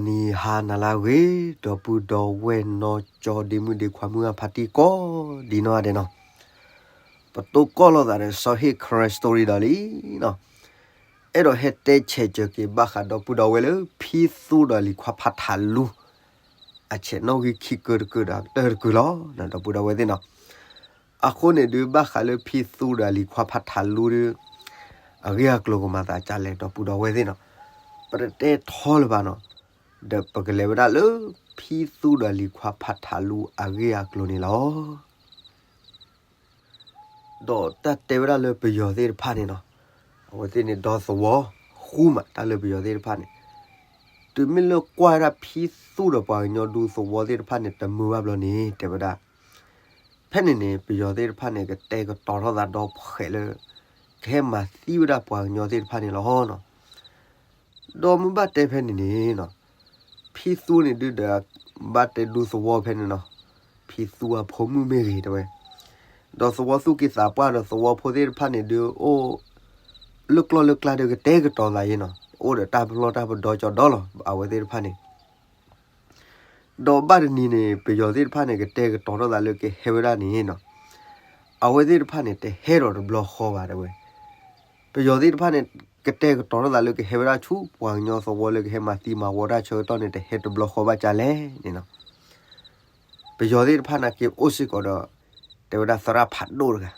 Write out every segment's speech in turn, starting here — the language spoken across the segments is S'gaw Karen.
နံၤဟါနၤလၢအဂ့ၤ, ဒီပုၢ်ဒီဝဲၢ်နီၢ်ကၠီဒ့မုၣ်ဒ့ခွါမုၢ်အဖါတံၢ်ကိးဒ်နီၢ်ဂၤဒဲးနီၤ, ပတိၢ်ကီၢ်လိာ်သးဒီး စီၤဟ့ၣ် Karen Story ဒီးလံနီၤ, အဲၣ်ဒိးဟဲတဲဆဲးစၢၤက့ၤဘၣ်ဃးဒီပုၢ်ဒီဝဲၢ်လၢ ဖံသူဒီးလံၤခွါဖးထးလူ အဆဲးနီၣ်ဂံၢ်ခံကၢတကၢဒီးကတၢၢ်တကၢလီၤ. ဒီပုၢ်ဒီဝဲၢ်သ့ၣ်နီၤ, အဃိန့ၣ်ဒုး ဘၣ်ဃးလၢဖံသူဒီးလံၤခွါဖးထးလူဒုး အဂ့ၢ်အကျိၤကမၤသးဒ်လဲၣ် ဒီပုၢ်ဒီဝဲၢ်သ့ၣ်နီၤ, ပတတဲထီလၢၤဘၣ်နီၤ, ဒီးပကလဲၤဝဲဒၣ်လၢ ဖံသူဒီးလံၤခွါဖးထးလူအဂ့ၢ်အကျိၤန့ၣ်လီၤ. ဒီးတၢ်တဲဝဲဒၣ်လၢပယီၤသ့ၣ်တဖၣ်န့ၣ်နီၤ, အဝဲသ့ၣ်န့ၣ်ဒီသဝီဃူမး တၢ်လၢပယီၤသ့ၣ်တဖၣ်န့ၣ်, တုၤမ့ၢ်လၢကွၢ်ဝဲဒၣ်ဖံသူဒီးပှၤကညီဒူသဝီသ့ၣ်တဖၣ်န့ၣ် တမုာ်ဘၣ်ဘျီန့ၣ် တဲဝဲဒၣ်, ဖဲန့ၣ်န့ၣ် ပယီၤသ့ၣ်တဖၣ်န့ၣ် ကတဲကတီၤထီၣ်သးဒီဖှဲးလၢ ကဟဲမၤသံဝဲဒၣ်ပှၤကညီသ့ၣ်တဖၣ်န့ၣ်လီၤနီၤ. ဒီးမ့ၢ်ဘၣ်တဲဖဲန့ၣ်န့ၣ်နီၤ, ဖံသူန့ၣ်ဒုးဒီး ဘၣ်တဲဒူသဝီဖဲန့ၣ်နီၤ, ဖံသူအဖိမုၣ်မ့ၢ်ဂ့ၤတဲဝဲ, ဒီးသဝီသူၣ်က့သးပှၢ်ဒီးသဝီဖိသ့ၣ်တဖၣ်န့ၣ်ဒုးအိၣ် လၢကျီၢ်လၢကျါဒီးကတဲကတီၤသးယဲနီၤ, အိၣ်ဒီးတၢ်ပလီၢ်တၢ်ပဒီကၠီဒီလီၤ အဝဲသ့ၣ်တဖၣ်န့ၣ် ဒီးဘၣ်တနံၤန့ၣ် ပယီၤသ့ၣ်တဖၣ်န့ၣ် ကတဲကတီၤထီၣ်သးလၢကဟဲဝဲဒၣ်န့ၣ်နီၤ, အဝဲသ့ၣ်တဖၣ်န့ၣ် တဟဲဒီးတဘျီဃီဘၣ်တဲဝဲ, ပယီၤသ့ၣ်တဖၣ်န့ၣ် ကတဲကတီၤထီၣ်သးလၢကဟဲဝဲဒၣ်ဆူ ပှၤကညီသဝီလၢကဟဲမၤသံမၤဝီတၢ်ဆၢကတီၢ်န့ၣ် တဟဲတဘျီဃီဘၣ်ကလဲၣ်န့ၣ်နီၤ, ပယီၤသ့ၣ်တဖၣ်န့ၣ်က့ၤအိၣ်စ့ၢ်ကီးဒီး တဲဝဲဒၣ်သရၣ်ဖးဒိၣ်တဂၤ,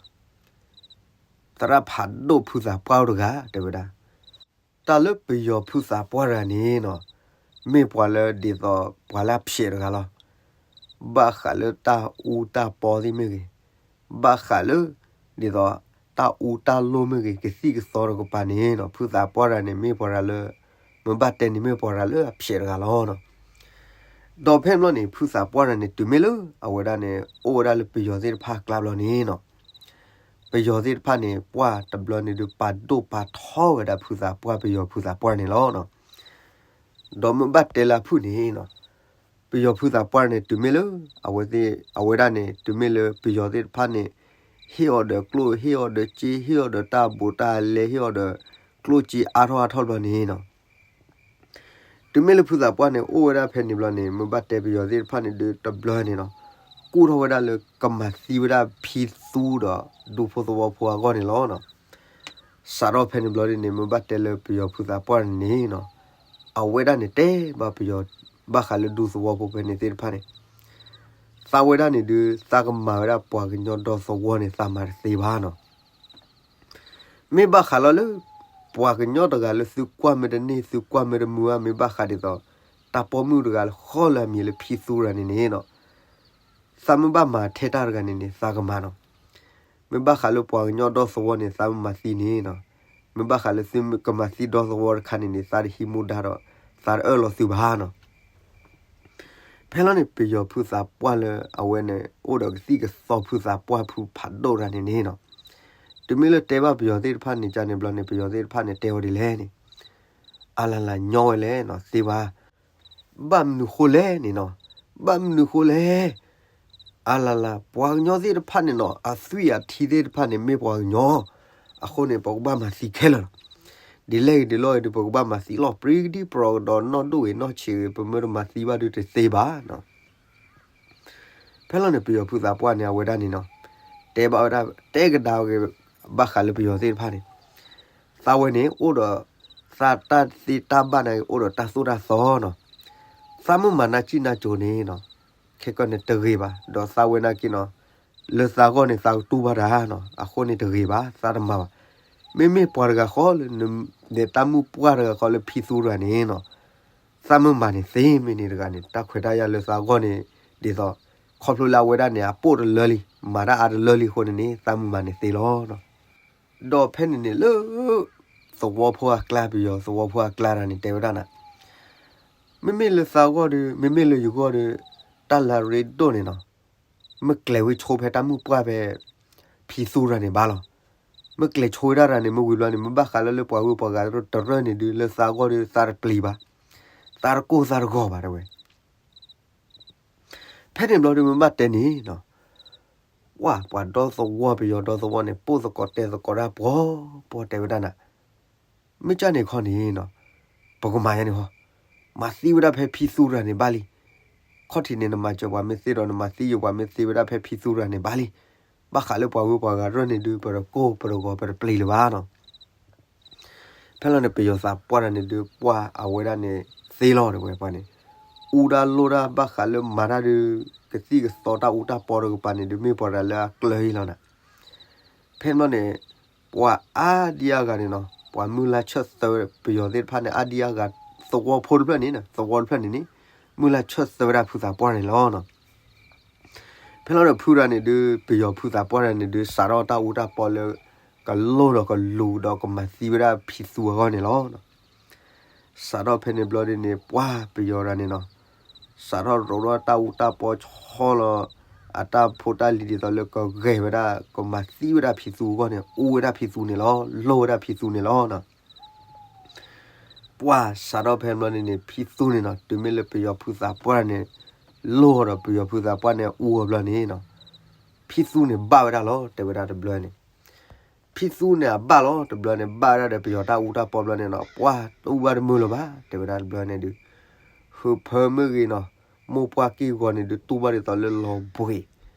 သရၣ်ဖးဒိၣ်ဖုသးပှၢ်တဂၤတဲဝဲဒၣ် တၢ်လၢပယီၤဖုသးပှၢ်တဂၤန့ၣ်နီၤ, မ့ၢ်ပှၤလၢဒ်သိးပှၤလၢအဖျဲးတဂၤလီၤ. ဘၣ်ဃးလၢတၢ်အူတၢ်ပီသ့ၣ်မ့ၢ်ဂ့ၤ, ဘၣ်ဃးလၢ ဒ်သိးတၢ်အူတၢ်လိၣ်မ့ၢ်ဂ့ၤ ကသံၣ်ကသီတကပၤန့ၣ်နီၤ, ဖုသးပှၢ်တဂၤန့ၣ် မ့ၢ်ပှၤတဂၤလၢ မ့ၢ်ဘၣ်တဲန့ၣ် မ့ၢ်ပှၤတဂၤလၢအဖျဲးတဂၤလီၤနီၤ. ဒီးဖဲန့ၣ်ဘျီန့ၣ် ဖုသးပှၢ်တဂၤန့ၣ် တုၤမ့ၢ်လၢအဝဲဒၣ်န့ၣ် အိၣ်ဝဲဒၣ်လၢပယီၤသ့ၣ်တဖၣ်အကျါဘျီန့ၣ်နီၤ ပယီၤသ့ၣ်တဖၣ်န့ၣ် ပှၢ်တဘျီန့ၣ်ဒုး ပာ်ဒိၣ်ပာ်ထီဝဲဒၣ်ဖုသးပှၢ် ပယီၤဖုသးပှၢ်န့ၣ်လီၤ. ဒီးမ့ၢ်ဘၣ်တဲလၢအဖုၣ်န့ၣ်နီၤ, ပယီၤဖုသးပှၢ်န့ၣ် တုၤမ့ၢ်လၢ အဝဲသ့ၣ် အဝဲဒၣ်န့ၣ် တုၤမ့ၢ်လၢပယီၤသ့ၣ်တဖၣ်န့ၣ် ဟ့ၣ်အီၤဒီးကျိၣ် ဟ့ၣ်အီၤဒီးစ့ ဟ့ၣ်အီၤဒီးတၢ်ဘူးတၢ်လဲ ဟ့ၣ်အီၤဒီးကျိၣ်စ့အါထီၣ်အါထီၣ်ဘျီန့ၣ်နီၤ တုၤမ့ၢ်လၢဖုသးပှၢ်န့ၣ် အိၣ်ဝဲဒၣ်ဖဲန့ၣ်ဘျီန့ၣ် မ့ၢ်ဘၣ်တဲပယီၤသ့ၣ်တဖၣ်န့ၣ်ဒုးတဘျီန့ၣ်နီၤ, ကူၣ်ထီၣ်ဝဲဒၣ်လၢကမၤသံဝဲဒၣ်ဖံသူဒီးဒူဖိသဝီဖိအဂီၢ်န့ၣ်လီၤ. စးထီၣ်ဖဲန့ၣ်ဘျီဒ်န့ၣ် မ့ၢ်ဘၣ်တဲလၢပယီၤဖုသးပှၢ်န့ၣ်နီၤ, အဝဲဒၣ်န့ၣ်တဲဘၣ်ပယီၤ ဘၣ်ဃးလၢဒူသဝီဖိဖဲန့ၣ်သ့ၣ်တဖၣ်န့ၣ် သးဝဲဒၣ်န့ၣ်ဒုး သးကမၤဝဲဒၣ်ပှၤကညီဒီသဝီန့ၣ် သးမၤတသ့ဘၣ်နီၤ. မ့ၢ်ဘၣ်ဃးလီၤလၢ ပှၤကညီတဂၤလၢသုကွၢ်မ့ၢ်တန့ၢ် သုကွၢ်မ့ၢ်တမုာ်ဘၣ် မ့ၢ်ဘၣ်ဃးဒ်သိး တၢ်ပိာ်မုၣ်တဂၤလၢဃီလၢအမံၤလၢဖံသူတဂၤန့ၣ်န့ၣ်နီၤ, သးမ့ၢ်ဘၣ်မၤထဲတၢ်တဂၤန့ၣ်န့ၣ် သးကမၤနီၤ. မ့ၢ်ဘၣ်ဃးလၢပှၤကညီဒီသဝီန့ၣ် သးမ့ၢ်မၤသံန့ၣ်နီၤ, မ့ၢ်ဘၣ်ဃးလၢသုကမၤသံဒီသဝီတခါန့ၣ်န့ၣ် သးတဟံးမူဒါဒီး သးတအၢၣ်လီၤသုဘၣ်နီၤ. ဖဲလီၤန့ၣ် ပယီၤဖုသးပှၢ်လၢအဝဲန့ၣ် အိၣ်ဒီးကသံၣ်ကသီဖုသးပှၢ်ဖုဖးဒိၣ်တဂၤန့ၣ်န့ၣ်နီၤ, တုၤမ့ၢ်လၢတဲဘၣ်ပယီၤသ့ၣ်တဖၣ်န့ၣ် ကန့ၣ်ဘျီန့ၣ် ပယီၤသ့ၣ်တဖၣ်န့ၣ် တဲဝဲဒ်လဲၣ်န့ၣ်, အလၢ်လၢ်ညီဝဲလဲၣ်နီၤ သ့ဘၣ်. ဘၣ်မနုၤဃိလဲၣ်န့ၣ်နီၤ, ဘၣ်မနုၤဃိလဲၣ်. အလၢ်လၢ် ပှၤကညီသ့ၣ်တဖၣ်န့ၣ်နီၤ အသွံၣ်အထံသ့ၣ်တဖၣ်န့ၣ် မ့ၢ်ပှၤကညီ, အဃိန့ၣ် ပကဘၣ်မၤသံခဲလၢာ်လီၤ. ဒ်လဲၣ်ဂ့ၤဒ်လဲၣ်ဂ့ၤဒီး ပကဘၣ်မၤသံလီၤ. ပြံကဒံၣ်ပြီၤကဒီးနီၢ်ဒိၣ်ဂ့ၤနီၢ်ဆံးဂ့ၤ ပမ့ၢ်တမၤသံဘၣ်ဒုးတသ့ဘၣ်နီၤ. ဖဲလီၤန့ၣ် ပယီၤဖုသးပှၢ်န့ၣ် အဝဲဒၣ်န့ၣ်နီၤ, တဲဘၣ်ဝဲဒၣ် တဲကဒါဝဲဂ့ၤ ဘၣ်ဃးလၢပယီၤသ့ၣ်တဖၣ်န့ၣ်, သးဝဲန့ၣ် အိၣ်ဒီး သးတၢ်သ့တၢ်ဘၣ်န့ၣ် အိၣ်ဒီးတၢ်သိၣ်တၢ်သီနီၤ, သးမ့ၢ်မၤနၢ်စံၣ်နၢ်စိၤန့ၣ်နီၤ, ခဲကီန့ၣ်တဂ့ၤဘၣ်, ဒီးသးဝဲနာ်က့နီၤ, လၢသးဂီၢ်န့ၣ် သးကတူၢ်ဘၣ်တၢ်နီၤ, အဃိန့ၣ်တဂ့ၤဘၣ်, သးတမၤဘၣ်. မ့မ့ၢ်ပှၤတဂၤဃီလၢ နတၢ်မုၣ်ပှၢ်တဂၤဃီလၢဖံသူတဂၤန့ၣ်နီၤ, သးမ့ၢ်မၤန့ၣ်သ့မ့ၢ်န့ၣ်တဂၤန့ၣ် တၢ်ခွဲးတၢ်ယာ်လၢသးဂီၢ်န့ၣ် ဒ်သိး ခီဖျိလၢအဝဲဒၣ်န့ၣ် အပိာ်တလၢလံ, မၤတၢ်အါတလၢလံအဃိန့ၣ်န့ၣ် သးမ့ၢ်မၤန့ၣ်သ့လီၤ. ဒီးဖဲန့ၣ်န့ၣ်လၢ သဝီဖိအကျါ ပယီၤသဝီဖိအကျါတဂၤန့ၣ် တဲဝဲဒၣ်နၤ, မ့မ့ၢ်လၢသးဂီၢ်ဒီး မ့မ့ၢ်လၢယဂီၢ်ဒီး တၢ်လၢအရ့ဒိၣ်န့ၣ်နီၤ, မ့ၢ်ကျဲၤဝဲဆိဖဲတၢ်မုၣ်ပှၢ်ဖဲ ဖံသူတဂၤန့ၣ်ဘၣ်လီၤ. မ့ၢ်ကျဲၤဆိဝဲဒၣ်တဂၤန့ၣ် မ့ၢ်ဝံၤဘျီန့ၣ် မ့ၢ်ဘၣ်ဃးလၢလၢပှၤဂုၤပှၤဂၤတရၢၢ်န့ၣ်ဒုး လၢသးဂီၢ်ဒီး သးတပျံၤဘၣ်, သးတကိၢ်သးတဂီၤဘၣ်တဲဝဲ ဖဲန့ၣ်ဘျီဒုး မ့ၢ်ဘၣ်တဲန့ၣ်နီၤ, ဝဲ ပှၤဒီသဝီ ပယီၤဒီသဝီန့ၣ် ပိၢ်သကိးတဲသကိးတၢ်ပှီၤပှီၤတဲဝဲဒၣ်နၤ, မ့ၢ်ကၢ်န့ၣ်ခီန့ၣ်နီၤ, ပကမၤယါန့ၣ်ဟီ, မၤသံဝဲဒၣ်ဖဲဖံသူတဂၤန့ၣ်ဘၣ်လံ. ခီၣ်ထံးန့ၣ် နမၤစၢၤပှၤမ့ၢ်သ့ဒီး နမၤသံယိာ်ပှၤမ့ၢ်သ့ဝဲဒၣ်ဖဲဖံသူတဂၤန့ၣ်ဘၣ်လံ. ဘၣ်ဃးလၢပှၤဂုၤပှၤဂၤရၢၢ်န့ၣ်ဒုး ပတကိၢ်ပတဂီၤ ပတပျံၤလၢၤဘၣ်နီၤ. ဖဲလီၤန့ၣ် ပယီၤသးပှၢ်တဂၤန့ၣ်ဒုး ပှၢ်အဝဲဒၣ်န့ၣ်သ့လီၤ တဲဝဲပှၢ်န့ၣ်, အူတၢ်လိၣ်တၢ်ဘၣ်ဃးလၢမၤတၢ်ဒုး ကသံၣ်ကသီတၢ်အူတၢ်ပီတကပၤန့ၣ်ဒုး မ့ၢ်ပှၤတဂၤလၢအကျၢၤအံၤလီၤနၤ. ဖဲန့ၣ်ဘျီန့ၣ် ပှၤအါဒံအါဂၤန့ၣ်နီၤ ပှၤမုၢ်လၢ်ဆၢၣ်သၢဝဲ ပယီၤသ့ၣ်တဖၣ်န့ၣ် အါဒံအါဂၤ သဝီဖိတဖျၢၣ်န့ၣ် သဝီတဖျၢၣ်န့ၣ်န့ၣ် မုၢ်လၢ်ဆၢၣ်သၢဝဲဒၣ်ဖုသးပှၢ်န့ၣ်လီၤနီၤ. ဖဲလီၤဒီးဖုတဂၤန့ၣ်ဒုး ပယီၤဖုသးပှၢ်တဂၤန့ၣ်ဒုး စးထီၣ်တၢ်အူတၢ်ပီလၢ ကလိၢ်ဒီးကလူၤဒီးကမၤသံဝဲဒၣ်ဖံသူအဂီၢ်န့ၣ်လီၤ. စးထီၣ်ဖဲန့ၣ်ဘျီဒုးန့ၣ် ပှၢ်ပယီၤတဂၤန့ၣ်နီၤ စးထီၣ်ရိးထီၣ်တၢ်အူတၢ်ပီဆီလီၤ အတၢ်ဖိတၢ်လံၤဒ်သိးလၢကဂဲၤဝဲဒၣ် ကမၤသံဝဲဒၣ်ဖံသူအဂီၢ်န့ၣ် အူဝဲဒၣ်ဖံသူန့ၣ်လီၤ လိၢ်ဝဲဒၣ်ဖံသူန့ၣ်လီၤနီၤ. ပှၢ်စးထီၣ်ဖဲဘျီန့ၣ်န့ၣ် ဖံသူန့ၣ်နီၤ တုၤမ့ၢ်လၢပယီၤဖုသးပှၢ်န့ၣ် လိၢ်ဒီးပယီၤဖုသးပှၢ်န့ၣ်အူအီၤဘျီန့ၣ်နီၤ ဖံသူန့ၣ်ဘၣ်ဝဲဒၣ်လီၤ တဲဝဲဒၣ်တဘျီန့ၣ်. ဖံသူန့ၣ်အဘၣ်လီၤ တဘျီန့ၣ် ဘၣ်ဝဲဒၣ်ဒီးပယီၤတၢ်အူတၢ်ပီဘျီန့ၣ်နီၤ ပှၢ်တူၢ်ဘၣ်တမုာ်လၢၤဘၣ် တဲဝဲဒၣ်တဘျီန့ၣ်ဒုး ဟုးဖၢမ့ၢ်ဂ့ၤနီၤ မိၢ်ပှၢ်က့ၢ်ဂီၤန့ၣ်ဒုး တူၢ်ဘၣ်ဒ်သိးလၢလီၤဘှံး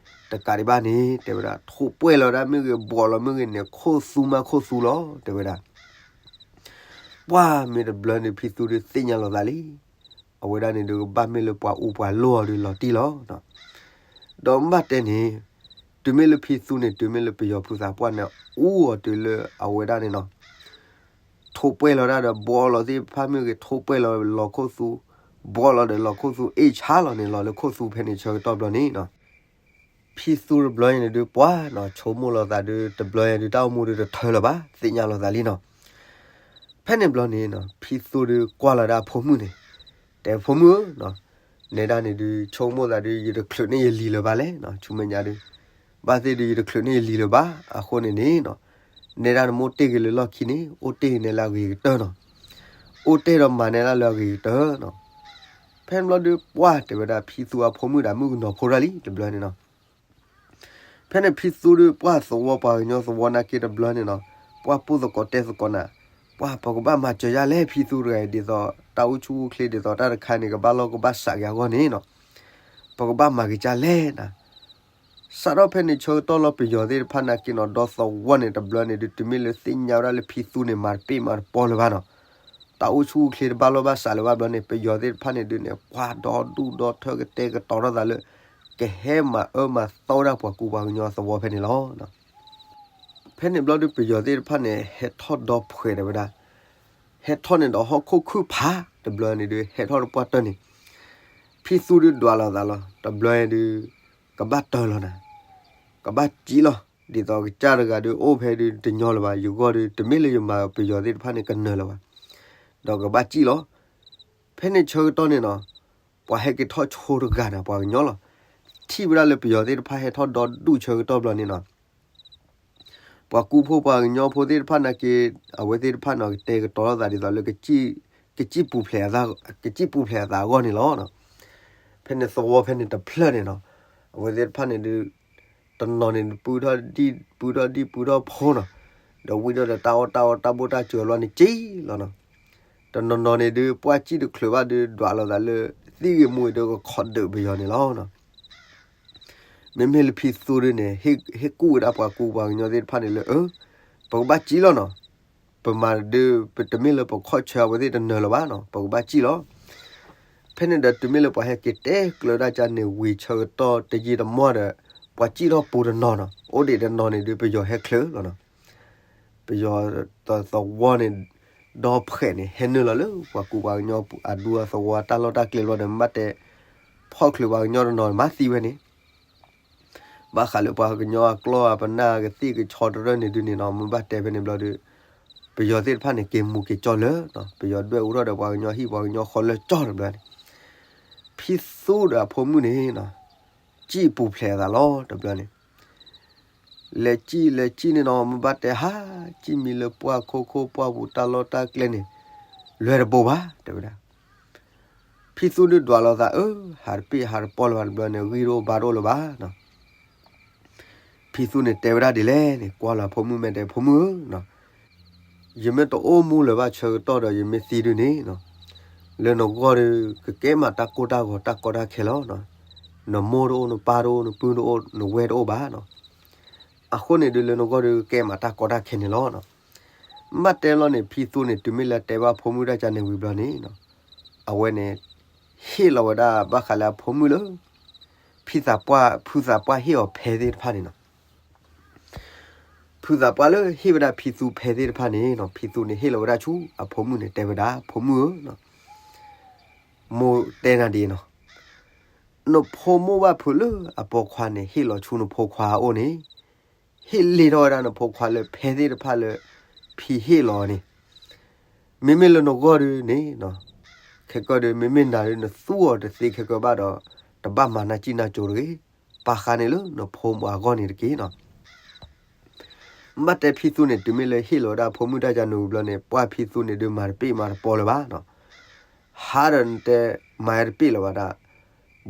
တကးဒံးဘၣ်န့ၣ် တဲဝဲဒၣ် ထိးပှဲၢ်လီၤဒၣ်မ့ၢ်ဂ့ၤ ဘှီးလီၤမ့ၢ်ဂ့ၤန့ၣ် ခိၣ်သူမးခိၣ်သူလီၤ တဲဝဲဒၣ်. ပှၢ်မ့ၢ်တဘျီန့ၣ် ဖံသူဒုးသ့ၣ်ညါလီၤသးလံ အဝဲဒၣ်န့ၣ်ဒုး ကဘၣ်မ့ၢ်လၢပှၤအူပှၤလိၢ်အီၤဒုးလီၤတံၢ်လီၤ. ဒီးမ့ၢ်ဘၣ်တဲန့ၣ် တုၤမ့ၢ်လၢဖံသူန့ၣ် တုၤမ့ၢ်လၢပယီၤဖုသးပှၢ်န့ၣ် အူအီၤတုၤလၢအဝဲဒၣ်န့ၣ်နီၤ ထိးပှဲၢ်လီၤဒၣ်ဒီး ဘှီးလီၤသ့ၣ်တဖၣ်မ့ၢ်ဂ့ၤ ထိးပှဲၢ်လီၤလီၤခိၣ်သူ, ဘှီးလီၤဒီးလီၤခိၣ်သူ အ့ၣ်ဆါလီၤန့ၣ် လီၤလၢခိၣ်သူဖဲန့ၣ်ဆၢကတီၢ်ဘျီန့ၣ်နီၤ ဖံသူတဘျီအံၤန့ၣ်ဒုး ပှၢ်နီၤ ဆိကမိၣ်လီၤသးဒုး တဘျီအံၤဒုး တၢ်အိၣ်မူဒုးတထၢလၢၤဘၣ် သ့ၣ်ညါလီၤသးလံနီၤ. ဖဲန့ၣ်ဘျီန့ၣ်နီၤ ဖံသူဒုးကွၢ်လီၤဒၣ်အဖိမုၣ်န့ၣ်, တဲဖိမုၣ်ဧၢ, နဲဒၣ်န့ၣ်ဒုး ဆိကမိၣ်သးဒုး ယတချုးန့ၢ်ယလံၤလၢၤဘၣ်လဲၣ်နီၤ, ဆူမဲာ်ညါဒုး ဘၣ်သ့ၣ်ဒုး ယတချုးန့ၢ်ယလံၤလၢၤဘၣ်, အဃိန့ၣ်န့ၣ်နီၤ နဲဒၣ်နမ့ၢ်အိၣ်တ့ၢ်က့ၤလၢလီၢ်ခံန့ၣ် အိၣ်တ့ၢ်န့ၣ်လၢအဂ့ၤကတၢၢ်နီၤ, အိၣ်တ့ၢ်ဒီးမၤန့ၢ်ဒၣ်လၢအဂ့ၤကတၢၢ်နီၤ. ဖဲန့ၣ်ဘျီဒုး ပှၢ်တဲဝဲဒၣ် ဖံသူအဖိမုၣ်ဒီး မုၣ်ကနီၤဖိတၢ်လံ တဘျီန့ၣ်နီၤ. ဖဲန့ၣ်ဖံသူဒုး ပှၢ်သဝီပှၤကညီသဝီနာ်က့တဘျီန့ၣ်နီၤ, ပှၢ်ပိၢ်သကိးတဲသကိးနၤ, ပှၢ်ပကဘၣ်မၤစၢၤယၤလဲၣ် ဖံသူတဂၤအံၤ ဒ်သိး တၢ်အိၣ်ဆူၣ်အိၣ်ချ့ဒ်သိးတၢ်တခါန့ၣ် ကဘၣ်လီၢ်ကဘၣ်စးက့ၤအဂီၢ်န့ၣ်နီၤ, ပကဘၣ်မၤက့ၤကၢ်လဲၣ်နၤ. စးထီၣ်ဖဲန့ၣ်ဆၢကတီၢ်လီၤ ပယီၤသ့ၣ်တဖၣ်နာ်က့နီၤ ဒီသဝီန့ၣ်တဘျီန့ၣ်ဒုး တုၤမ့ၢ်လၢသ့ၣ်ညါဝဲဒၣ်လၢဖံသူန့ၣ် မၤတပ့ၢ်မၤတပီလၢၤဘၣ်နီၤ, တၢ်အိၣ်ဆူၣ်အိၣ်ချ့တဘၣ်လီၢ်ဘၣ်စးလၢၤဘၣ်ဘျီန့ၣ် ပယီၤသ့ၣ်တဖၣ်န့ၣ်ဒုးန့ၣ် ပှၢ်ဒီဒူၣ်ဒီထၢကတဲာ်ကတီၤထီၣ်သးလၢ ကဟဲမၤအၢမၤသီဝဲဒၣ်ပှၤကူပှၤကညီသဝီဖဲန့ၣ်လီၤ. ဖဲန့ၣ်ဘျီဒုး ပယီၤသ့ၣ်တဖၣ်န့ၣ် ဟဲထီၣ်ဒီဖှဲးတဲဝဲဒၣ်, ဟဲထီၣ်န့ၣ်ဒီးဟီၣ်ခိၣ်ခုၣ်ဖးတဘျီန့ၣ်ဒုး ဟဲထီၣ်တပှၢ်တၢၢ်န့ၣ်, ဖံသူဒုးဒွးလိာ်သးလီၤ တဘျီဒုး ကဘၣ်တၢၢ်လီၤနၤ, ကဘၣ်စံၣ်လီၤ, ဒ်သိးကစၢ်တဂၤဒုး အိၣ်ဖဲဒုးတညီလၢၤဘၣ် ယဂီၢ်ဒုး တမ့ၢ်လၢယမၤပယီၤသ့ၣ်တဖၣ်န့ၣ်ကနၢၤလၢၤဘၣ်, ဒီးကဘၣ်စံၣ်လီၤ. ဖဲန့ၣ်ဆၢကတီၢ်န့ၣ်နီၤ ပှၤဟဲက့ၤထီၣ်ဆိတဂၤန့ၣ် ပှၤကညီလီၤ. ထံၣ်ဝဲဒၣ်လၢပယီၤသ့ၣ်တဖၣ်ဟဲထီၣ်ဒီဒူၣ်ဆၢကတီၢ်ဘျီန့ၣ်နီၤ, ပှၤကူဖိပှၤကညီဖိသ့ၣ်တဖၣ်နာ်က့ အဝဲသ့ၣ်တဖၣ်နီၤ ကတဲာ်ကတီၤလိာ်သးဒ်သိးလၢ ကစံၣ်ပူၤဖျဲးအသး, ကစံၣ်ပူၤဖျဲးအသးအဂီၢ်န့ၣ်လီၤ. ဖဲန့ၣ်သဝီဖဲန့ၣ်တဖျၢၣ်န့ၣ်နီၤ, အဝဲသ့ၣ်တဖၣ်န့ၣ်ဒုး တနီၤန့ၣ် ပုၢ်ထီၣ်ဒံၣ်ပုၢ်ထီၣ်ဒံၣ်ပုၢ်ထီၣ်ဖိနီၤ, ဒီးဝံၤဒီးတၢ်အီၣ်တၢ်အီတၢ်ဘိၣ်တၢ်စၢၤဘျီန့ၣ်စံၣ်လီၤနီၤ. တနီၤနီၤန့ၣ်ဒုး ပှၢ်စံၣ်တချုးဘၣ်ဒုး ဒွးလိာ်သးလၢ သံၣ်ဂ့ၤမူဂ့ၤဒီးကခိးဒုးပယီၤန့ၣ်လီၤ. မ့မ့ၢ်လၢဖံသူဒုးန့ၣ် ဟ့ၣ်ကူၣ်ဝဲဒၣ်ပှၤကူပှၤကညီသ့ၣ်တဖၣ်န့ၣ်လၢ အၢ ပကဘၣ်စံၣ်လီၤနီၤ, ပမၤဒုး ပတမ့ၢ်လၢပခီၣ်ဆၢအဝဲသ့ၣ်တနၢၤလၢၤဘၣ်နီၤ, ပကဘၣ်စံၣ်လီၤ. ဖဲန့ၣ်ဒီးတုၤမ့ၢ်လၢပှၤဟဲက့ၤတဲကျၢၤဒၣ်ကန့ၣ်ဝံၤဆၢကတီၢ်တယံာ်တမီၢ်ဒီး ပှၤစံၣ်ထီၣ်ပူၤတနီၤနီၤ, အိၣ်ဒံးတနီၤန့ၣ်ဒုး ပယီၤဟဲချုးလီၤနီၤ. ပယီၤသဝီန့ၣ် ဒီဖှဲးန့ၣ် ဟဲနုာ်လီၤလၢပှၤကူပှၤကညီအဒူအသဝီအတၢ်လီၢ်တၢ်ကျဲဘျီဒီး မ့ၢ်ဘၣ်တဲ ဖီၣ်ချုးပှၤကညီတနီၤမၤသံဝဲန့ၣ် ဘၣ်ဃးလၢပှၤကညီအကျီၢ်အပနၢ်ကသံၣ်ကဆီတရၢၢ်န့ၣ်ဒုးန့ၣ်နီၤ, မ့ၢ်ဘၣ်တဲဖဲန့ၣ်ဘျီဒီး ပယီၤသ့ၣ်တဖၣ်န့ၣ် က့ၤမူၤက့ၤကၠီလၢာ်နီၤ, ပယီၤဒွဲၣ်အူထီၣ်ဒီးပှၤကညီဟံၣ်ပှၤကညီဃီလၢာ်ကၠီတဘျီန့ၣ်, ဖံသူဒီးအဖိမုၣ်န့ၣ်နီၤ, စံၣ်ပူၤဖျဲးအသးလီၤတဘျီန့ၣ် လဲၤစံၣ်လဲၤစံၣ်န့ၣ်နီၤ, မ့ၢ်ဘၣ်တဲဟး စံၣ်မံၤလၢပှၢ်ခိခိၣ်ပှၢ်ပူၤတၢ်လီၢ်တၢ်ကျဲန့ၣ် လွဲတဘိဘၣ် တဲဝဲဒၣ်. ဖံသူဒုးဒွးလိာ်သး အၢ ဟးတပ့ၢ်ဟးတပီလၢၤဘၣ်တဘျီန့ၣ် ဂံၢ်တအိၣ်ဘါတအိၣ်လၢၤဘၣ်နီၤ. ဖံသူန့ၣ်တဲဝဲဒၣ်ဒ်လဲၣ်န့ၣ် ကွၢ်လီၤအဖိမုၣ်မဲာ်တဲ ဖိမုၣ်ဧၢနီၤ, ယမ့ၢ်တအိၣ်မူလၢၤဘၣ်ဆၢကတီၢ်ဒီး ယမ့ၢ်သံဒုးန့ၣ်နီၤ, လၢနဂီၢ်ဒီး ကကဲမးတၢ်ကိၢ်တၢ်ဂီၤတၢ်ကီတၢ်ခဲလီၤ. နမိၢ်တအိၣ် နပၢ်တအိၣ် နပုၢ်တအိၣ် နဝဲၢ်တအိၣ်ဘၣ်နီၤ. အဃိန့ၣ်ဒုး လၢနဂီၢ်ဒီး ကဲမးတၢ်ကီတၢ်ခဲန့ၣ်လီၤ. မ့ၢ်တဲလီၤန့ၣ် ဖံသူန့ၣ် တုၤမ့ၢ်လၢတဲဘၣ်ဖိမုၣ်တၢ်ကန့ၣ်ဝံၤဘျီန့ၣ် အဝဲန့ၣ် ဟ့ၣ်လီၤဝဲဒၣ်ဘၣ်ဃးလၢအဖိမုၣ်လၢ ဖံသးပှၢ် ဖုသးပှၢ်ဟ့ၣ်အီၤဖဲသ့ၣ်တဖၣ်န့ၣ်နီၤ. ဖုသးပှၢ်လၢဟ့ၣ်ဝဲဒၣ်ဖံသူဖဲသ့ၣ်တဖၣ်န့ၣ်နီၤ ဖံသူန့ၣ်ဟ့ၣ်လီၤဝဲဒၣ်ဆူအဖိမုၣ်န့ၣ် တဲဝဲဒၣ် ဖိမုၣ်ဧၢ, မိၢ်တဲနၤဒ်အံၤနီၤ, နဖိမိၢ်ဘၣ်ဖုလၢအပိာ်ခွါန့ၣ် ဟ့ၣ်လီၤဆူနဖိခွါအအိၣ်န့ၣ် ဟ့ၣ်လ့ၣ်ထီၣ်ဝဲဒၣ်နဖိခွါလၢဖဲသ့ၣ်တဖၣ်လၢ ဖံဟ့ၣ်လီၤန့ၣ်, မ့မ့ၢ်လၢနဂီၢ်ဒုးန့ၣ် ခဲကၢ်ဒုး မ့မ့ၢ်နၤဒုး နသူအီၤတသ့ခဲကၢ်ဘၣ်ဒီး တဘၣ်မၤနၢ်စံၣ်နၢ်ကၠိတဂ့ၤ, ပာ်ဃါန့ၣ်လၢနဖိမုၣ်အဂီၢ်န့ၣ်တက့ၢ်နီၤ. မ့ၢ်တဲဖံသူန့ၣ် တုၤမ့ၢ်လၢဟ့ၣ်လီၤဝဲဒၣ်ဖိမုၣ်တၢ်ကန့ၣ်ဝံၤဘျီန့ၣ် ပှၢ်ဖံသူန့ၣ်ဒုး မၤတပ့ၢ်မၤတပီလၢၤဘၣ်နီၤ. ဟးဒီးနတဲ မၤတပ့ၢ်လၢၤဘၣ်ဒၣ်,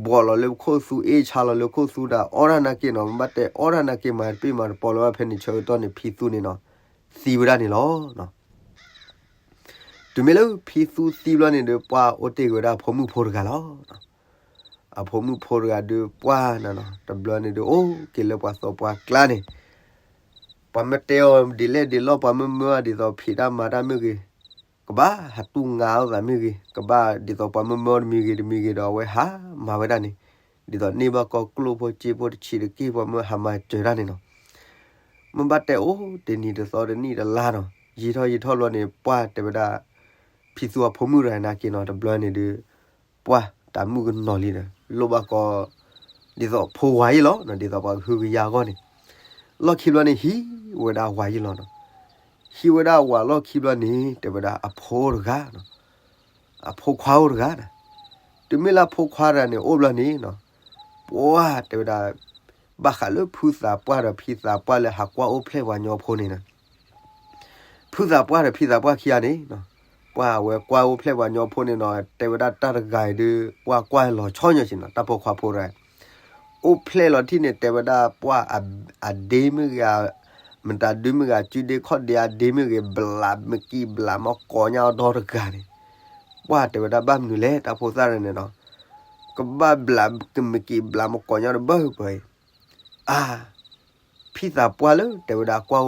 ဘှီးလီၤလၢခိၣ်သူ အ့ၣ်ဆါလီၤလၢခိၣ်သူဒၣ် အီၣ်တၢ်နာ်က့နီၤ, မ့ၢ်ဘၣ်တဲအီၣ်တၢ်နာ်က့ မၤတပ့ၢ်မၤတပီလၢၤဘၣ် ဖဲန့ၣ်ဆၢကတီၢ်န့ၣ် ဖံသူန့ၣ်နီၤ သံဝဲဒၣ်န့ၣ်လီၤ. တုၤမ့ၢ်လၢဖံသူသံဘျီန့ၣ်ဒီး ပှၢ်အိၣ်တ့ၢ်က့ၤဝဲဒၣ်အဖိမုၣ်ဖိတဂၤလီၤ. အဖိမုၣ်ဖိတဂၤဒုး ပှၢ်နၤနီၤ တဘျီန့ၣ်ဒုး အိၣ်က့ၤလၢပှၤသီပှၢ်ကျါန့ၣ် ပှၤမ့ၢ်တဲအီၤဒ်လဲၣ်ဒ်လဲၣ် ပှၤမ့ၢ်မၢအီၤဒ်သိးဖံးတၢ်မၤတၢ်မ့ၢ်ဂ့ၤ, ကဘၣ်ဟးတူၢ်ငါအီၤသးမ့ၢ်ဂ့ၤ, ကဘၣ်ဒ်သိးပှၤမၢမၢအီၤတမံၤဂ့ၤတမံၤဂ့ၤဒီး အဝဲဟးမၤဝဲဒၣ်န့ၣ်, ဒ်သိးန့ၢ်ဘၣ်ကီၢ်ကျိၣ်ဖိစ့ဖိတဆံးတက့ၢ် ပှၤမၢဟးမၤစၢၤတၢ်န့ၣ်နီၤ. မ့ၢ်ဘၣ်တဲအိၣ်တနံၤတသီတနံၣ်တလါနီၤ ယံာ်ထီၣ်ယံာ်ထီၣ်ဘျီန့ၣ် ပှၢ်တဲဝဲဒၣ် ဖံသူအဖိမုၣ်တဂၤနာ်က့နီၤ တဘျီန့ၣ်ဒုး ပှၢ်တၢ်မုၣ်ကနီၤလံဒီး လိၣ်ဘၣ်ကီ ဒ်သိးဖိဝၤယံၤလီၤနီၤ ဒ်သိးပှၤကဟုကယာ်အဂီၢ်န့ၣ်, လီၢ်ခံဘျီန့ၣ် ဟံးဝဲဒၣ်ဝၤယံၤလီၤနီၤ. ဟံးဝဲဒၣ်ဝၤလီၢ်ခံဘျီန့ၣ် တဲဝဲဒၣ်အဖိတဂၤနီၤ, အဖိခွါအိၣ်တဂၤနီၤ. တုၤမ့ၢ်လၢအဖိခွါတဂၤန့ၣ် အိၣ်ဘျီန့ၣ်နီၤ ပှၢ်တဲဝဲဒၣ် ဘၣ်ဃးလၢဖုသးပှၢ်ဒီးဖံသးပှၢ်လၢဟးကွၢ်အိၣ်ဖျဲၣ်ပှၤညီဖိန့ၣ်နီၤ ဖုသးပှၢ်ဒီးဖံသးပှၢ်ခံဂၤန့ၣ်နီၤ, ပှၢ်အဝဲကွၢ်အိၣ်ဖျဲၣ်ပှၤညီဖိန့ၣ်နီၤ တဲဝဲဒၣ်တၢ်တဂၤအံၤဒုး ပှၢ်ကွၢ်လီၤဆီညီစ့ၢ်နီၤ တၢ်ပိာ်ခွါဖိတဂၤ အိၣ်ဖျဲၣ်လီၤတထံၣ်န့ၣ် တဲဝဲဒၣ်ပှၢ်အဒ့မ့ၢ်ဂ့ၤ, မတၤဒုမ့ၢ်ဂ့ၤ စုဒ့ခီၣ်ဒ့အဒ့မ့ၢ်ဂ့ၤ ဘျးမကံဘျးမကိးညါအီၤဒီတဂၤန့ၣ်, ပှၢ်တဲဝဲဒၣ်ဘၣ်မနုၤလဲၣ် တၢ်ဖိသၣ်တဂၤန့ၣ်နီၤ, ကဘၣ်ဘျးမကံဘျးမကိးညါတဘၣ်ပှၤအံၤ အါ ဖံသးပှၢ်လၢ တဲဝဲဒၣ် ကွၢ်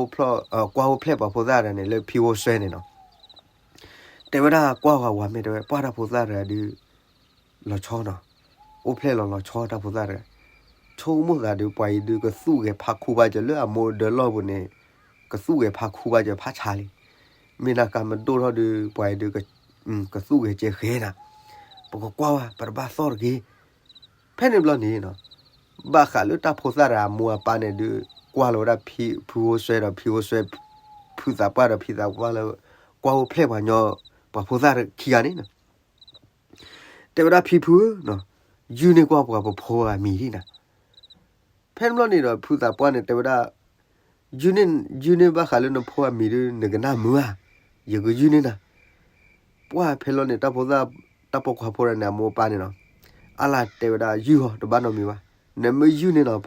အိၣ်ဖျဲၣ်ပှၤဖိသၣ်တဂၤန့ၣ် လၢဖံအိၣ်စွဲန့ၣ်နီၤ, တဲဝဲဒၣ်ကွၢ်ဝၤဝၤမ့ၢ်တဲဝဲ ပှၢ်တၢ်ဖိသၣ်တဂၤဒုး လီၤဆီနီၤ, အိၣ်ဖျဲၣ်လီၤလီၤဆီတၢ်ဖိသၣ်တဂၤ, ဆိကမိၣ်သးဒုး ပှၤအံၤဒုး ကသူၣ်ဂဲၤဖးခူဘၣ်စၢၤလၢအမိၢ်ဒၢလီၢ်ပူၤန့ၣ်, ကသူၣ်ဂဲၤဖးခူဘၣ်စၢၤဖးဆါလံ, မ့ၢ်နၢ်ကါမဒိၣ်ထီၣ်ဒုး ပှၤအံၤဒုး ကသူၣ်ဂဲၤကဲဃဲၤနၤ, ပကကွၢ်ဝဲ ပတဘၣ်သီၣ်တဂ့ၤ ဖဲန့ၣ်ဘျီန့ၣ်နီၤ, ဘၣ်ဃးလၢတၢ်ဖိသၣ်တဂၤအမိၢ်အပၢ်န့ၣ်ဒုး ကွၢ်လီၤဝဲဒၣ်ဖံ ဖုအိၣ်စွဲဒီးဖံအိၣ်စွဲ ဖုသးပှၢ်ဒီးဖံသးပှၢ်လၢ ကွၢ်အိၣ်ဖျဲၣ်ပှၤညီ ပှၤဖိသၣ်ခံဂၤန့ၣ်နီၤ, တဲဝဲဒၣ်ဖံဖုဧၢနီၤ, ယုၢ်န့ၢ်ကွၢ်ပှၤပဖိအမံၤဒ်နၤ, ဖဲန့ၣ်ဘျီန့ၣ်ဒီး ဖုသးပှၢ်န့ၣ်တဲဝဲဒၣ် ယုၢ်န့ၢ် ယုၢ်န့ၢ်ဘၣ်ဃးလၢနဖိအမံၤဒုး နကနၣ်မုာ်ဧါ, ယကယုၢ်န့ၢ်နၤ, ပှၢ်ဖဲလီၤန့ၣ် တၢ်ဖိသၣ် တၢ်ပိာ်ခွါဖိတဂၤန့ၣ် အမိၢ်အပၢ်န့ၣ်နီၤ, အါလၢတဲဝဲဒၣ် ယုၢ်အီၤ တဘၣ်နီတမံၤဘၣ်, နမ့ၢ်ယုၢ်န့ၢ်နီၤ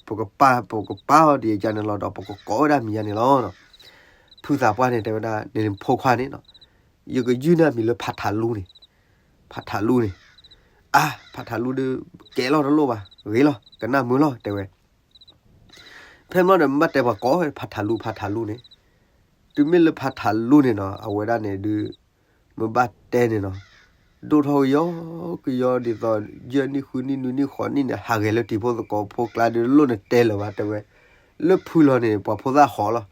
ပကပာ် ပကပာ်အီၤဒ်အံၤန့ၣ်လီၤဒီး ပကကိးဝဲဒၣ်မံၤယါန့ၣ်လီၤ. ဖုသးပှၢ်န့ၣ်တဲဝဲဒၣ် နဖိခွါန့ၣ်နီၤ, ယကယုၢ်န့ၢ်အမံၤလၢဖးထးလူန့ၣ်, ဖးထးလူန့ၣ်, အါ ဖးထးလူဒီး ကဲလီၤတလိၣ်ဘၣ် ဂ့ၤလီၤ ကနၣ်မုာ်လီၤ တဲဝဲ ဖဲမ့ၢ်ဒီး မ့ၢ်ဘၣ်တဲပှၤကိးဝဲ ဖးထးလူ ဖးထးလူန့ၣ်, တုၤမ့ၢ်လၢဖးထးလူန့ၣ်နီၤ အဝဲဒၣ်န့ၣ်ဒုး မ့ၢ်ဘၣ်တဲန့ၣ်နီၤ, ဒိၣ်ထီၣ်ကယီကယီဒ်သိး ယဲၢ်နံၣ်ဃုနံၣ်နွံနံၣ်ဃိးနံၣ်န့ၣ် ဟးဂဲၤလၢတံၤဖိသကိးဖိကျါဒီး လိၣ်နတဲလၢၤဘၣ် တဲဝဲ, လၢဖုလီၤန့ၣ် ပှၤဖိသၣ်ဟီၣ်လီၤ,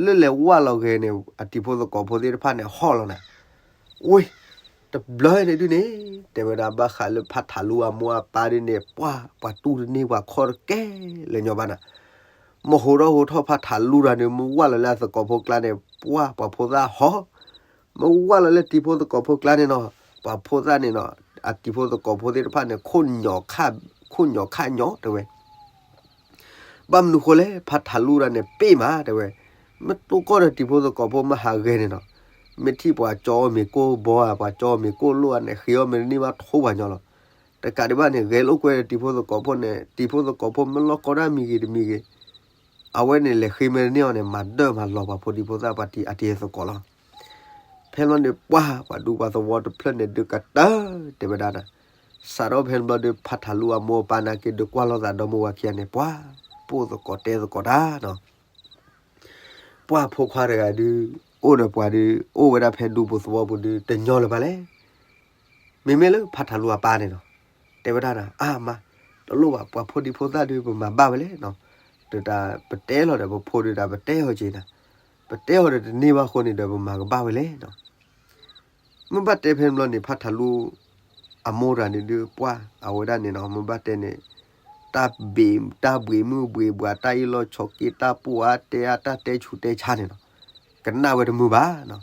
လၢလဲၤဝၢ်လီၤဂဲၤန့ၣ် အတံၤဖိသကိးဖိသ့ၣ်တဖၣ်န့ၣ် ဟီၣ်လီၤနၤ ဝ့ၢ် တဘျီန့ၣ်ဒုးန့ၣ် တဲဝဲဒၣ်ဘၣ်ဃးလၢဖးထးလူအမိၢ်အပၢ်ဒုးန့ၣ် ပှၢ် ပှၤတူၢ်တန့ၢ်ပှၤခီၣ်တကဲလၢၤညီဘၣ်နၤ, မ့ၢ်ဟိးထီၣ်ဟိးထီၣ်ဖးထးလူတဂၤန့ၣ် မ့ၢ်ဝၢ်လီၤလၢအသကိးဖိကျါန့ၣ် ပှၢ် ပှၤဖိသၣ်ဟီၣ်, မ့ၢ်ဝၢ်လီၤလၢတံၤဖိသကိးဖိကျါန့ၣ်နီၤ ပှၤဖိသၣ်န့ၣ်နီၤ အတံၤဖိသကိးဖိသ့ၣ်တဖၣ်န့ၣ် ခိၣ်ညီၣ်ခၣ်ညီၣ်တဲဝဲ ဘၣ်မနုၤဃိလဲၣ် ဖးထးလူတဂၤန့ၣ် ပ့ၢ်မး တဲဝဲ, မ့ၢ်တိၢ်ကီၢ်ဒီးတံၤဖိသကိးဖိမ့ၢ်ဟးဂဲၤန့ၣ်နီၤ, မ့ၢ်ထံၣ်ပှၤကၠီအီၣ်မ့ၤကိၢ်ဘီဧါ ပှၤကၠီအီၣ်မ့ၤကိၢ်လိၣ်ဧါန့ၣ် ဃ့အီၣ်မ့ၤတန့ၢ်ဘၣ်ထိပှၤညီလီၤ. တကးဒံးဘၣ်န့ၣ် ဂဲၤလိာ်ကွဲတံၤဖိသကိးဖိန့ၣ် တံၤဖိသကိးဖိမ့ၢ်လီၢ်ကီတၢ်မံၤဂ့ၤတမံၤဂ့ၤ အဝဲန့ၣ်လဲၤဃ့မ့ၤတန့ၢ်အီၤန့ၣ် မၤဒၢၣ်မၤလီၤပှၤဖိဒံဖိသၣ်ပှၤတံၤအတံၤသကိးလီၤ. ဖဲန့ၣ်ဘျီန့ၣ် ပှၢ်ပှၤဒူပှၤသဝီတဖျၢၣ်န့ၣ်ဒုးကတၢၢ်တဲဝဲဒၣ်နၤ, စးထီၣ်ဖဲန့ၣ်ဘျီဒီး ဖးထးလူအမိၢ်အပၢ်နာ်က့ဒုးကွၢ်လိာ်သးဒီမါဝၤခံဂၤန့ၣ် ပှၢ် ပိၢ်သကိးတဲသကိးတၢ်နီၤ. ပှၢ်ဖိခွါတဂၤဒုး အိၣ်ဒီးပှၤဒုး အိၣ်ဝဲဒၣ်ဖဲဒူပူၤသဝီပူၤဒုး တညီလၢၤဘၣ်လဲၣ်. မ့မ့ၢ်လၢဖးထးလူအပၢ်န့ၣ်နီၤ တဲဝဲဒၣ်နၤ အါမါ တလိၣ်ဘၣ် ပှၤဖိဒံဖိသၣ်ဒုး ပမၤဘၣ်ဝဲလဲၣ်နီၤ. ဒီးတၢ်ပတဲလီၤဒီး ပဖိဒုးတၢ်ပတဲအီၤက့ၤနၤ, ပတဲအီၤဒီးတန့ၢ်ဘၣ်အဃိန့ၣ်ဒီး ပမၤကဘၣ်ဝဲလဲၣ်နီၤ. မ့ၢ်ဘၣ်တဲဖဲန့ၣ်ဘျီန့ၣ် ဖးထးလူ အမိၢ်တဂၤန့ၣ်ဒုး ပှၢ်အဝဲဒၣ်န့ၣ်နီၤ မ့ၢ်ဘၣ်တဲန့ၣ် တၢ်ဘှံးမုၢ်ဘှံးပှၤ တၢ်အ့ၣ်လိာ်ဆိးက့ တၢ်ပိၢ်အါတဲအါ တၢ်တဲဆူးတဲဆါန့ၣ်နီၤ ကနၣ်ဝဲတမုာ်ဘၣ်နီၤ.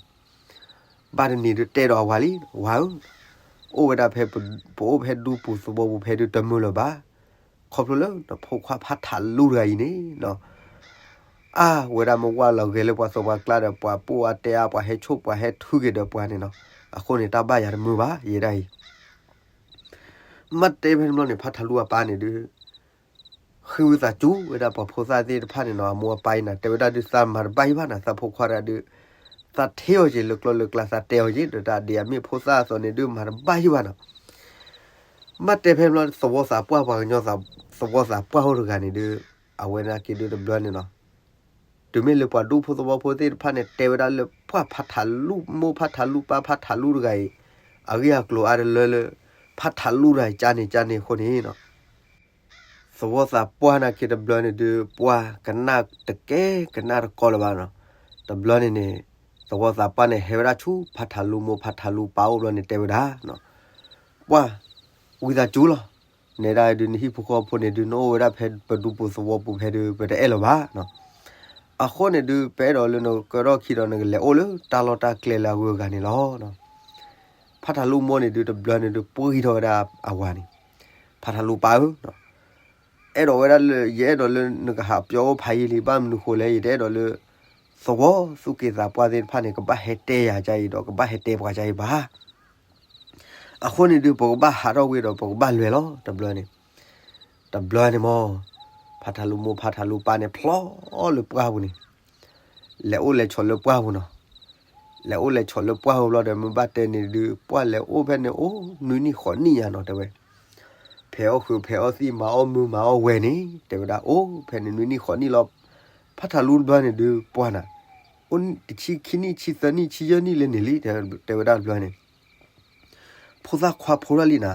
ဘၣ်တနံၤဒုးတဲဒီးအဝၤလံ ဝၤဧၢ, အိၣ်ဝဲဒၣ်ဖဲ ပအိၣ်ဖဲဒူပူၤသဝီပူၤဖဲဒုးတမုာ်လၢၤဘၣ်. ခီဖျိလၢနဖိခွါဖးထးလူတဂၤအံၤန့ၣ်နီၤ အါ ဝဲဒၣ်မ့ၢ်ဝဲလီၤဂဲၤလၢပှၤသဝီပှၤကျါဒီး ပှၤပိၢ်အါတဲအါ ပှၤဟဲဆိၣ်ပှၤဟဲထုက့ၤဒီးပှၤန့ၣ်နီၤ. အဃိန့ၣ် တၢ်ဘၣ်ယၤတမုာ်ဘၣ် ယဲဒၣ်အံၤ. မ့ၢ်တဲဖဲန့ၣ်ဘျီန့ၣ် ဖးထးလူအပၢ်န့ၣ်ဒုး ဃ့ဝံသးစူၤဝဲဒၣ်ပှၤဖိသၣ်သ့ၣ်တဖၣ်န့ၣ်နီၤ အမိၢ်အပၢ်အံၤနၤ တဲဝဲဒၣ်ဒုး သးမၤတဘၣ်ယံၤဘၣ်နၤ သးဖိခွါတဂၤဒုး သးထ့အီၤက့ၤလၢကျိလၢကျါ သးတဲအီၤက့ၤ ဒီးတၢ်ဒ်အမ့ၢ်ဖိသၣ်အသိးန့ၣ်ဒုး မၤတဘၣ်ယံၤဘၣ်နီၤ. မ့ၢ်တဲဖဲန့ၣ်ဘျီ သဝီသးပှၢ် ပှၤကညီသဝီသးပှၢ်အိၣ်တဂၤန့ၣ်ဒုး အဝဲနာ်က့ဒုးတဘျီန့ၣ်နီၤ တုၤမ့ၢ်လၢပှၤဒူဖိသဝီဖိသ့ၣ်တဖၣ်န့ၣ် တဲဝဲဒၣ်လၢပှၢ်ဖးထးလူမိၢ် ဖးထးလူပၢ် ဖးထးလူတဂၤအံၤ အဂ့ၢ်အကျိၤအါတလၢလၢ ဖးထးလူတဂၤအံၤ ကန့ၣ်ကန့ၣ်အဃိန့ၣ်နီၤ သဝီသးပှၢ်နာ်က့တဘျီန့ၣ်ဒုး ပှၢ်ကနၣ်တကဲကနၣ်တကီလၢၤဘၣ်နီၤ. တဘျီန့ၣ်န့ၣ် သဝီသးပှၢ်န့ၣ် ဟဲဝဲဒၣ်ဆူဖးထးလူမိၢ် ဖးထးလူပၢ်အိၣ်ဘျီန့ၣ် တဲဝဲဒၣ် ပှၢ် ဝံသးစူၤလီၤ. နဲဒၣ်ဒုး နဟံၣ်ဖိဃီဖိန့ၣ်ဒုး နအိၣ်ဝဲဒၣ်ဖဲပဒူပူၤသဝီပူၤဖဲဒုး ပတအဲၣ်လၢၤဘၣ်နီၤ. အဃိန့ၣ်ဒုး ပအဲၣ်ဒိးလၢနကဲထီၣ်ခံဒီး နကလဲၤအိၣ်လၢတၢ်လီၢ်တၢ်ကျဲလၢအဂုၤအဂၤန့ၣ်လီၤ. ဖးထးလူမိၢ်န့ၣ်ဒုး တဘျီန့ၣ်ဒုး ပှံၢ်ထီၣ်ဝဲဒၣ်အဝၤန့ၣ်, ဖးထးလူပၢ်ဧၢ, အဲၣ်ဒိးဝဲဒၣ်လၢ ယအဲၣ်ဒိးလၢနကဟးပျီအိၣ်ဖးယံာ်လံ ဘၣ်မနုၤဃိလဲၣ် ယတအဲၣ်ဒိးလၢ သဝီသူၣ်က့သးပှၢ်သ့ၣ်တဖၣ်န့ၣ် ကဘၣ်ဟဲတဲယၤကါအံၤဒီး ကဘၣ်ဟဲတဲပှၤကါအံၤဘၣ်. အဃိန့ၣ်ဒုး ပကဘၣ်ဟးထီၣ်ကွံာ်ဒီး ပကဘၣ်လဲၤလီၤ တဘျီန့ၣ်. တဘျီန့ၣ်မ့ၢ် ဖးထးလူမိၢ်ဖးထးလူပၢ်န့ၣ် ဖျီလၢပှၢ်ပူၤန့ၣ် လဲၤအိၣ်လဲၤဆိးလၢပှၢ်ပူၤနီၤ. လဲၤအိၣ်လဲၤဆိးလၢပှၢ်ပူၤဘျီဒီး မ့ၢ်ဘၣ်တဲန့ၣ်ဒုး ပှၢ်လဲၤအိၣ်ဖဲန့ၣ်အိၣ်နွံနံၣ်ဃိးနံၣ်ညါနီၤ တဲဝဲ. ဖဲးအီၣ်ဃုာ်ဖဲးအီၣ်သံၣ် မၤအီၣ်မုာ်မၤအီၣ်ဝဲန့ၣ် တဲဝဲဒၣ် အိၣ်ဖဲန့ၣ်နွံနံၣ်ဃိးနံၣ်လီၤ. ဖးထးလူတဘျီန့ၣ်ဒုး ပှၢ်နၤ အိၣ်တဆံခံနံၣ် ဆံသၢနံၣ် ဆံယဲၢ်နံၣ်လၢန့ၣ်လံ တဲဝဲဒၣ်တဘျီန့ၣ် ဖိသၣ်ခွါဖိထီၣ်လံနၤ.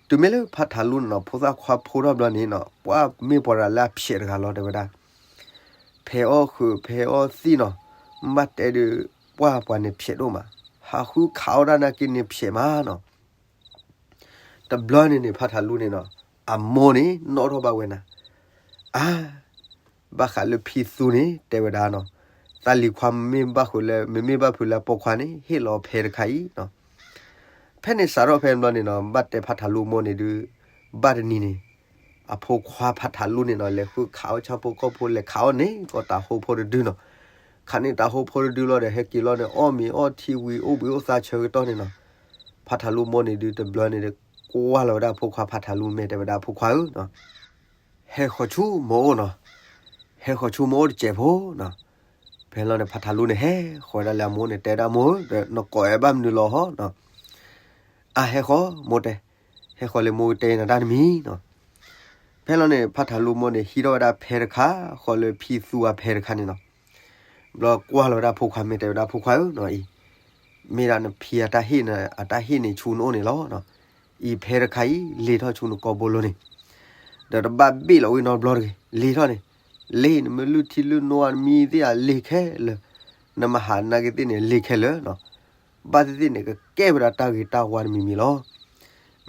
တုၤမ့ၢ်လၢဖးထးလူန့ၣ်နီၤ ဖိသၣ်ခွါဖိထီၣ်ဘျီန့ၣ်နီၤ ပှၢ်မ့ၢ်ပှၤတဂၤလၢအဖျဲးတဂၤလီၤ တဲဝဲဒၣ်. ဖဲးအီၣ်ဃုာ်ဖဲးအီၣ်သံၣ်နီၤ မ့ၢ်ဘၣ်တဲဒုး ပှၢ်ပှၤန့ၣ်ဖျဲးဒိၣ်မး, ဟးဃုခးအီၣ်ဒၣ်နာ်က့န့ၣ်ဖျဲးမးနီၤ. တဘျီန့ၣ်န့ၣ် ဖးထးလူန့ၣ်နီၤ အမိၢ်န့ၣ် နီၣ်ထီၣ်ဘၣ်ဝဲနၤ, အါ ဘၣ်ဃးလၢဖံသူန့ၣ် တဲဝဲဒၣ်နီၤ, သးလံၤခွါမ့ၢ်ဘၣ်ဃုာ်လၢ မ့မ့ၢ်ဘၣ်ဖုးလၢအပိာ်ခွါန့ၣ် ဟ့ၣ်လီၤဖဲတခါအံၤနီၤ. ဖဲန့ၣ်စးထီၣ်ဖဲန့ၣ်ဘျီန့ၣ်နီၤ ဘၣ်တဲဖးထးလူမိၢ်န့ၣ်ဒုး ဘၣ်တနံၤန့ၣ် အဖိခွါဖးထးလူန့ၣ်နီၤ လဲၤဃုခးအီၣ်ဆၣ်ဖိကီၢ်ဖိ လဲၤခးအီၣ်န့ၢ်ကီးတၤဟိဖိတဒုနီၤ. ခးန့ၢ်တၤဟိဖိတဒုလီၤဒီး ဟဲက့ၤလီၤန့ၣ် အီၣ်မ့ၤအီထံဝံၤ အိၣ်ဘှံးအိၣ်သါဆၢကတီၢ်န့ၣ်နီၤ. ဖးထးလူမိၢ်န့ၣ်ဒုး တဘျီန့ၣ် ကွၢ်လီၤဝဲဒၣ်အဖိခွါဖးထးလူ မ့ၢ်တဲဝဲဒၣ်အဖိခွါဧၢနီၤ ဟဲဃီၤဆူမိၢ်အိၣ်နီၤ, ဟဲဃီၤဆူမိၢ်အိၣ်တစဲးဖိနီၤ. ဖဲလီၤန့ၣ် ဖးထးလူန့ၣ် ဟဲဃီၤဝဲဒၣ်လၢအမိၢ်န့ၣ် တဲဒၣ်မိၢ်ဧၢ နကိးအဲၣ်ဘၣ်မနုၤလီၤဟီနီၤ. အါ ဟဲဃီၤ မိၢ်တဲ, ဟဲဃီၤလၢမိၢ်ကတဲနၤတၢ်တမံၤနီၤ. ဖဲလီၤန့ၣ် ဖးထးလူမိၢ်န့ၣ် ဟံးထီၣ်ဝဲဒၣ်ဖဲတခါ ဃီၤလၢဖံသူအဖဲတခါန့ၣ်နီၤ. ဘျီကွၢ်လီၤဝဲဒၣ်ဖိခွါ မ့ၢ်တဲဝဲဒၣ်ဖိခွါဧၢနီၤအံၤ မ့ၢ်ဒၣ်နဖံအတၢ်ဟ့ၣ်န့ၣ် အတၢ်ဟ့ၣ်န့ၣ်ဆူနအိၣ်န့ၣ်လီၤ. အံၤဖဲတခါအံၤ လ့ၤထီၣ်ဆူနကိာ်ဘိလိၤန့ၣ်, ဒီးတဘၣ်ဘ့ၣ်လီၤဝံၤနီတဘျီတဂ့ၤ, လ့ၤထီၣ်န့ၣ်, လ့ၤနမ့ၢ်လုၢ်ထံလုၢ်နိအမံၤသ့ၣ်ဧါ လ့ၤခဲလၢာ်, နမဟးနာ်က့သ့ၣ်န့ၣ် လ့ၤခဲလၢာ်နီၤ. ဘၣ်သ့ၣ်သ့ၣ်န့ၣ် ကကဲဝဲဒၣ်တၢ်ဂ့ၤတၢ်ဝါတမံၤမံၤလီၤ.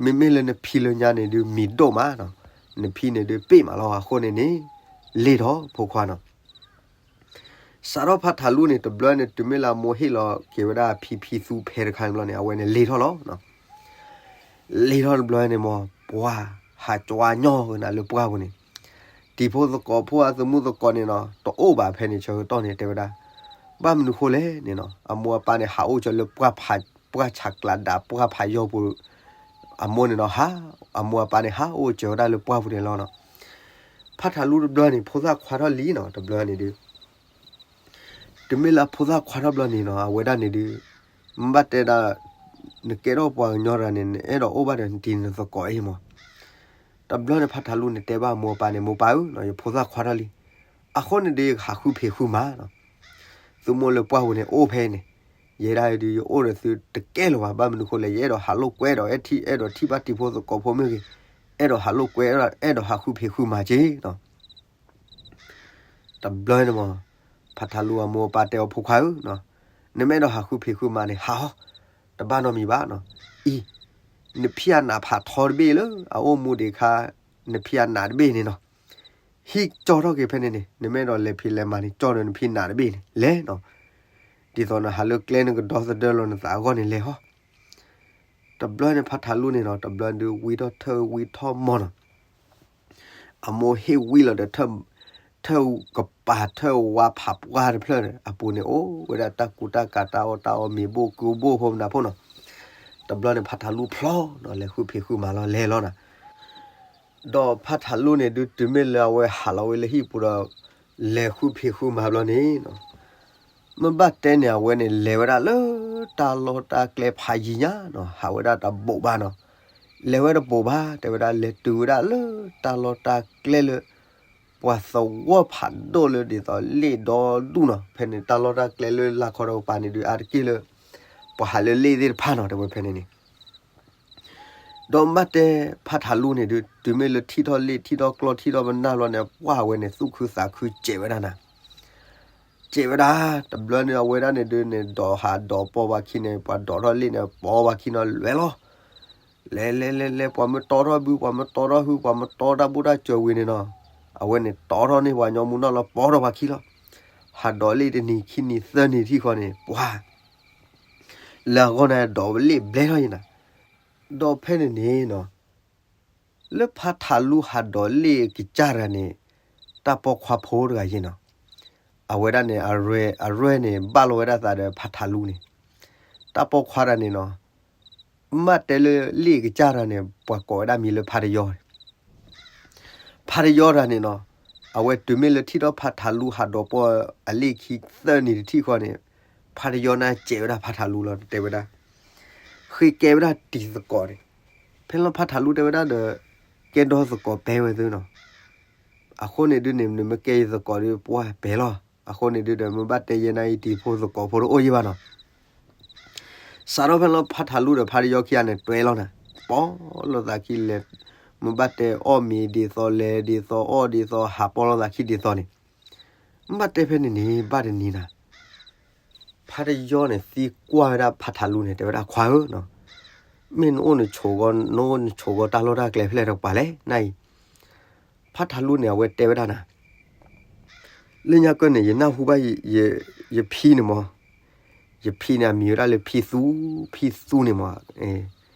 မ့မ့ၢ်လၢနဖံလၢညါန့ၣ်ဒုး မံၤဒိၣ်မးနီၤ, နဖံန့ၣ်ဒုးပ့ၢ်မးလီၤ. အဃိန့ၣ်န့ၣ် လ့ၤထီၣ်ဖိခွါနီၤ. စးထီၣ်ဖးထးလူန့ၣ် တဘျီန့ၣ် တုၤမ့ၢ်လၢအမိၢ်ဟ့ၣ်လီၤက့ၤဝဲဒၣ်ဖံဖံသူဖဲတခါန့ၣ်ဘျီန့ၣ် အဝဲန့ၣ်လ့ၤထီၣ်လီၤ. လ့ၤထီၣ်တဘျီန့ၣ်မ့ၢ် ပှၢ်ဟးကွၢ်ညီဂ့ၤနၤလၢပှၢ်ပူၤန့ၣ်, တံၤဖိသကိးဖိအသမူသကိးန့ၣ်နီၤ တအိၣ်ဘၣ်ဖဲန့ၣ်ဆၢကတီၢ်န့ၣ် တဲဝဲဒၣ်. ဘၣ်မနုၤဃိလဲၣ်န့ၣ်နီၤ အမိၢ်အပၢ်န့ၣ် ဟးအိၣ်ကၢၤလၢပှၢ်ဆးကျးဒး ပှၢ်ဖးယီၤပူၤ, အမိၢ်န့ၣ်နီၤ ဟး, အမိၢ်အပၢ်န့ၣ် ဟးအိၣ်ကၢၤဝဲဒၣ်လၢပှၢ်ပူၤန့ၣ်လီၤနီၤ. ဖးထးလူတဘျီန့ၣ် ဖိသၣ်ခွါထီၣ်လံနီၤ တဘျီန့ၣ်ဒုး တုၤမ့ၢ်လၢအဖိသၣ်ခွါထီၣ်ဘျီန့ၣ်နီၤ အဝဲဒၣ်န့ၣ်ဒုး မ့ၢ်ဘၣ်တဲဒၣ် နကဲထီၣ်ပှၤကညီတဂၤန့ၣ် နအဲၣ်ဒိးအိၣ်ဘၣ်ဒီးနတံၤနသကိးအံၤမး. တဘျီန့ၣ်ဖးထးလူန့ၣ်တဲဘၣ်အမိၢ်အပၢ်န့ၣ် မိၢ်ပၢ်ဧၢ, ယဖိသၣ်ခွါထီၣ်လံ. အဃိန့ၣ်ဒီးယကဟးဃုဖံးဃုမၤနီၤ. သုမိၢ်လၢပှၢ်ပူၤန့ၣ်အိၣ်ဖဲအံၤန့ၣ်, ယဲဒၣ်ဒုးယအိၣ်ဒီးသုတကဲလၢၤဘၣ်. ဘၣ်မနုၤဃိလဲၣ်, ယအဲၣ်ဒိးဟးလိာ်ကွဲဒီး အဲၣ်ဒိးထံၣ်ဘၣ်တံၤဖိသကိးဖိမ့ၢ်ဂ့ၤ, အဲၣ်ဒိးဟးလိာ်ကွဲ, အဲၣ်ဒိးဟးဃုဖံးဃုမၤက့ၤနီၤ. တဘျီန့ၣ်မး ဖးထးလူအမိၢ်အပၢ်တဲအီၤ ဖိခွါဧၢ, နမ့ၢ်အဲၣ်ဒိးဟးဃုဖံးဃုမၤန့ၣ် ဟးအီၤ, တဘၣ်နီတမံၤဘၣ်နီၤ. အံၤ နဖံးအနးဖးထီတဘ့ၣ်လၢအအိၣ်မူဒံးအခါ, နဖံးအနးတဘ့ၣ်န့ၣ်နီၤ, ဟံးကၠီထီၣ်က့ၤဖဲန့ၣ်န့ၣ်, နမ့ၢ်အဲၣ်ဒိးလဲၤဖံးလဲၤမၤန့ၣ် ကၠီဒီးနဖံးနးတဘ့ၣ်န့ၣ် လဲၤနီၤ. ဒ်သိးနဟးလၢကျဲနကဒီသဒၢလီၤနသးအဂီၢ်န့ၣ်လဲၤဟီ. တဘျီန့ၣ်ဖးထးလူန့ၣ်နီၤ, တဘျီဒုးဝံထီၣ်ထၢၣ်ဝံထီၣ်မီၢ်နီၤ. အမိၢ်ဟ့ၣ်ဝံလီၤဒီး ထၢၣ်ကပၤထၢၣ်ဝါဖးပှၢ်တဖျၢၣ်န့ၣ် အပူၤန့ၣ် အိၣ်ဝဲဒၣ်တၢ်ကူတၢ်ကၤ တၢ်အီၣ်တၢ်အီ မ့ၤဘိၣ်ကုဘိၣ်ဖိမနၤဖိနီၤ. တဘျီန့ၣ်ဖးထးလူဖျီနီၤ, လဲၤဃုဖံးဃုမၤလီၤ လဲၤလီၤနၤ. ဒီးဖးထးလူန့ၣ်ဒုး တုၤမ့ၢ်လၢအဝဲဟးလီၤဝဲလၢဟံၣ်ပူၤဒီး လဲၤဃုဖံးဃုမၤဘျီန့ၣ်နီၤ, မ့ၢ်ဘၣ်တဲန့ၣ် အဝဲန့ၣ်လဲၤဝဲဒၣ်လၢတၢ်လီၢ်တၢ်ကျဲဖးယံၤညါနီၤ, ဟးဝဲဒၣ်တဘိးဘၣ်နီၤ. လဲၤဝဲတဘိးဘၣ်, တဲဝဲဒၣ်လဲၤတုၤဝဲဒၣ်လၢတၢ်လီၢ်တၢ်ကျဲလၢ ပှၤသဝီဖးဒိၣ်လၢဒ်သိးလ့ၣ်ဒီဒူၣ်နီၤ. ဖဲန့ၣ်တၢ်လီၢ်တၢ်ကျဲလၢလၢခီဒီးပၤန့ၣ်ဒုး အါတက့ၢ်လၢ ပှၤဟးလၢလ့ၣ်သ့ၣ်တဖၣ်နီၤ, တဲဝဲဖဲန့ၣ်န့ၣ် ဒီးမ့ၢ်ဘၣ်တဲဖးထးလူန့ၣ်ဒုး တုၤမ့ၢ်လၢထံၣ်ထီၣ်လ့ၣ် ထံၣ်ထီၣ်ကျီ ထံၣ်ထီၣ်ပနၢ်ဘျီန့ၣ် ပှၢ်ဝဲန့ၣ် သူၣ်ခုသးခုစဲးဝဲဒၣ်နၤ. စဲးဝဲဒၣ်, တဘျီန့ၣ် အဝဲဒၣ်န့ၣ်ဒုးန့ၣ် ဒိးဟးဒိးပိာ်ပှၤခံန့ၣ် ပှၤဒိးထီၣ်လ့ၣ်န့ၣ် ပိာ်ပှၤခံနီၤ လဲၤလီၤ. လဲၤလဲၤလဲၤလဲၤ ပှၤမ့ၢ်တီထီၣ်ဘု ပှၤမ့ၢ်တီထီၣ်ဟု ပှၤမ့ၢ်တီတၢ်ဘူၣ်တၢ်စၢၤဝံၤန့ၣ်နီၤ, အဝဲန့ၣ်တီထီၣ်န့ၢ်ပှၤညီမူနီၢ်လီၤ ပိာ်ထီၣ်ပှၤခံလီၤ. ဟးဒိးလ့ၣ်တနံၤခံနံၤသၢနံၤထံၣ်ဃီန့ၣ် ပှၤ လၢအဂီၢ်န့ၣ် ဒိးလ့ၣ်ဘျဲထီၣ်ယံၤနၤ. ဒီးဖဲန့ၣ်န့ၣ်နီၤ, လၢဖးထးလူဟးဒိးလ့ၣ်ကစၢ်တဂၤန့ၣ် တၢ်ပိာ်ခွါဖိတဂၤယံၤနီၤ, အဝဲဒၣ်န့ၣ် အရဲၣ်န့ၣ် ဘၣ်လီၤဝဲဒၣ်သးဒီးဖးထးလူန့ၣ်, တၢ်ပိာ်ခွါတဂၤန့ၣ်နီၤ, မ့ၢ်ဘၣ်တဲလၢလ့ၣ်ကစၢ်တဂၤန့ၣ် ပှၤကိးဝဲဒၣ်မံၤလၢဖးတယီန့ၣ် ဖးတယီတဂၤန့ၣ်နီၤ, အဝဲတုၤမ့ၢ်လၢထံၣ်ထီၣ်ဖးထးလူဟးဒိးပိာ်အလ့ၣ်ခံသၢနံၤတထံၣ်ဃီန့ၣ်, ဖးတယီန့ၣ်စဲးဝဲဒၣ်ဖးထးလူလီၤ တဲဝဲဒၣ်, ဃ့ကဲဝဲဒၣ်တံၤသကိးန့ၣ်, ဖဲလီၤဖးထးလူတဲဝဲဒၣ်ဒီး, ကဲဒီသကိးပဲဝဲသုနီၤ, အဃိန့ၣ်ဒုးန့ၣ် နမ့ၢ်ကဲယသကိးဒီးပှၢ်ပဲလီၤ, အဃိန့ၣ်ဒုးဒီး မ့ၢ်ဘၣ်တဲယဲန့ၣ်အံၤ တံၤဖိသကိးဖိတအိၣ်ယံၤဘၣ်နီၤ စးထီၣ်ဖဲလီၤဖးထးလူဒီးဖးတယီခံဂၤန့ၣ် တွဲလီၤနၤ, ပိာ်လိာ်သးခံလဲၤ, မ့ၢ်ဘၣ်တဲအီၣ်မ့ၤဒ်သိးလဲၤဒ်သိးအီၣ်ဒ်သိးဟးပိာ်လိာ်သးခံဒ်သိးန့ၣ်, မ့ၢ်ဘၣ်တဲဖဲန့ၣ်န့ၣ် ဘၣ်တနံၤနၤ, ဖးတယီန့ၣ် သံကွၢ်ဝဲဒၣ်ဖးထးလူန့ၣ် တဲဝဲဒၣ်ခွါဧၢနီၤ, မ့ၢ်နအိၣ်နဆိးဂီၤ နအိၣ်နဆိးဂီၤတၢ်လီၢ်တၢ်ကျဲဖဲလဲၣ်တကပၤလဲၣ် နၤအံၤ, ဖးထးလူန့ၣ် အဝဲတဲဝဲဒၣ်နၤ လၢညါကၢၢ်န့ၣ် ယနၢ်ဟူဘၣ် ယဖံန့ၣ်မး, ယဖံန့ၣ် အမံၤဝဲဒၣ်လၢဖံသူ, ဖံသူန့ၣ်မး,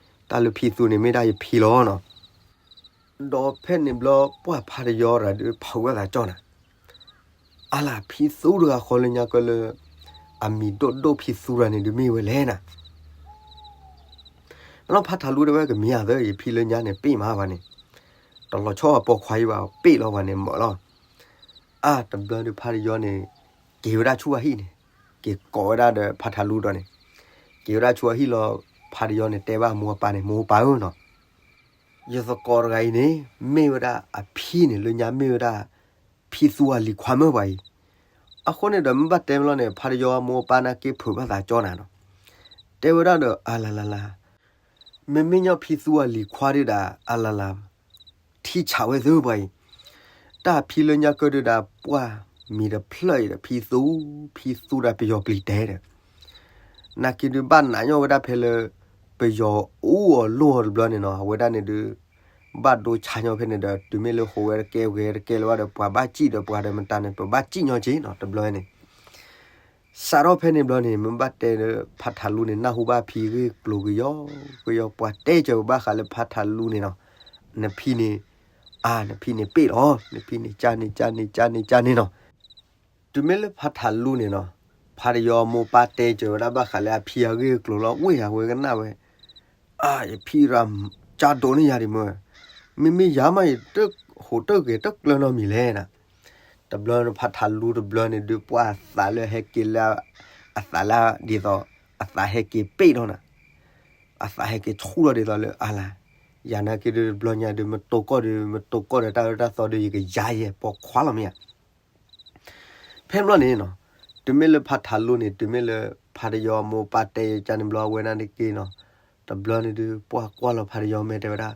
တၢ်လၢဖံသူန့ၣ် မ့ၢ်ဒၣ်ယဖံလီၤနီၤ. ဒီးဖဲန့ၣ်ဘျီ ပှၢ်ဖးတယီတဂၤဒုး ဖးဝဲသးကၠီနၤ, အါလၢဖံသူတဂၤဃီလၢညါကၢၢ်လၢ အမံၤဒိၣ်ဒိၣ်ဖံသူတဂၤန့ၣ်ဒုးမ့ၢ်ဝဲလဲၣ်နၤ လီၤဖးထးလူတဲဝဲကမံၤအသၢ ယဖံလၢညါန့ၣ် ပ့ၢ်မးပှၤန့ၣ်, တလီၤဆီအပိာ်ခွါအံၤဘၣ် ပ့ၢ်လီၤပှၤန့ၣ်မၢလီၤ. အါ တဘျီဒုးဖးတယီန့ၣ် က့ၤဝဲဒၣ်ဆူအဟံၣ်န့ၣ်, က့ၤကိးဝဲဒၣ်ဒီးဖးထးလူဒီးန့ၣ်, က့ၤဝဲဒၣ်ဆူအဟံၣ်လီၤ ဖးတယီန့ၣ် တဲဘၣ်မိၢ်အပၢ်န့ၣ် မိၢ်ပၢ်ဧၢနီၤ, ယသကိးတဂၤအံၤန့ၣ် မ့ၢ်ဝဲဒၣ်အဖံန့ၣ် လၢညါမ့ၢ်ဝဲဒၣ် ဖံသူအလံၤခွါမၢပှၤအံၤ, အဃိန့ၣ်ဒီးမ့ၢ်ဘၣ်တဲမးလီၤန့ၣ် ဖးတယီမိၢ်ပၢ်နာ်က့ဖုးဘၣ်သးကၠီနၤနီၤ, တဲဝဲဒၣ်ဒီး အလၤလၤလၤ မ့မ့ၢ်ညီဖံသူအလံၤခွါဒုဒၣ် အလၤလၤ ထံဆးဝဲသ့ၣ်ပှၤအံၤ, တၢ်ဖံလၢညါကၢၢ်ဒုဒၣ် ပှၢ်မံၤတဖျၢၣ်အံၤဒီး ဖံသူ, ဖံသူဒၣ်ပယီၤပျံၤတဲဒီး နာ်က့ဒုးဘၣ်နးညီၣ်ဝဲဒၣ်ဖဲလၢ ပယီၤအူအီၤလိၣ်အီၤတဘျီန့ၣ်နီၤ, အဝဲဒၣ်န့ၣ်ဒုး ဘၣ်ဒိဆါညီဖဲန့ၣ်ဒီး တုၤမ့ၢ်လၢဟိးဝဲတကဲဂဲၤတကဲလၢၤဘၣ်ဒီး ပှၤဘၣ်စံၣ်ဒီးပှၤဒီးမတၤန့ၣ် ပဘၣ်စံၣ်ညီက့နီၤ တဘျီန့ၣ် စးထီၣ်ဖဲန့ၣ်ဘျီန့ၣ် မ့ၢ်ဘၣ်တဲလၢဖးထးလူန့ၣ် နၢ်ဟူဘၣ်ဖံဂ့ၢ်ကျိၤကယီကယီ ပှၤတဲစၢၤဘၣ်ဃးလၢဖးထးလူန့ၣ်နီၤ, နဖံန့ၣ် အါ နဖံန့ၣ်ပ့ၢ်လီၤ နဖံန့ၣ်ကၢ်န့ၣ်ကၢ်န့ၣ်ကၢ်န့ၣ်ကၢ်န့ၣ်နီၤ, တုၤမ့ၢ်လၢဖးထးလူန့ၣ်နီၤ, ဖးတယီမိၢ်ပၢ်တဲစၢၤဝဲဒၣ်ဘၣ်ဃးလၢအဖံအဂ့ၢ်အကျိၤလီၤ ဝ့ၢ်အဝဲကနၣ်ဝဲ, အါ ယဖံရၤ ကၢ်ဒိးန့ၢ်ယၤဒံးမၢ, မ့မ့ၢ်ယၤမး ယတဟူးတဂဲၤတကျၢၤနီတမံၤလဲၣ်နၤ, တဘျီဖးထးလူတဘျီန့ၣ်ဒုး ပှၢ်အသးလၢဟဲက့ၤလၢ အသးလၢဒ်သိး အသးဟဲက့ၤပ့ၣ်ထီၣ်နၤ, အသးဟဲက့ၤဆူၣ်ထီၣ်ဒ်သိးလၢအါလၢ်, ယၤနာ်က့ဒုးတဘျီညါဒုး မတိၢ်ကီၢ်ဒုး မတိၢ်ကီၢ်ဒီးတၢ်အၢတၢ်သီဒုး ယကယၤယဲၢ်ပိာ်ခွါလီၤမ့ၢ်ဧါ. ဖဲဘျီန့ၣ်နီၤ, တုၤမ့ၢ်လၢဖါထးလူန့ၣ် တုၤမ့ၢ်လၢဖါတယီအမိၢ်အပၢ်တဲယကန့ၣ်ဘျီ အဝဲဒၣ်န့ၣ်က့နီၤ, တဘျီန့ၣ်ဒုး ပှၢ်ကွၢ်လီၤဖါတယီမဲာ်တဲဝဲဒၣ်,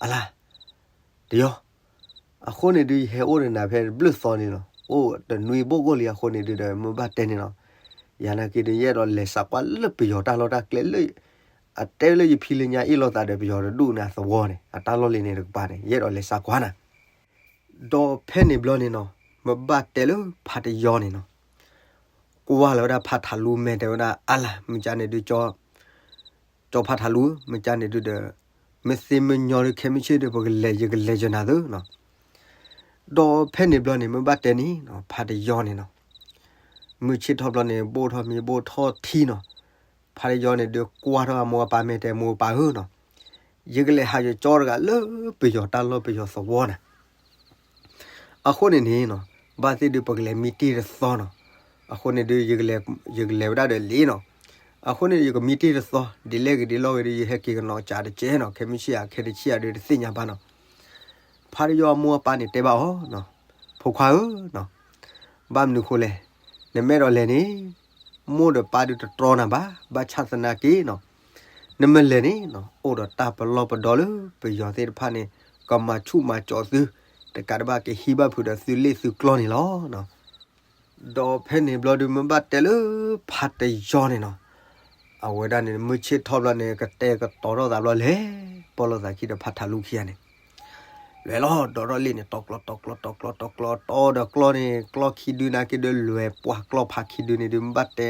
အလါ, တယီ, အဃိန့ၣ်ဒုး ယဟဲအိၣ်ဒီးနၤဖဲတဘျုးသီန့ၣ်လီၤ. အိၣ်တနွံဘိၣ်ကိၣ်လံအဃိန့ၣ်ဒုးဒီး မ့ၢ်ဘၣ်တဲန့ၣ်နီၤ, ယၤနာ်က့ဒုး ယအဲၣ်ဒိးလဲၤစးကွၢ်လၢပယီၤတၢ်လီၢ်တၢ်ကျဲလၢ အတဲလၢယဖံလၢညါအ့ၣ်လိာ်သးဒီးပယီၤတဒူၣ်န့ၣ် အသဝီန့ၣ် အတၢ်လီၢ်လံန့ၣ်တကပၤန့ၣ် ယအဲၣ်ဒိးလဲၤစးကွၢ်နၤ ဒီးဖဲန့ၣ်ဘျီန့ၣ်နီၤ, မ့ၢ်ဘၣ်တဲလၢဖါတယီန့ၣ်နီၤ, ကွၢ်လီၤဝဲဒၣ်ဖါထးလူမဲာ်တဲဝဲဒၣ် အါလါ, မုၢ်ကၢန့ၣ်ဒုး ကၠီဖါထးလူ, မုၢ်ကၢန့ၣ်ဒုးဒီး မ့ၢ်သ့မ့ၢ်ညီဒီး ခဲမုၢ်ဆ့ၣ်ဒီး ပကလဲၤ ယကလဲၤယနၤသၢနီၤ. ဒီးဖဲန့ၣ်ဘျီန့ၣ် မ့ၢ်ဘၣ်တဲန့ၣ်နီၤ, ဖါတယီန့ၣ်နီၤ, မုၢ်ဆ့ၣ်ထီၣ်ဘျီန့ၣ် ဘိၣ်ထီၣ်မံၤ ဘိၣ်ထီၣ်ထံနီၤ, ဖါတယီန့ၣ်ဒုး ကွၢ်ထီၣ်အမိၢ်အပၢ်မဲာ်တဲ မိၢ်ပၢ်ဧၢနီၤ, ယကလဲၤဟးယကၠီတဂၤလၢပယီၤတၢ်လီၢ်ပယီၤသဝီနၤ အဃိန့ၣ်န့ၣ်နီၤ, ဘၣ်သ့ၣ်ဒုး ပကလဲၤမံတ့ၢ်တသီနီၤ, အဃိန့ၣ်ဒုး ယကလဲၤဝဲဒၣ်ဒီးလံနီၤ, အဃိန့ၣ် ယကမံတ့ၢ်တသီ ဒ်လဲၣ်ဂ့ၤဒ်လဲၣ်ဂ့ၤဒီး ယဟဲက့ၤကနီၤကးတကဲနီၤ, ခဲမုၢ်ဆ့ၣ်ဧါ ခဲတဆံၣ်ဧါဒီး တသ့ၣ်ညါဘၣ်နီၤ. ဖါတယီအမိၢ်အပၢ်န့ၣ်တဲဘၣ်အီၤ, ဖိခွါဧၢနီၤ, ဘၣ်မနုၤဃိလဲၣ်, နမ့ၢ်အဲၣ်ဒိးလဲၤန့ၣ် မိၢ်ဒီးပၢ်ဒုးတတြီနၤဘၣ်, ဘၣ်ဆၣ်သနာ်က့နီၤ, နမ့ၢ်လဲၤန့ၣ်နီၤ အိၣ်ဒီးတၢ်ပလီၢ်ပဒီလၢပယီၤသ့ၣ်တဖၣ်န့ၣ် ကမၤဆူၣ်မၤကၠီသု, တကးဒံးဘၣ်ကဟံးဘၣ်ဖုးဒီးသုလ့ၣ်သုကျီန့ၣ်လီၤ. ဒီးဖဲန့ၣ်ဘျီဒုး မ့ၢ်ဘၣ်တဲလၢဖါတယီန့ၣ်နီၤ, အဝဲဒၣ်န့ၣ် မုၢ်ဆ့ၣ်ထီၣ်ဘျီန့ၣ် ကတဲာ်ကတီၤထီၣ်သးဘျီ လဲၤပိာ်လိာ်သးခံဒီးဖါထးလူခံဂၤန့ၣ် လဲၤလီၤဒီးထီၣ်လ့ၣ်န့ၣ် တီကျီတီကျီတီကျီတီကျီတီဒီးကျီန့ၣ် ကျီခံဒုနာ်က့ဒုး လဲၤပှၢ်ကျီဖးခံဒုန့ၣ်ဒုး မ့ၢ်ဘၣ်တဲ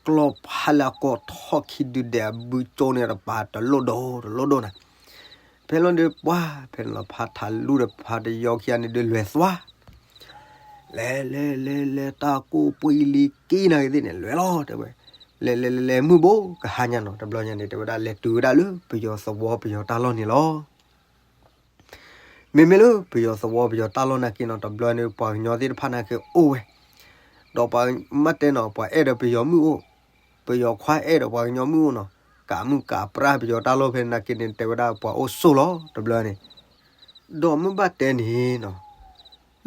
ကျီဖးလၢအကိာ်ထီၣ်ခံဒုဒဲး အဘုကၠိန့ၣ်တပၤ တလိၣ်ဒိၣ်တလိၣ်ဒိၣ်နၤ. ဖဲလီၤဒုးပှၢ် ဖဲန့ၣ်လီၤ ဖါထးလူဒီးဖါတယီခံဂၤန့ၣ်ဒုး လဲၤသွါ လဲၤလဲၤလဲၤလဲၤ တၢ်ကိၢ်ပှံၤလံၤက့ၤနာ်က့သ့ၣ်န့ၣ် လဲၤလီၤတဲဝဲ, လဲၤလဲၤလဲၤလဲၤ မုၢ်ဘိကဟါညါနီၤ တဘျီညါန့ၣ် တဲဝဲဒၣ် လဲၤတုၤဝဲဒၣ်လၢပယီၤသဝီ ပယီၤတၢ်လီၢ်န့ၣ်လီၤ. မ့မ့ၢ်လၢပယီၤသဝီ ပယီၤတၢ်လီၢ်နာ်က့နီၤ တဘျီန့ၣ် ပှၤကညီသ့ၣ်တဖၣ်နာ်က့အိၣ်ဝဲ, ဒီးပှၤမ့ၢ်တဲနီၤ ပှၤအဲၣ်ဒိးပယီၤမုၣ်အိၣ်, ပယီၤခွါအဲၣ်ဒိးပှၤကညီမုၣ်အိၣ်နီၤ, ကးမုၢ်ကးပြၢ်ပယီၤတၢ်လီၢ်ဖဲနာ်က့န့ၣ် တဲဝဲဒၣ်ပှၤအိၣ်ဆိးလီၤ တဘျီန့ၣ် ဒီးမ့ၢ်ဘၣ်တဲန့ၣ်နီၤ,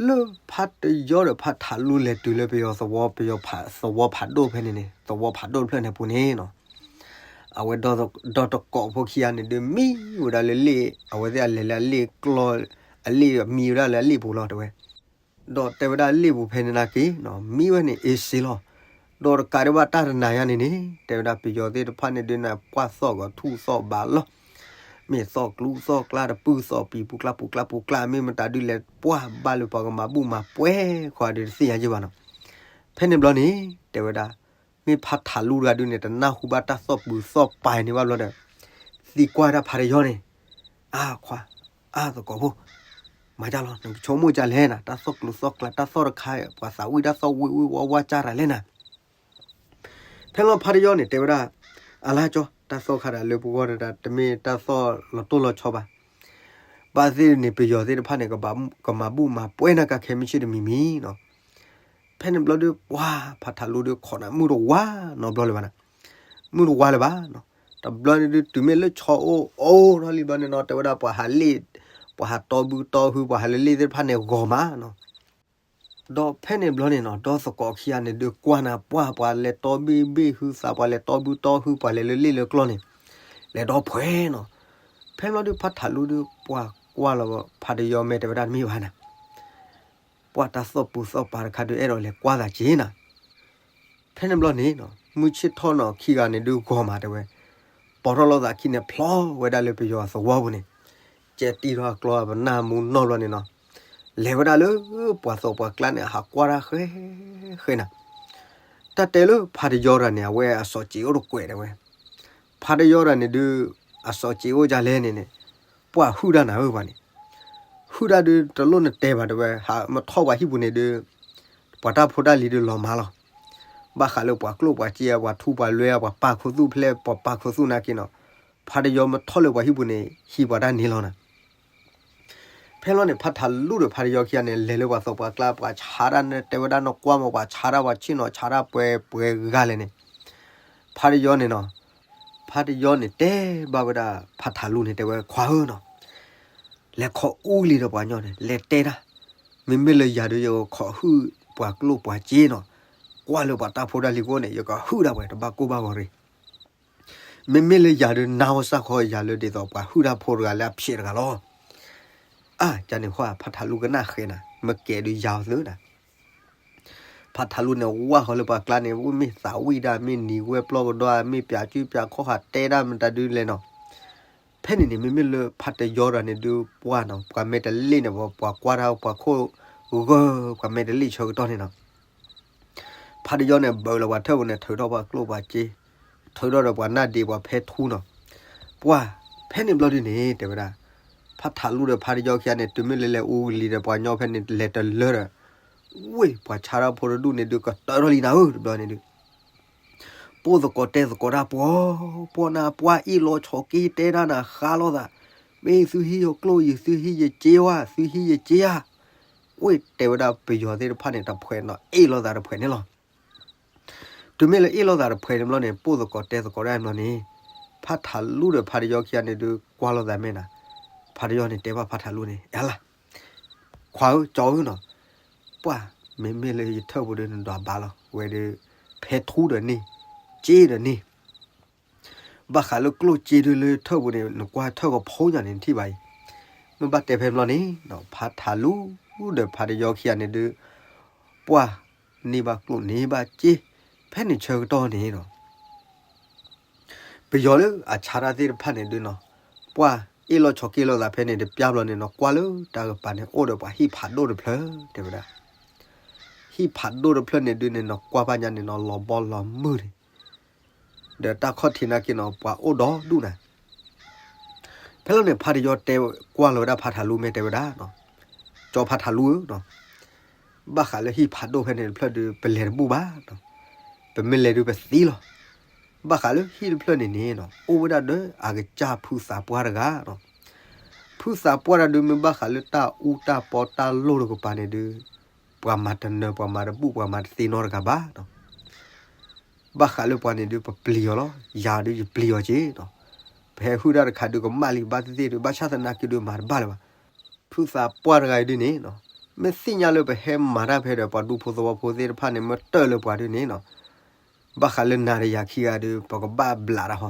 လၢဖါတယီဒီးဖါထးလူလဲၤတုၤလၢပယီၤသဝီ ပယီၤသဝီဖးဒိၣ်ဖဲန့ၣ်န့ၣ် သဝီဖးဒိၣ်တဖျၢၣ်န့ၣ်ပူၤန့ၣ်နီၤ, အဝဲဒီတကိးဖိခံဂၤန့ၣ်ဒုး မံဝဲဒၣ်လၢလ့ၣ် အဝဲသ့ၣ်အလဲၤလၢအလ့ၣ်ကျီ, အလ့ၣ်မံဝဲဒၣ်လၢအလ့ၣ်ပူၤလီၤတဲဝဲ ဒီးတဲဝဲဒၣ်လ့ၣ်ပူၤဖဲန့ၣ်နာ်က့နီၤ မံဝဲန့ၣ်အ့စ့လီၤ. ဒီးတကးဒံးဘၣ်တၢ်တနၤညါန့ၣ်န့ၣ် တဲဝဲဒၣ်ပယီၤသ့ၣ်တဖၣ်န့ၣ်ဒုးန့ၣ် ပှၢ်သီၣ်ကထူၣ်သီၣ်ဘးလီၤ, မ့ၢ်သီၣ်ကျူသီၣ်ကျါတပုၢ်သီၣ်ပံၤပူၤကျါပူၤကျါပူၤကျါ မ့ၢ်မတၤဒုးလဲၤပှၢ်ဘၣ်လၢပှၤကမၤဘူၣ်မၤပှဲၤခွါဒုးတသ့ၣ်ညါယုၢ်ဘၣ်နီၤ. ဖဲန့ၣ်ဘျီန့ၣ် တဲဝဲဒၣ် မ့ၢ်ဖါထးလူတဂၤဒုးန့ၣ် တနၢ်ဟူဘၣ်တၢ်သီၣ်ပူၤသီၣ်ပာ်န့ၣ်ဘၣ်ဘျီဒီး သံကွၢ်တၢ်ဖါတယီန့ၣ်, အါခွါ, အါသကိးဖိ, မၤဒ်လဲၣ် နကဆိကမိၣ်ဒ်လဲၣ်နၤ, တၢ်သီၣ်ကျူသီၣ်ကျါ တၢ်သီၣ်တခါ ပှၤသးဝံၣ်တၢ်သီၣ်ဝံၣ်ဝံၣ်ဝါဝါကၢ်တၢ်လဲၣ်နၤ. ဖဲလီၤဖါတယီန့ၣ် တဲဝဲဒၣ်, အလါကၠီ တၢ်သီၣ်ခါဒၣ်လၢပဂီၢ်တဒၣ် တမ့ၢ်တၢ်သီၣ်လီၤတိၢ်လီၤဆီဘၣ်. ဘၣ်သ့ၣ်န့ၣ် ပယီၤသ့ၣ်တဖၣ်န့ၣ် ကမၤဘူၣ်မၤပှဲၤနၤကါခဲမုၢ်ဆ့ၣ်တမံၤမံၤနီၤ. ဖဲန့ၣ်ဘျီဒုး ပှၢ်ဖါထးလူဒုးခိးနၤ မုၢ်တဝါနီတဘျီလၢၤဘၣ်နၤ, မုၢ်တဝါလၢၤဘၣ်နီၤ. တဘျီန့ၣ်ဒုး တုၤမ့ၢ်လၢဆီအိၣ်အိၣ်ထီၣ်လံဘျီန့ၣ်နီၤ တဲဝဲဒၣ်ပှၤဟးလ့ၣ်, ပှၤဟးတီဘုတီဟု ပှၤဟးလၢလ့ၣ်သ့ၣ်တဖၣ်န့ၣ် ဂီၤမးနီၤ. ဒီးဖဲန့ၣ်ဘျီန့ၣ်နီၤ ဒီသကိးခံဂၤန့ၣ်ဒုးကွၢ်နၤ ပှၢ်ပှၤလဲၤတီဘ့ၣ်ဘ့ၣ် ဟုသးပှၤလဲၤတီဘုတီဟု ပှၤလဲၤလၢလ့ၣ်လၢကျီၢ်န့ၣ် လဲၤဒီဖှဲနီၤ. ဖဲဘျီဒုး ဖါထးလူဒုး ပှၢ်ကွၢ်လီၤ ဖါတယီမဲာ်တဲဝဲဒၣ်တမ့ၢ်ဘၣ်နၤ, ပှၢ်တၢ်သီၣ်ပူၤသီၣ်ပာ်တခါဒုး အဲၣ်ဒိးလဲၤကွၢ်သးက့ၤနၤ. ဖဲန့ၣ်ဘျီန့ၣ်နီၤ မုၢ်ဆ့ၣ်ထီၣ်နီၤ ခံဂၤန့ၣ်ဒုးဂီၤမးတဲဝဲ, ပိာ်ထီၣ်လိာ်သးခံန့ၣ် ဖျီဝဲဒၣ်လၢပယီၤသဝီပူၤန့ၣ်, ကဲတံၢ်ထီၣ်အကျီပနၢ်မူနီၢ်ဘျီန့ၣ်နီၤ, လဲၤဝဲဒၣ်လၢပှၤသီၣ်ပှၤကျါန့ၣ် အဟးကွၢ်တၢ်ဃဲဃဲနၤ. တၢ်တဲလၢဖါတယီတဂၤန့ၣ် အဝဲအစီၤစ့းအိၣ်တကွဲးတဲဝဲ, ဖါတယီတဂၤန့ၣ်ဒုး အစီၤစ့းအိၣ်ဒ်လဲၣ်န့ၣ်န့ၣ်, ပှၢ်ဟုၣ်တၢ်နၤဧၢပှၤန့ၣ် ဟုၣ်တၢ်ဒုးတလိၣ်နတဲဘၣ်တဲဝဲ, ဟးမထီၣ်ပှၤဟံၣ်ပူၤန့ၣ်ဒုး, ပှၤတၢ်ဖိတၢ်လံၤဒုးလီၤမၢ်လီၤ. ဘၣ်ဃးလၢပှၤကျိၣ်ပှၤစ့ ပှၤထူပှၤလွဲ ပှၤပာ်ခူသူၣ်ဖဲလဲၣ် ပှၤပာ်ခူသူၣ်နာ်က့နီၤ, ဖါတယီမထီၣ်လၢပှၤဟံၣ်ပူၤန့ၣ် ဟံးပှၤတၢ်န့ၣ်လီၤနၤ. ဖဲလီၤန့ၣ် ဖါထးလူဒီးဖါတယီခံဂၤန့ၣ် လဲၤလၢပှၤသီၣ်ပှၤကျါ ပှၤဆါတၢ်န့ၣ် တဲဝဲဒၣ်နကွၢ်မး ပှၤဆါတၢ်ပှၤဆ့ၣ်နီၤဆါတၢ်ပှဲၤပှဲၤဂၤလဲၣ်န့ၣ်, ဖါတယီန့ၣ်နီၤ, ဖါတယီန့ၣ်တဲဘၣ်ဝဲဒၣ်ဖါထးလူန့ၣ် တဲဝဲခွါဧၢနီၤ, လဲၤခိးအူလံၤဒီးပှၤညီန့ၣ် လဲၤတဲတၢ်, မ့မ့ၢ်လၢယၤဒီးယကခိးဟုၣ်ပှၤကျိၣ်ပှၤစ့နီၤ, ကွၢ်လၢပှၤတၢ်ဖိတၢ်လံၤကိးန့ၣ် ယကဟုၣ်ဒၣ်ဝဲ တဘၣ်ကိၢ်ဘၣ်ဂီၤရ့ၣ် မ့မ့ၢ်လၢယၤဒီး နါဟီစၢ်ဃီယၤလၢဒ်သိးပှၤဟုၣ်တၢ်ဖိတဂၤလၢအဖျဲးတဂၤလီၤ. အါ ကန့ၣ်ဃီ ဖါထးလူကနၣ်ဃဲနၤ, မ့ၢ်ကဲဒုးယၤအီၤသၢနၤ. ဖါထးလူန့ၣ် ဝၢ်ဃီလၢပှၤကျါန့ၣ် မ့ၢ်သးဝံၣ်တၢ် မ့ၢ်နံၤဝဲပျီကဒီး မ့ၢ်ပၠးကုပၠးခီၣ်ဃာ်တဲတၢ်မတၤဒုလဲၣ်နီၤ. ဖဲန့ၣ်န့ၣ် မ့မ့ၢ်လၢဖါတယီတဂၤန့ၣ်ဒုး ပှၢ်နီၤ ပှၤမဲာ်တလ့ၣ်န့ၣ် ပှၤကွၢ်တၢ်ပှၤခိၣ်ဂၢၢ် ပှၤမဲာ်တလ့ၣ်ဆၢကတီၢ်န့ၣ်နီၤ. ဖါတယီန့ၣ် ဘၢလီၤပှၤထၢၣ်ပူၤန့ၣ် ထုးထီၣ်ပှၤကျိၣ်ပှၤစ့, ထုးထီၣ်ဒီးပှၤနၢ်ဒ့ပှၤဖဲထူနီၤ. ပှၢ် ဖဲန့ၣ်ဘျီဒုန့ၣ် တဲဝဲဒၣ်, ဖါထးလူဒီးဖါတယီခံဂၤန့ၣ် တုၤမ့ၢ်လၢလဲၤအူလံၤဒီးပှၤညီဖဲန့ၣ် လဲၤတလၢဒီး ဝ့ၢ် ပှၤဆါတၢ်ဖိတဒူၣ်န့ၣ်ဒုး ကတၢၢ်ထီၣ်လံနၤဧၢ တဘျီန့ၣ်ဒုး ပိၢ်သကိးတဲသကိးတၢ်ပှီၤပှီၤနၤ ပှၢ်အ့ၣ်လိာ်ဆိးက့တဲတၢ်နၤ ဃါလိာ်သး, မ့ၢ်သုဟံးယကျိၣ်ယံၤ သုဟံးယစ့ဝါ သုဟံးယစ့ဧါ. ဝ့ၢ်တဲဝဲဒၣ်ပယီၤသ့ၣ်တဖၣ်န့ၣ် တဖှဲးနီၤ အ့ၣ်လိာ်သးတဖှဲးန့ၣ်လီၤ. တုၤမ့ၢ်လၢအ့ၣ်လိာ်သးတဖှဲးန့ၣ်ဘျီန့ၣ် ပိၢ်သကိးတဲသကိးတၢ်ဘျီန့ၣ် ဖါထးလူဒီးဖါတယီခံဂၤန့ၣ်ဒုး ကွၢ်လိာ်သးမဲာ်နၤ, ဖါတယီန့ၣ်တဲဘၣ်ဖါထးလူန့ၣ် အလါ ခွါဧၢ ကၠီဧၢနီၤ, ပှၢ် မ့မ့ၢ်လၢယထၢၣ်ပူၤဒီးနဒွးဘၣ်လီၤ ဝဲဒီး ဖဲထူဒီးန့ၣ် စ့ဒီးန့ၣ် ဘၣ်ဃးလၢကျိၣ်စ့ဒုးလၢထၢၣ်ပူၤန့ၣ် နကွၢ်ထၢၣ်ကဖိညါန့ၣ် နထံၣ်ဘၣ်အံၤ, မ့ၢ်ဘၣ်တဲဖဲဘျီန့ၣ် ဖါထးလူဒီးဖါတယီခံဂၤန့ၣ်ဒုး ပှၢ် န့ၢ်ဘၣ်ကျိၣ်န့ၢ်ဘၣ်စ့ ဖဲန့ၣ်ဆၢကတီၢ်န့ၣ်နီၤ ပယီၤလၢအဆါတၢ်သ့ၣ်တဖၣ်န့ၣ်ဒုးနီၤ, ပှၢ်အ့ၣ်လိာ်ဆိးက့လိာ်သးဖဲန့ၣ်တပျၢ်ဘျီန့ၣ်နီၤ ကွၢ်လၢတၢ်ကပၤန့ၣ် အိၣ်ဒီးပှၤဟံၣ်ဖးဒိၣ်တဖျၢၣ် တဲဝဲဒၣ်, ဟံၣ်ဖးဒိၣ်တဖျၢၣ်န့ၣ်ဒုးန့ၣ်နီၤ ကွၢ်ဘၣ်ညါန့ၣ်နီၤ လီၤဘီလီၤမုၢ်န့ၣ် ဒီးတၢ်ခီၣ်ထံးနာ်က့နီၤ ပှၤအိၣ်ဒီဒူၣ်နၤ ဖဲလီၤန့ၣ် ဖါတယီတဲကွၢ်လီၤဝဲဒၣ်ဖါထးလူမ့ၢ်တဲဝဲဒၣ်, ကၠီဖါထးလူဧၢ, ဘၣ်ဃးလၢဟံၣ်ဖးဒိၣ်ဖဲန့ၣ်တဖျၢၣ်ဒုး ပလဲၤတဘူၣ်ဘၣ်, ပမ့ၢ်လဲၤဒုးပသံလီၤ. ဘၣ်ဃးလၢဟံၣ်တဖျၢၣ်န့ၣ်န့ၣ် အိၣ်ဝဲဒၣ်ဒီးအကစၢ်ဖုသးပှၢ်တဂၤ, ဖုသးပှၢ်တဂၤဒုး မ့ၢ်ဘၣ်ဃးလၢတၢ်အူတၢ်ပီတၢ်လိၣ်တကပၤန့ၣ်ဒုး ပှၤမၤတနၢၤ ပှၤမၤတဘူၣ် ပှၤမၤတသ့နီတဂၤဘၣ် ဘၣ်ဃးလၢပှၤန့ၣ်ဒုး ပပျံၤအီၤလီၤ. ယၤဒုးယပျံၤအီၤက့ၤနီၤ, ပဟဲဟုၣ်တၢ်တခါဒုးကမၣ်လံ ဘၣ်သ့ၣ်သ့ၣ်ဒုး ဘၣ်ဆၣ်သနာ်က့ဒုးမၤတဘၣ်လၢၤဘၣ်. ဖုသးပှၢ်တဂၤအံၤဒုးန့ၣ်နီၤ, မ့ၢ်သ့ၣ်ညါလၢပဟဲမၤတၢ်ဖဲဒီးပှၤဒူဖိသဝီဖိသ့ၣ်တဖၣ်န့ၣ် မ့ၢ်တၢၢ်လၢပှၤဒုးန့ၣ်နီၤ, ဘၣ်ဃးလၢနၤဒီးယၤခံဂၤဒုး ပကဘၣ်ဘျးတၢ်ဟီ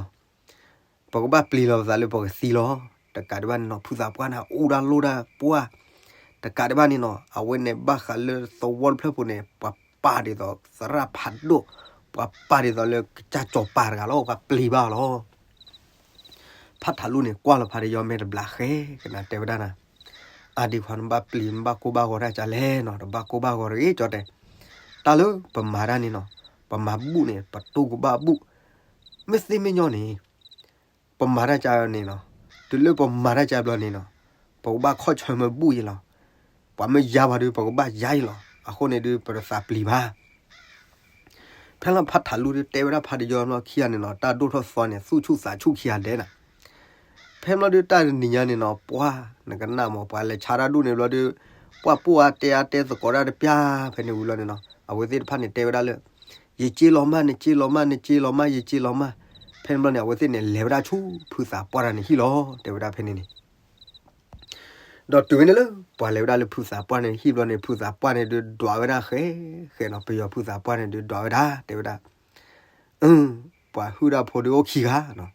ပကဘၣ်ပျံၤလီၤပသးလၢပကသံလီၤ. တကးဒံးဘၣ်န့ၣ်နီၤ ဖုသးပှၢ်န့ၣ် အူတၢ်လိၣ်တၢ်ပှၢ်, တကးဒံးဘၣ်န့ၣ်နီၤ အဝဲန့ၣ်ဘၣ်ဃးလၢသဝီတဖျၢၣ်ပူၤန့ၣ် ပှၤပာ်ဒ်သိးသရၣ်ဖးဒိၣ်, ပှၤပာ်ဒ်သိးလၢကစၢ်စီၤပၤတဂၤလီၤ ပှၤပျံၤဘၣ်အီၤလီၤ. ဖါထးလူန့ၣ် ကွၢ်လီၤဖါတယီမဲာ်တဘျးဃဲ ကနၣ်တဲဝဲဒၣ်နၤ, အါဒံးခွါနဘၣ်ပျံၤ နဘၣ်ကိၢ်ဘၣ်ဂီၤတၢ်ကလဲၣ်နီၤ တဘၣ်ကိၢ်ဘၣ်ဂီၤတဂ့ၤ ကၠီတဲ, တၢ်လၢပမၤတၢ်န့ၣ်နီၤ ပမၤဘူၣ်န့ၣ် ပတူၢ်ကဘၣ်ဘူၣ်, မ့ၢ်သ့မ့ၢ်ညီန့ၣ် ပမၤတၢ်ကန့ၣ်နီၤ, တုၤလၢပမၤတၢ်ကဘျီန့ၣ်နီၤ, ပကဘၣ်ခီၣ်ဆၢမ့ၢ်ဘူၣ်ယံၤလီၤ. ပှၤမ့ၢ်ယါပှၤဒုး ပကဘၣ်ယါယံၤလီၤ. အဃိန့ၣ်ဒုး ပတသးပျံၤဘၣ်. ဖဲလီၤဖါထးလူဒုးတဲဝဲဒၣ်ဖါတယီဘျီခံဂၤန့ၣ်နီၤ တၢ်ဒိၣ်ထီၣ်သီန့ၣ် သူၣ်ဆူၣ်သးဆူၣ်ခံဂၤဒဲးနၤ ဖဲဘျီဒုးတၢ်တနံၤညါန့ၣ်နီၤ ပှၤနကနၣ်မး ပှၤလဲၤဆါတၢ်ဒူၣ်န့ၣ်ဘျီဒုး ပှၢ်ပိၢ်အါတဲအါတဲသကိးတၢ်တပျၢ်ဖဲန့ၣ်ဝံၤလီၤန့ၣ်နီၤ အဝဲသ့ၣ်တဖၣ်န့ၣ်တဲဝဲဒၣ်လၢ ယစ့လီၤမး နစ့လီၤမး နစ့လီၤမး ယစ့လီၤမး. ဖဲန့ၣ်ဘျီန့ၣ် အဝဲသ့ၣ်န့ၣ် လဲၤဝဲဒၣ်ဆူဖုသးပှၢ်တဂၤန့ၣ်ဟံၣ်လီၤ တဲဝဲဒၣ်ဖဲန့ၣ်န့ၣ် ဒီးတုၤဝဲန့ၣ်လၢ ပှၤလဲၤဝဲဒၣ်လၢဖုသးပှၢ်န့ၣ်ဟံၣ်ဘျီန့ၣ် ဖုသးပှၢ်န့ၣ်ဒုးဒွးဝဲဒၣ်ဃဲ ဃဲနီၤ ပယီၤဖုသးပှၢ်န့ၣ်ဒုးဒွးဝဲဒၣ် တဲဝဲဒၣ် ပှၤဟုၣ်တၢ်ဖိဒုးအိၣ်ခံဂၤနီၤ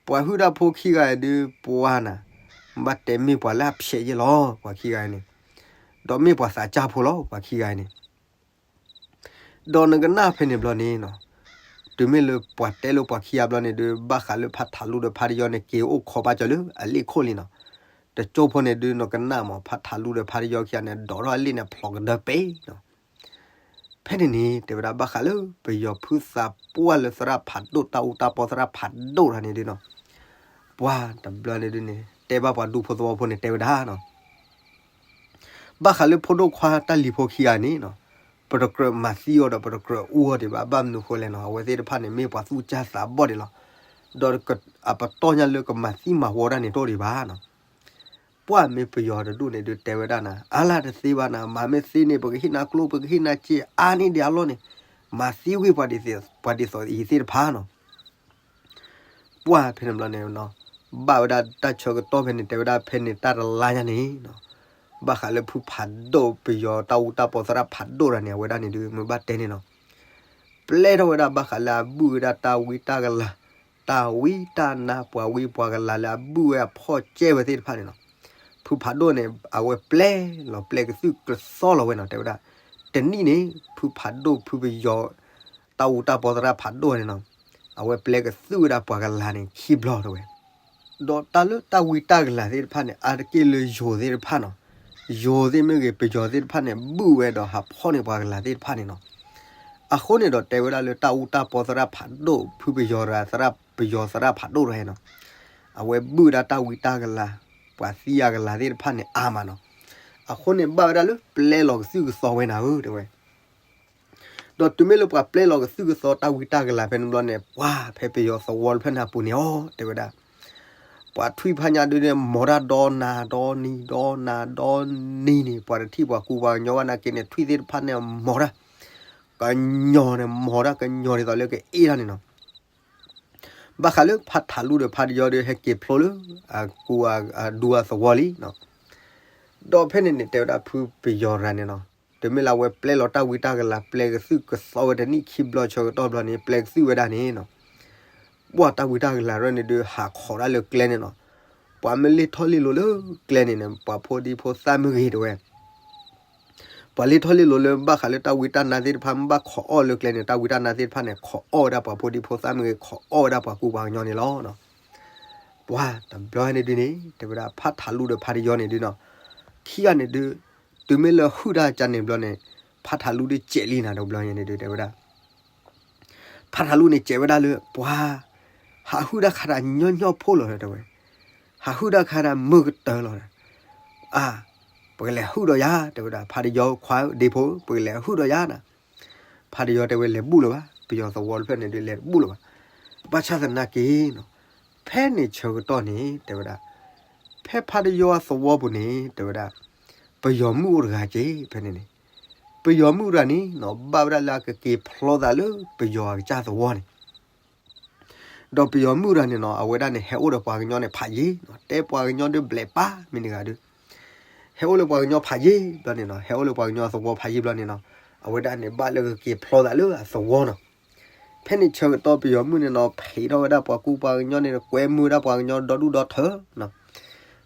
ပှၤဟုၣ်တၢ်ဖိခံဂၤအံၤဒုးပှၤနၤ ဘၣ်တဲမ့ၢ်ပှၤလၢအဖျဲးယဲၢ်လီၤ ပှၤခံဂၤအံၤန့ၣ် ဒီးမ့ၢ်ပှၤသးစၢ်ဖိလီၤ ပှၤခံဂၤအံၤန့ၣ် ဒီးနကနၣ်ဖဲန့ၣ်ဘျီန့ၣ်နီၤ တုၤမ့ၢ်လၢပှၤတဲလၢပှၤခံဂၤဘျီန့ၣ်ဒုး ဘၣ်ဃးလၢဖါထးလူဒီးဖါတယီန့ၣ် က့ၤအိၣ်ခိးဘၣ်ကၢၤလၢအလ့ၣ်ခိၣ်လံနီၤ တကၠိဖိန့ၣ်ဒုး နကနၣ်မး ဖါထးလူဒီးဖါတယီခံဂၤန့ၣ် ဒိးထီၣ်အလ့ၣ်န့ၣ် ဖျိးကဒၢပဲနီၤ ဖဲန့ၣ်န့ၣ် တဲဝဲဒၣ်ဘၣ်ဃးလၢ ပယီၤဖုသးပှၢ်လၢသရၣ်ဖးဒိၣ် တၢ်အူတၢ်ပီသရၣ်ဖးဒိၣ်တဂၤန့ၣ်ဒုးနီၤ ပှၤတဘျီန့ၣ်ဒုးန့ၣ် တဲဘၣ်ပှၤဒူဖိသဝီဖိန့ၣ် တဲဝဲဒၣ်နီၤ ဘၣ်ဃးလၢဖိဒိၣ်ခွါတၢ်လံၤဖိခံဂၤန့ၣ်နီၤ ပတကြၢးမၤသံအီၤဒီး ပတကြၢးအူအီၤဒံးဘၣ် ဘၣ်မနုၤဃိလဲၣ်နီၤ အဝဲသ့ၣ်တဖၣ်န့ၣ် မ့ၢ်ပှၤသူၣ်ကၢ်သးဘီၣ်ဒံးလီၤ ဒီးအပတီၢ်ညါလၢကမၤသံမၤဝီတၢ်န့ၣ်တအိၣ်ဒံးဘၣ်နီၤ ပှၢ်မ့ၢ်ပယီၤတဒူၣ်န့ၣ်ဒုးတဲဝဲဒၣ်နၤ အါလၢတသ့ဘၣ်နၤ မၤမ့ၢ်သ့န့ၣ် ပကဟ့ၣ်နၤကျိ ပကဟ့ၣ်နၤစ့ အါန့ၢ်ဒံးအလီၢ်န့ၣ် မၤသံဝဲပှၤဒ်သိး ပှၤဒ်သိးအံၤသ့ၣ်တဖၣ်နီၤ. ပှၢ်ဖဲန့ၣ်ဘျီန့ၣ်နီၤ, ဘၣ်ဝဲဒၣ်တၢ်ဆၢကတီၢ်ဖဲန့ၣ် တဲဝဲဒၣ်ဖဲန့ၣ်တၢ်တလါညါန့ၣ်နီၤ, ဘၣ်ဃးလၢဖုဖးဒိၣ်ပယီၤတၢ်အူတၢ်ပီသရၣ်ဖးဒိၣ်တဂၤန့ၣ် အဝဲဒၣ်န့ၣ်ဒုး မ့ၢ်ဘၣ်တဲန့ၣ်နီၤ, ပျဲထီၣ်ဝဲဒၣ်ဘၣ်ဃးလၢအဘုၣ်ဝဲဒၣ်တၢ်ဝံတၢ်ကလၤ, တၢ်ဝံတၢ်နါပှၤဝံပှၤကလၤလၢအဘုၣ်ဝဲအဖီၣ်ကဲဝဲသ့ၣ်တဖၣ်န့ၣ်နီၤ, ဖုဖးဒိၣ်န့ၣ် အဝဲပျဲလီၤပျဲကသုၣ်ကသီလီၤဝဲနီၤ, တဲဝဲဒၣ် တနံၣ်န့ၣ် ဖုဖးဒိၣ်ဖုပယီၤ တၢ်အူတၢ်ပီသရၣ်ဖးဒိၣ်န့ၣ်နီၤ, အဝဲပျဲကသုၣ်ဝဲဒၣ်ပှၤကလၤန့ၣ်ခံဘျီတဲဝဲ ဒီးတၢ်လၢတၢ်ဝံတၢ်ကလၤသ့ၣ်တဖၣ်န့ၣ် အါတက့ၢ်လၢယိၤသ့ၣ်တဖၣ်နီၤ, ယိၤသ့ၣ်မ့ၢ်ဂ့ၤ ပယီၤသ့ၣ်တဖၣ်န့ၣ် ဘုၣ်ဝဲဒီးဟးဖီၣ်န့ၢ်ပှၤကလၤသ့ၣ်တဖၣ်န့ၣ်နီၤ, အဃိန့ၣ်ဒီးတဲဝဲဒၣ်လၢတၢ်အူတၢ်ပီသရၣ်ဖးဒိၣ် ဖုပယီၤရၤသရၣ် ပယီၤသရၣ်ဖးဒိၣ်တဂၤနီၤ, အဝဲဘုၣ်ဝဲဒၣ်တၢ်ဝံတၢ်ကလၤ ပှၤသံအကလၤသ့ၣ်တဖၣ်န့ၣ်အါမးနီၤ, အဃိန့ၣ်ဘၣ်ဝဲဒၣ်လၢပျဲလီၤကသုၣ်ကသီဝဲနၤဧၢ တဲဝဲ ဒီးတုၤမ့ၢ်လၢပှၤပျဲလီၤကသုၣ်ကသီတၢ်ဝံတၢ်ကလၤဖဲန့ၣ်ဘျီန့ၣ် ပှၤဖဲပယီၤသဝီတဖျၢၣ်န့ၣ်အပူၤန့ၣ်အီၤ တဲဝဲဒၣ် ပှၤထွံၣ်ဖးညါဒုးန့ၣ် မိၢ်တၢ်ဒီနၤဒီနံၤဒီနၤဒီနံၤန့ၣ် ပှၤတထံၣ်ပှၤကူပှၤကညီဘၣ်နာ်က့န့ၣ် ထွံၣ်သ့ၣ်တဖၣ်န့ၣ်မိၢ်တၢ် ကညီၤန့ၣ် မိၢ်တၢ်ကညီၤဒ်သိးလၢကအ့ၣ်ထီၣ်န့ၣ်နီၤ, ဘၣ်ဃးလၢဖးထးလူဒီးဖးတယီဒီး ဟဲက့ၤဖျိလၢ အကူအဒူအသဝီလံနီၤ, ဒီးဖဲန့ၣ်န့ၣ် တဲဝဲဒၣ်ဖုပယီၤရၤန့ၣ်နီၤ, တုၤမ့ၢ်လၢအဝဲပျဲလီၤတၢ်ဝံတၢ်ကလၤ ပျဲကသုၣ်ကသီဝဲတနံၣ်ခံဘျီဆၢကတီၢ်ဘျီန့ၣ် ပျဲကသုၣ်ဝဲဒၣ်န့ၣ်နီၤ, ပှၤတၢ်ဝံတၢ်ကလၤရၢၢ်န့ၣ်ဒုး ဟးခိးဒၣ်လၢကျဲန့ၣ်နီၤ, ပှၤမ့ၢ်လ့ၢ်ထီၣ်လ့ၢ်လိၤလၢကျဲန့ၣ်န့ၣ် ပှၤဖိဒံဖိသၣ်မ့ၢ်ဂ့ၤတဲဝဲ ပှၤလ့ၢ်ထီၣ်လ့ၢ်လိၤလၢဘၣ်ဃးလၢတၢ်ဝံတၢ်နါသ့ၣ်တဖၣ် မ့ၢ်ဘၣ်ခိးအီၣ်လၢကျဲန့ၣ် တၢ်ဝံတၢ်နါသ့ၣ်တဖၣ်န့ၣ် ခိးအီၣ်ဝဲဒၣ်ပှၤဖိဒံဖိသၣ်မ့ၢ်ဂ့ၤ ခိးအီၣ်ဝဲဒၣ်ပှၤကူပှၤကညီန့ၣ်လီၤ. ပှၤတဘျီန့ၣ်ဒုးန့ၣ် တဲဝဲဒၣ်ဖးထးလူဒီးဖးတယီန့ၣ်ဒုးနီၤ, ခံဂၤန့ၣ်ဒုး တုၤမ့ၢ်လၢဟုၣ်တၢ်ကန့ၣ်ဘျီန့ၣ် ဖးထးလူဒုးစဲးလံနၤတဘျီန့ၣ်ဒုးတဲဝဲဒၣ် ဖးထးလူန့ၣ်စဲးဝဲဒၣ်လၢ ပှၤ ဟးဟုၣ်တၢ်ခါတၢ်ညီညီဖိလီၤတဲဝဲ, ဟးဟုၣ်တၢ်ခါတၢ်မုာ်ကတၢၢ်လီၤ, အါ ပကလဲၤဟုၣ်ဒီးယၤ တဲဝဲဒၣ် ဖးတယီခွါဧၢ ဒ့ဖိ ပကလဲၤဟုၣ်ဒီးယၤနၤ, ဖးတယီတဲဝဲလဲၤဘူၣ်လၢၤဘၣ် ပယီၤသဝီတဖျၢၣ်န့ၣ်ဒုးလဲၤတဘူၣ်လၢၤဘၣ်, ဘၣ်ဆၣ်သနာ်က့နီၤ ဖဲန့ၣ်ဆၢကတီၢ်န့ၣ် တဲဝဲဒၣ် ဖဲဖးတယီအသဝီပူၤန့ၣ် တဲဝဲဒၣ် ပယီၤမုၣ်အိၣ်တဂၤက့ၤ ဖဲန့ၣ်န့ၣ် ပယီၤမုၣ်တဂၤန့ၣ်နီၤ ဘၣ်ဝဲဒၣ်လၢအကက့ၤဖျီသးလၢပယီၤအကစၢ်သဝီန့ၣ် ဒီးပယီၤမုၣ်တဂၤန့ၣ်နီၤ အဝဲဒၣ်န့ၣ် ဟဲအိၣ်ဒီးပှၤကညီန့ၣ်ဖးယံာ်နီၤ တဲပှၤကညီဒုးဘျဲးပၢ်မ့ၢ်တဂၤဒုး ဟဲအိၣ်လၢပှၤကညီဖးယံာ်ဘျီန့ၣ်နီၤ ဟဲအိၣ်လၢပှၤကညီအသဝီဖးယံာ်ဘျီန့ၣ်နီၤ အဝဲဒၣ်န့ၣ် ဘၣ်လၢကက့ၤဖျီသးလၢအသဝီနီၤ ဖဲန့ၣ်ဆၢကတီၢ်ပယီၤမုၣ်န့ၣ်နီၤ ဖံးထီၣ်ဝဲဒၣ်ပှၤကူပှၤကညီန့ၣ် ကွဲမုာ်ဝဲဒၣ်ပှၤကညီဒီဒူၣ်ဒီထၢနီၤ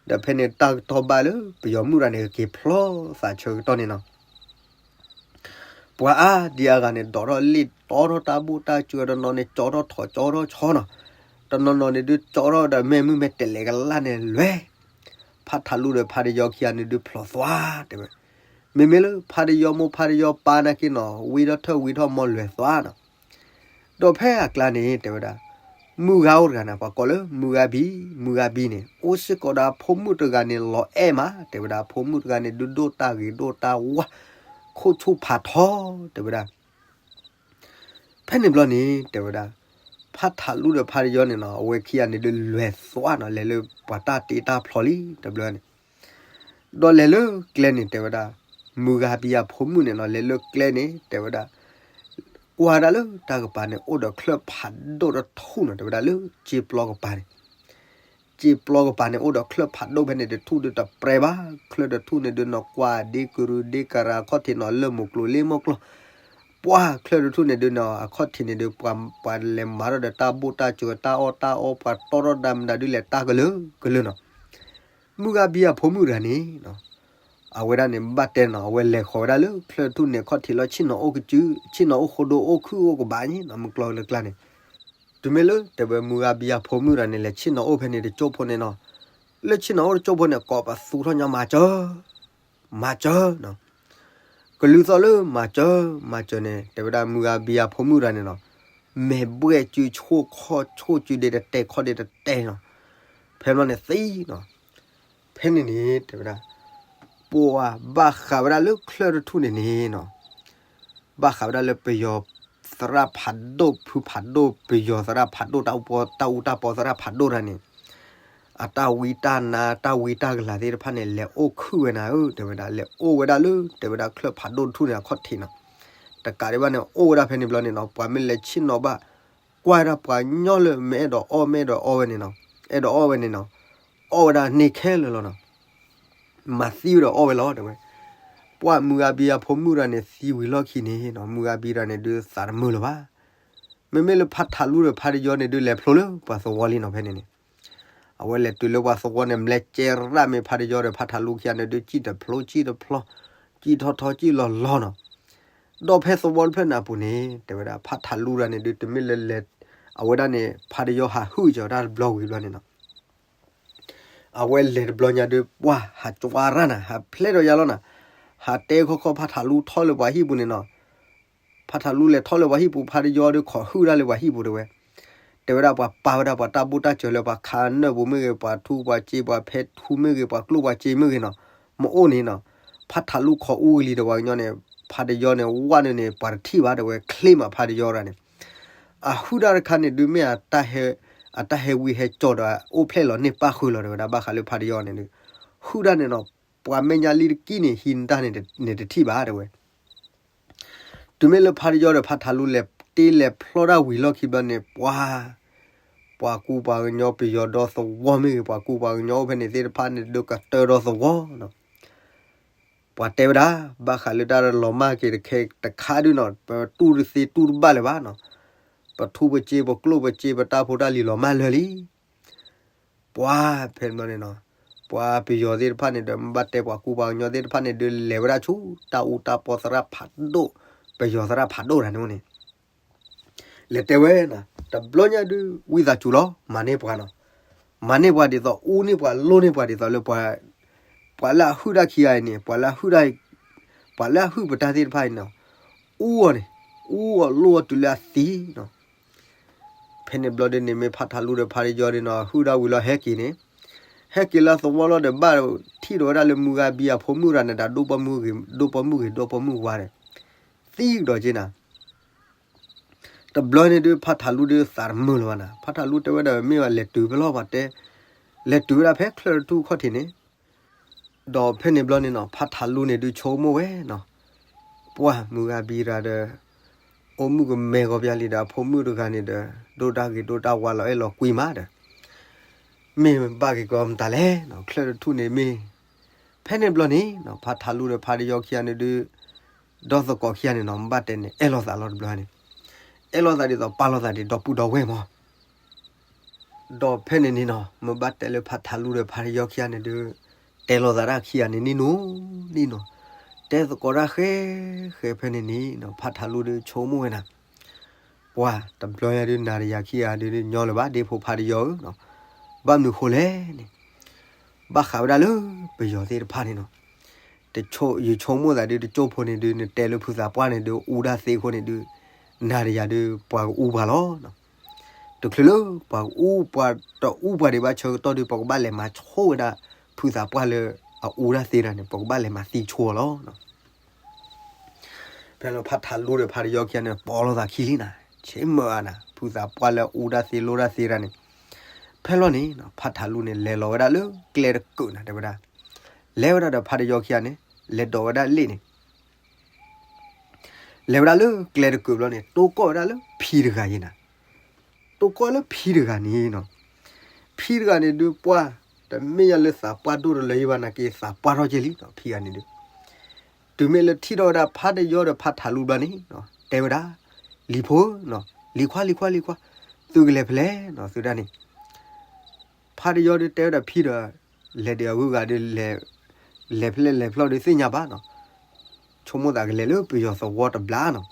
ဒီးဖဲန့ၣ်တၢ်ကတီၢ်ဘၣ်လၢပယီၤမုၣ်တဂၤန့ၣ် ကက့ၤဖျီသးဆၢကတီၢ်န့ၣ်နီၤ ပှၤအါဒံအါဂၤန့ၣ် ဒိးထီၣ်လံာ်တီထီၣ်တၢ်ဘူၣ်တၢ်စၢၤ တနီၤန့ၣ် ကၠီထီၣ်ထိးကၠီထီၣ်ဆီနီၤ, တနီၤနီၤန့ၣ်ဒုး ကၠီထီၣ်ဒီးမ့ၢ်မုၢ်မ့ၢ်တဲးလဲးကလၢ်န့ၣ်လွဲၤ, ဖးထးလူဒီးဖးတယီခံဂၤန့ၣ်ဒုးဖျိးသွါတဲဝဲ, မ့မ့ၢ်လၢဖးတယီမိၢ်ဖးတယီပၢ်နာ်က့နီၤ ဝံထီၣ်ထၢၣ်ဝံထီၣ်မီလွဲၤသွါနီၤ, ဒီးဖဲအကျါန့ၣ် တဲဝဲဒၣ် မုၢ်ဂၤအိၣ်တဂၤန့ၣ် ပှၤကိးလၢမုၢ်ဂၤဘံ, မုၢ်ဂၤဘံန့ၣ် အိၣ်စ့ၢ်ကီးဒီးအဖိမုၣ်တဂၤန့ၣ် လီၤအဲၣ်မး တဲဝဲဒၣ် အဖိမုၣ်တဂၤန့ၣ် ဒုးဒိၣ်တၢ်ဂ့ၤဒိၣ်တၢ်ဝါ ခိၣ်ဆူၣ်ဖးထီ တဲဝဲဒၣ် ဖဲန့ၣ်ဘျီန့ၣ် တဲဝဲဒၣ် ဖးထးလူဒီးဖးတယီန့ၣ်နီၤ အဝဲခံဂၤန့ၣ်ဒုးလွဲၤသွါနီၤ လဲၤလၢပှၤတၢ်တ့တၢ်ဖျီလံ တဘျီန့ၣ် ဒီးလဲၤလၢကျဲန့ၣ် တဲဝဲဒၣ် မုၢ်ဂၤဘံအဖိမုၣ်န့ၣ်နီၤ လဲၤလၢကျဲန့ၣ် တဲဝဲဒၣ် ကွၢ်ဒၣ်လၢတၢ်ကပၤန့ၣ် အိၣ်ဒီးချၢၣ်ဖးဒိၣ်တထူၣ်နီၤ တဲဝဲဒၣ်လၢစ့ပျီကပၤန့ၣ် စ့ပျီကပၤန့ၣ် အိၣ်ဒီးချၢၣ်ဖးဒိၣ်ဖဲန့ၣ်တထူၣ်ဒုးတပြဲဘၣ်, ချၢၣ်တထူၣ်န့ၣ်ဒုးနီၤ ကွၢ်ဒ့ကရူၢ်ဒ့ကရၤအခီၣ်ထံးနီၤ လၢမိၢ်ကျိၤလ့မိၢ်ကျိၤ, ပှၢ်ချၢၣ်တထူၣ်န့ၣ်ဒုးနီၤ အခီၣ်ထံးန့ၣ်ဒုး ပှၤလဲၤမၤထီၣ်ဒီးတၢ်ဘူၣ်တၢ်စၢၤ တၢ်အီၣ်တၢ်အီ ပှၤတီထီၣ်ဒၣ်မတၤဒုးလဲၤတၢ်ကလုာ်ကလုာ်နီၤ မုၢ်ဂၤဘံအဖိမုၣ်တဂၤန့ၣ် အဝဲဒၣ်န့ၣ် ဘၣ်တဲနီၤ အဝဲလဲၤဃီၤဝဲဒၣ်လၢချၢၣ်တထူၣ်န့ၣ် ခီၣ်ထံးလီၤဆ့ၣ်နီၤအိၣ်ကစု, ဆ့ၣ်နီၤအိၣ်ဃိဒိအိၣ်ခုၣ်အိၣ်ကဘးန့ၣ်နီၤ မုၢ်ကျိၤလၢကျါန့ၣ်, တုၤမ့ၢ်လၢတဲဝဲမုၢ်ဂၤဘံအဖိမုၣ်တဂၤန့ၣ် လဲၤဆ့ၣ်နီၤအိၣ်ဖဲန့ၣ်တကၠိၢ်ဖိန့ၣ်နီၤ, လၢဆ့ၣ်နီၤအိၣ်တကၠိၢ်ဖိန့ၣ် ကိးပသူထီၣ်ညီမၤစၢၤ, မၤစၢၤနီၤ, ကလုၢ်သီၣ်လၢမၤစၢၤ, မၤစၢၤန့ၣ် တဲဝဲဒၣ်မုၢ်ဂၤဘံအဖိမုၣ်တဂၤန့ၣ်နီၤ, မဲာ်ဘှဲၣ်စုဆိၣ်ခီၣ်ဆိၣ်စုဒ့တတဲာ်ခီၣ်ဒ့တတဲာ်နီၤ, ဖဲဘျီန့ၣ်သံနီၤ ဖဲန့ၣ်န့ၣ် တဲဝဲဒၣ် ပှၤဘၣ်ဃးဝဲဒၣ်လၢချၢၣ်တထူၣ်န့ၣ်န့ၣ်နီၤ, ဘၣ်ဃးဝဲဒၣ်လၢပယီၤသရၣ်ဖးဒိၣ် ဖုဖးဒိၣ် ပယီၤသရၣ်ဖးဒိၣ် တၢ်အူတၢ်ပီသရၣ်ဖးဒိၣ်တဂၤန့ၣ် အတၢ်ဝံတၢ်နါ တၢ်ဝံတၢ်ကလၤသ့ၣ်တဖၣ်န့ၣ် လဲၤအိၣ်ခုၣ်ဝဲနၤဧၢ တဲဝဲဒၣ် လဲၤအိၣ်ဝဲဒၣ်လၢ တဲဝဲဒၣ်ချၢၣ်ဖးဒိၣ်တထူၣ်န့ၣ်အခီၣ်ထံးနီၤ, တကးဒံးဘၣ်န့ၣ် အိၣ်ဝဲဒၣ်ဖဲန့ၣ်ဘျီန့ၣ်နီၤ ပှၤမ့ၢ်လဲၤဆ့ၣ်နီၤဘၣ် ကွၢ်ဝဲဒၣ်ပှၤကညီလၢမ့ၢ်အဲၣ်ဒိးအီၣ်မ့ၢ်အဲၣ်ဒိးအီၣ်ဝဲန့ၣ်နီၤ အဲၣ်ဒိးအီၣ်ဝဲန့ၣ်နီၤ အီၣ်ဝဲဒၣ်န့ၢ်ခဲလၢာ်လီၤနီၤ မၤသံဝဲဒီးအီၣ်ဝဲလီၤတဲဝဲ. ပှၢ်မုၢ်ဂၤဘံအဖိမုၣ်တဂၤန့ၣ် သံဝံၤလီၢ်ခံန့ၣ်နီၤ မုၢ်ဂၤဘံတဂၤန့ၣ်ဒုးသးတမုာ်လၢၤဘၣ်. မ့မ့ၢ်လၢဖးထးလူဒီးဖးတယီန့ၣ်ဒုး လဲၤဖျိလၢပှၤသဝီလံနီၤ ဖဲန့ၣ်န့ၣ် အဝဲလဲၤတုၤလၢပှၤသဝီန့ၣ် မလဲကဲရၣ်မ့ၢ်ဖးတယီဒီးဖးထးလူခံဂၤန့ၣ်ဒုး စံၣ်တဖျိစံၣ်တဖျီ စံၣ်ထီၣ်ထီစံၣ်လီၤလီၤနီၤ. ဒီးဖဲသဝီတဖျၢၣ်န့ၣ်အပူၤန့ၣ် တဲဝဲဒၣ်ဖးထးလူတဂၤန့ၣ်ဒုး တမ့ၢ်လၢလဲၤ အဝဲဒၣ်န့ၣ် ဖးတယီဟးဟုၣ်ကီၤတၢ်တဘျီဝံၤဘျီန့ၣ်နီၤ အဝဲလဲၤတဘျီညါဒုး ပှၢ်ဟးကွၢ်ရၣ်နၤ ဟးဖျဲၣ်ဒီးယါလီၤနၤ, ဟးတဲခီခီဖးထးလူထီၣ်လၢပှၤဟံၣ်ပူၤန့ၣ်နီၤ. ဖးထးလူလဲၤထီၣ်လၢပှၤဟံၣ်ပူၤ ဖးတယီဒုးခိးဟုၣ်တၢ်လၢပှၤဟံၣ်ပူၤတဲဝဲ. တဲဝဲဒၣ်ပှၤပာ်ဝဲဒၣ်ပှၤတၢ်ဘူၣ်တၢ်စၢၤလၢပှၤခးနၢၣ်ပူၤမ့ၢ်ဂ့ၤ ပှၤထူပှၤစ့ ပှၤဖဲထူမ့ၢ်ဂ့ၤ ပှၤကျိၣ်ပှၤစ့မ့ၢ်ဂ့ၤနီၤ, မ့ၢ်အိၣ်န့ၣ်နီၤ. ဖးထးလူခိးအူကလံၤဒီးပှၤကညီန့ၣ် ဖးတယီန့ၣ် ဝၣ်န့ၣ်န့ၣ် ပှၤတထံၣ်ဘၣ်တဲဝဲ ချ့မးဖးတယီတဂၤန့ၣ် အဟုၣ်တၢ်တခါန့ၣ်ဒုးမ့ၢ် အတၢ်ဟဲဝံဟဲကၠီၤဒီး အိၣ်ဖျဲၣ်လီၤန့ၢ်ပၣ်ဃုာ်လီၤတဲဝဲဒၣ် ဘၣ်ဃးလၢဖးတယီန့ၣ်ဒုး ဟုၣ်တၢ်န့ၣ်နီၤ, ပှၤမဲာ်ညါလံတကံၢ်န့ၣ် ဟံးနတၢ်န့ၣ်တထံၣ်ဘၣ်တဲဝဲ. တုၤမ့ၢ်လၢဖးတယီဒီးဖးထးလူလဲၤတ့လဲၤဖျီတၢ်ဝံၤလီၢ်ခံဘျီန့ၣ် ပှၤ ပှၤကူပှၤကညီပယီၤဒီသဝီမ့ၢ်ဂ့ၤ ပှၤကူပှၤကညီအိၣ်ဖဲန့ၣ်သ့ၣ်တဖၣ်န့ၣ် ဒုးကတၢၢ်ဒီသဝီနီၤ. ပှၤတဲဝဲဒၣ် ဘၣ်ဃးလၢတၢ်လီၤမၢ်က့ၤတခဲတခါဒုးနီၤ ပတူၢ်တသ့တူၢ်တဘၣ်လၢၤဘၣ်နီၤ, ပထူပစ့ ပကျိၣ်ပစ့ ပတၢ်ဖိတၢ်လံၤလီၤမၢ်လၢာ်လံ. ပှၤဖဲန့ၣ်ဘျီန့ၣ်နီၤ, ပှၤပယီၤသ့ၣ်တဖၣ်န့ၣ်ဒီး ဘၣ်တဲပှၤကူပှၤကညီသ့ၣ်တဖၣ်န့ၣ်ဒုး လဲၤဝဲဒၣ်ဆူတၢ်အူတၢ်ပီသရၣ်ဖးဒိၣ်, ပယီၤသရၣ်ဖးဒိၣ်တဂၤန့ၣ်န့ၣ် လဲၤတဲဝဲနီၤ, တဘျီညါဒုး ဝံသးစူၤလီၤ မၤန့ၢ်ပှၤနီၤ, မၤန့ၢ်ပှၤဒ်သိး အူန့ၢ်ပှၤလိၣ်န့ၢ်ပှၤဒ်သိးလၢပှၤ, ပှၤလၢအဟုၣ်တၢ်ခံဂၤအံၤန့ၣ် ပှၤလၢအဟုၣ်တၢ်, ပှၤလၢအဟုၣ်ပတၢ်သ့ၣ်တဖၣ်အံၤနီၤ, အူအီၤန့ၣ်, အူအီၤလိၣ်အီၤတုၤလၢအသံနီၤ. ဖဲန့ၣ်ဘျီဒုးန့ၣ် မ့ၢ်ဖးထးလူဒီးဖးတယီဒုးနီၤ ဟုၣ်ဒၣ်ဝံၤလီၤဟဲက့ၤန့ၣ်, ဟဲက့ၤလၢသဝီလီၤဒီး ဘၣ်ထံၣ်ဒီးဝဲဒၣ်လၢမုၢ်ဂၤဘံအဖိမုၣ်တဂၤန့ၣ် တၢ်ဒိၣ်ပိာ်မုၣ်ဂ့ၤ ဒိၣ်ပိာ်မုၣ်ဂ့ၤ ဒိၣ်ပိာ်မုၣ်ဝါဒီး သံကဒီးက့နၤ. တဘျီန့ၣ်ဒုး ဖးထးလူဒုးသးတမုာ်လၢၤဘၣ်နၤ, ဖးထးလူတဲဝဲဒၣ် မ့ၢ်ဘၣ်လဲၤတုၤဖဲလဲၣ်ပှၤတဲ, လဲၤတုၤဝဲဒၣ်ဖဲချၢၣ်တထူၣ်ခီၣ်ထံးန့ၣ် ဒီးဖဲန့ၣ်ဘျီန့ၣ်နီၤ ဖးထးလူန့ၣ်ဒုးဆိကမိၣ်ဝဲနီၤ, ပှၢ်မုၢ်ဂၤဘံတဂၤဒီး အိၣ်မုၣ်ကမဲာ်ဂီၤပျၢ်လံဒီး အဖိမုၣ်တဂၤန့ၣ်ဒီး ဒိၣ်တၢ်ဂ့ၤဒိၣ်တၢ်ဝါလီၤအဲၣ်လီၤကွံမးဒီး မ့ၢ်ဘၣ်က့ၤကီမတၤလဲၣ်နီၤ ချၢၣ်တထူၣ်န့ၣ်မ့ၢ်, ဖဲန့ၣ်ဘျီန့ၣ်နီၤ ဖးထးလူဒီးဖးတယီခံဂၤန့ၣ်ဒုး ဒီသကိးခံဂၤန့ၣ်နီၤ မ့ၢ်ဘၣ်တဲန့ၣ် အဲၣ်လိာ်သးလီၤတဘျီန့ၣ်, အဲၣ်လိာ်သးဒ်သိးပာ်လိာ်သးဒ်ဒီပုၢ်ဒီဝဲၢ်မး ဒီးဖဲန့ၣ်န့ၣ်နီၤ မ့ၢ်ဘၣ်တဲလၢဖးထးလူဒီးဖးတယီခံဂၤန့ၣ်ဒုး တဲလိာ်သးတၢ်ခံဂၤန့ၣ် နံၣ်နူၤ, နံၣ်နူၤ, တဲသကိးတၢ်ဃဲ, ဃဲဖဲန့ၣ်န့ၣ်နီၤ ဖးထးလူဒီးဆိကမိၣ်ဝဲနၤ, ပှၤတဘျီညါဒုး နၤဒီးယၤခံဂၤဒုး ညီလၢၤဘၣ် ဒ့ဖိဖးတယီဧၢ, ဘၣ်မနုၤဃိလဲၣ်န့ၣ်, ဘၣ်ဃးဝဲဒၣ်လၢပယီၤသ့ၣ်တဖၣ်န့ၣ်နီၤ တဆိ, ယဆိကမိၣ်သးဒုး တကၠိၢ်ဖိန့ၣ်ဒုး နတဲလၢဖုသးပှၢ်န့ၣ်ဒုး အူတၢ်သ့အဃိန့ၣ်ဒုး နၤဒီးယၤဒုး ပှၤကအူပှၤလီၤ. တချုးလၢပှၤကအူပှၤတအူပှၤဒံးဘၣ်ဆၢကတီၢ်ဒုး ပကဘၣ်လဲၤမၤဆိဝဲဒၣ် ဖုသးပှၢ်လၢအအူတၢ်သ့တဂၤန့ၣ် ပကဘၣ်လဲၤမၤသံဆိအီၤလီၤ. ဖဲလီၤဖးထးလူဒီးဖးတယီခံဂၤန့ၣ် ပိာ်လိာ်သးခံလံနၤ, ဆ့မၢအါနၤ ဖုသးပှၢ်လၢအအူတၢ်သ့လိတၢ်သ့တဂၤန့ၣ်, ဖဲလီၤန့ၣ် ဖးထးလူန့ၣ် လဲၤလီၤဝဲဒၣ်လၢကျဲတကုးနၤ တဲဝဲဒၣ်, လဲၤဝဲဒၣ်ဒီးဖးတယီခံဂၤန့ၣ် လဲၤဒိးဝဲဒၣ်လ့ၣ်န့ၣ် လဲၤဝဲဒၣ်လၢကျဲတကုးဘျီန့ၣ် တိၢ်ကီၢ်ဝဲဒၣ်လၢဖံတဂၤယဲနၤ, တိၢ်ကီၢ်လၢဖံတဂၤန့ၣ်နီၤ, ဖံတဂၤန့ၣ်ဒုးပှၢ်, တမ့ၢ်ယၤလၢသးပှၢ်ဒိၣ်တလၢယဘၣ်နာ်က့ သးပှၢ်ထီၣ်က့လံနီၤ ဖံဂၤန့ၣ်ဒုး, တုၤမ့ၢ်လၢထံၣ်ထီၣ်ဝဲဒၣ်ဖးတယီဒီးဖးထးလူဘျီန့ၣ်, တဲဝဲဒၣ်, လံၤဖိဧၢ, လံၤခွါ လံၤခွါ လံၤခွါ, သုကလဲၤဖဲလဲၣ်နီၤ သုဒၣ်န့ၣ် ဖးတယီဒုးတဲဝဲဒၣ်ဖံဒီး, လဲၤဒံးအဂုၤအဂၤဒုး လဲၤဖဲလဲၣ်လဲၤဖဲလဲၣ်ဒုးသ့ၣ်ညါဘၣ်နီၤ, ဆိကမိၣ်သးကလဲၤလၢပယီၤသဝီတဘျီနီၤ.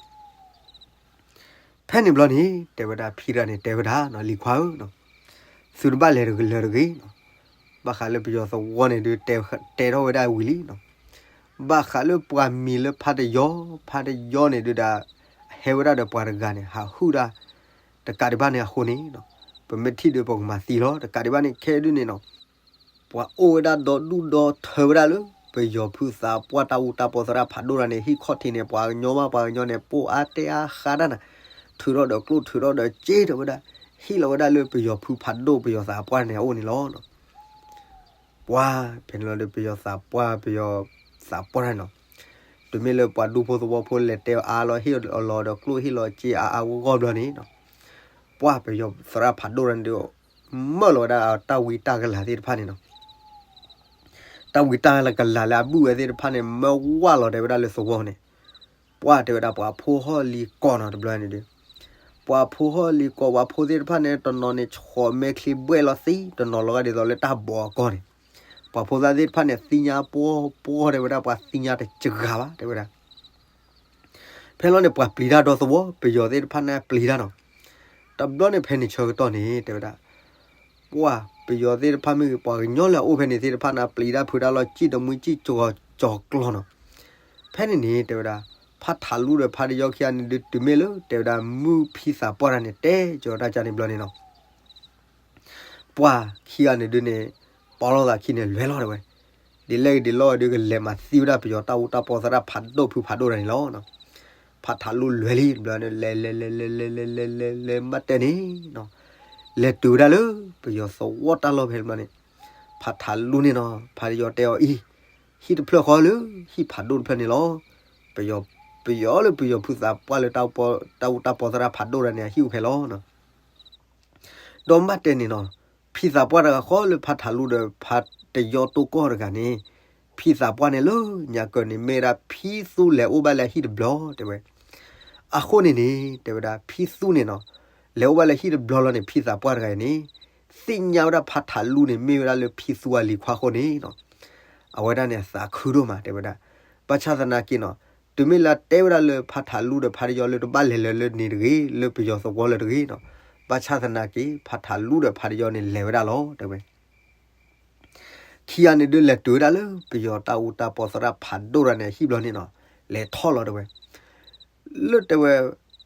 ဖဲန့ၣ်ဘျီန့ၣ် တဲဝဲဒၣ်ဖံတဂၤန့ၣ် တဲဝဲဒၣ်နီၤ လံၤခွါဧၢ, သုတဘၣ်လဲၤတဂ့ၤလၢၤတဂ့ၤနီၤ, ဘၣ်ဃးလၢပယီၤသဝီန့ၣ်ဒုး တဲထီၣ်ဝဲဒၣ်ဝံၤလံနီၤ, ဘၣ်ဃးလၢပှၤမံၤလၢဖးတယီ, ဖးတယီန့ၣ်ဒုးဒၣ်, ဟဲဝဲဒၣ်ဒီးပှၤတဂၤန့ၣ် ဟးဟုၣ်ဒၣ်, တကးဒံးဘၣ်န့ၣ်အဃိန့ၣ်, ပမ့ၢ်ထံၣ်ဒုးပကမၤသံလီၤ တကးဒံးဘၣ်န့ၣ် ခဲဒုးန့ၣ်နီၤ ပှၤအိၣ်ဝဲဒၣ်ဒီဒူၣ်ဒီထၢဝဲဒၣ်လၢ ပယီၤဖုသးပှၢ်တၢ်အူတၢ်ပီသရၣ်ဖးဒိၣ်တဂၤန့ၣ် ဟံၣ်ခီၣ်ထံးန့ၣ် ပှၤကညီမး ပှၤကညီန့ၣ် ပိၢ်အါတဲအါဃးတၢ်နၤ, ထုးထီၣ်ဒီးကျိၣ်ထုးထီၣ်ဒီးစ့ထီၣ်ဝဲဒၣ်, ဟံၣ်လီၤဝဲဒၣ်လၢပယီၤဖုဖးဒိၣ်ပယီၤသးပှၢ်န့ၣ်အအိၣ်န့ၣ်လီၤ. ပှၤဖဲန့ၣ်လီၤဒီးပယီၤသးပှၢ် ပယီၤသးပှၢ်တဂၤန့ၣ်နီၤ, တုၤမ့ၢ်လၢပှၤဒူဖိသဝီဖိလဲၤတဲအါလီၤ ဟ့ၣ်လီၤဒီးကျိၣ်ဟ့ၣ်လီၤစ့အါအါဂီၢ်ဂီၢ်ဘျီန့ၣ်နီၤ, ပှၢ်ပယီၤသရၣ်ဖးဒိၣ်တဂၤန့ၣ်ဒုး မၢလီၤဝဲဒၣ်တၢ်ဝံတၢ်ကလၤသ့ၣ်တဖၣ်န့ၣ်နီၤ, တၢ်ဝံတၢ်ကလၤလၢအဘုၣ်ဝဲသ့ၣ်တဖၣ်န့ၣ် မၢဝၢ်လီၤတဲဝဲဒၣ်လၢသဝီန့ၣ်, ပှၢ်တဲဝဲဒၣ်ပှၤဖိဟီၣ်လံၤကီၢ်နီၤ တဘျီန့ၣ်ဒုး, ပှၤဖိဟီၣ်လံၤကီၢ် ပှၤဖိသ့ၣ်တဖၣ်န့ၣ် တနီၤန့ၣ် ဆှီးမဲချ့ဘှဲၣ်လီၤသံ တနီၤလီၤဂာ်ဒ်သိးလၢတၢ်ဘီအကီၢ်န့ၣ်, ပှၤဖိသၣ်သ့ၣ်တဖၣ်န့ၣ် သ့ၣ်ညါပှီၢ်ပှီၢ်တဲဝဲဒၣ် ပှၤသ့ၣ်ညါတစှၤဘၣ်တဲဝဲဒၣ် ဖဲလီၤန့ၣ် ပှၤပျံၤတၢ်ဒီသဝီ ပယီၤသ့ၣ်တဖၣ်န့ၣ်ပျံၤတၢ်နီၤ, တဘျီန့ၣ်ဖဲန့ၣ်ဆၢကတီၢ်န့ၣ် တဲဝဲဒၣ် ပှၢ်ပယီၤသ့ၣ်တဖၣ်မ့ၢ်ဂ့ၤ ပှၤကညီလၢအအိၣ်ဖဲန့ၣ်သ့ၣ်တဖၣ်န့ၣ် ပျံၤတၢ်ဖုးတၢ်လီၤ စံၣ်တမှံစံၣ်ကီၤကၠီၤကျီနီၤ, ဖဲန့ၣ်န့ၣ် တဲဝဲဒၣ် ဖးထးလူဒီးဖးတယီခံဂၤန့ၣ်ဒုး တုၤမ့ၢ်လၢ တဲဝဲဒၣ် မုၢ်ဖံသးပှၢ်တၢ်န့ၣ် တဲကၠီၤတၢ်ကန့ၣ်ဘျီန့ၣ်နီၤ ပှၢ်ခံဂၤန့ၣ်ဒုးန့ၣ် ပီလီၤသးခံန့ၣ် လဲၤလီၤတဲဝဲ, ဒ်လဲၣ်ဂ့ၤဒ်လဲၣ်ဂ့ၤဒုး ကလဲၤမၤသံဝဲဒၣ်ပယီၤတၢ်အူတၢ်ပီသရၣ်ဖးဒိၣ်တဖုဖးဒိၣ်တဂၤန့ၣ်လီၤ. ဖးထးလူလဲၤလံတဘျီန့ၣ် လဲၤလဲၤလဲၤလဲၤလဲၤလဲၤလဲၤလဲၤလဲၤဘၣ်တဲန့ၣ်နီၤ, လဲၤတုၤဝဲဒၣ်လၢပယီၤသဝီတၢ်လီၢ်ဖဲန့ၣ်ဘျီန့ၣ်, ဖးထးလူန့ၣ်နီၤ ဖးတယီၤတဲအီၤအံၤ, ဟံၣ်တဖျၢၣ်ဃီလၢ ဟံၣ်ဖးဒိၣ်တဖျၢၣ်န့ၣ်လီၤ. ပယီၤ ပယီၤလၢပယီၤဖုသးပှၢ်လၢ တၢ်အူတၢ်ပီသရၣ်ဖးဒိၣ်တဂၤန့ၣ် အဟံၣ်အိၣ်ဖဲလီၤ. ဒီးမ့ၢ်တဲန့ၣ်နီၤ, ဖံသးပှၢ်တဂၤဃီလၢဖးထးလူဒီးဖးတယီတိၢ်ကီၢ်တဂၤန့ၣ်, ဖံသးပှၢ်န့ၣ်လၢညါကၢၢ်န့ၣ် မ့ၢ်ဝဲဒၣ်ဖံသူလဲၤအိၣ်ဘၣ်လၢအဟံၣ်တဘျီတဲဝဲ. အဃိန့ၣ်န့ၣ် တဲဝဲဒၣ်ဖံသူန့ၣ်နီၤ, လဲၤအိၣ်ဘၣ်လၢဟံၣ်တဘျီလီၤန့ၣ် ဖံသးပှၢ်တဂၤအံၤန့ၣ် သ့ၣ်ညါဝဲဒၣ်ဖးထးလူန့ၣ် မ့ၢ်ဝဲဒၣ်လၢဖံသူအလံၤခွါအဃိန့ၣ်နီၤ, အဝဲဒၣ်န့ၣ်သးခုဒိၣ်မးတဲဝဲဒၣ်. ဘၣ်ဆၣ်သနာ်က့နီၤ, တုၤမ့ၢ်လၢတဲဝဲဒၣ်လၢဖးထးလူဒီးဖးတယီလၢတဘၣ်လဲၤလၢၤလၢန့ၣ်တဂ့ၤ, လၢပယီၤသဝီလၢၤတဂ့ၤနီၤ, ဘၣ်ဆၣ်သနာ်က့ ဖးထးလူဒီးဖးတယီန့ၣ် လဲၤဝဲဒၣ်လီၤတဲဝဲ. ခံဂၤန့ၣ်ဒုးလဲၤတုၤဝဲဒၣ်လၢ ပယီၤတၢ်အူတၢ်ပီသရၣ်ဖးဒိၣ်တဂၤန့ၣ် အဟံၣ်ဘျီန့ၣ်နီၤ, လဲၤထီၣ်လီၤတဲဝဲ. လၢတဲဝဲ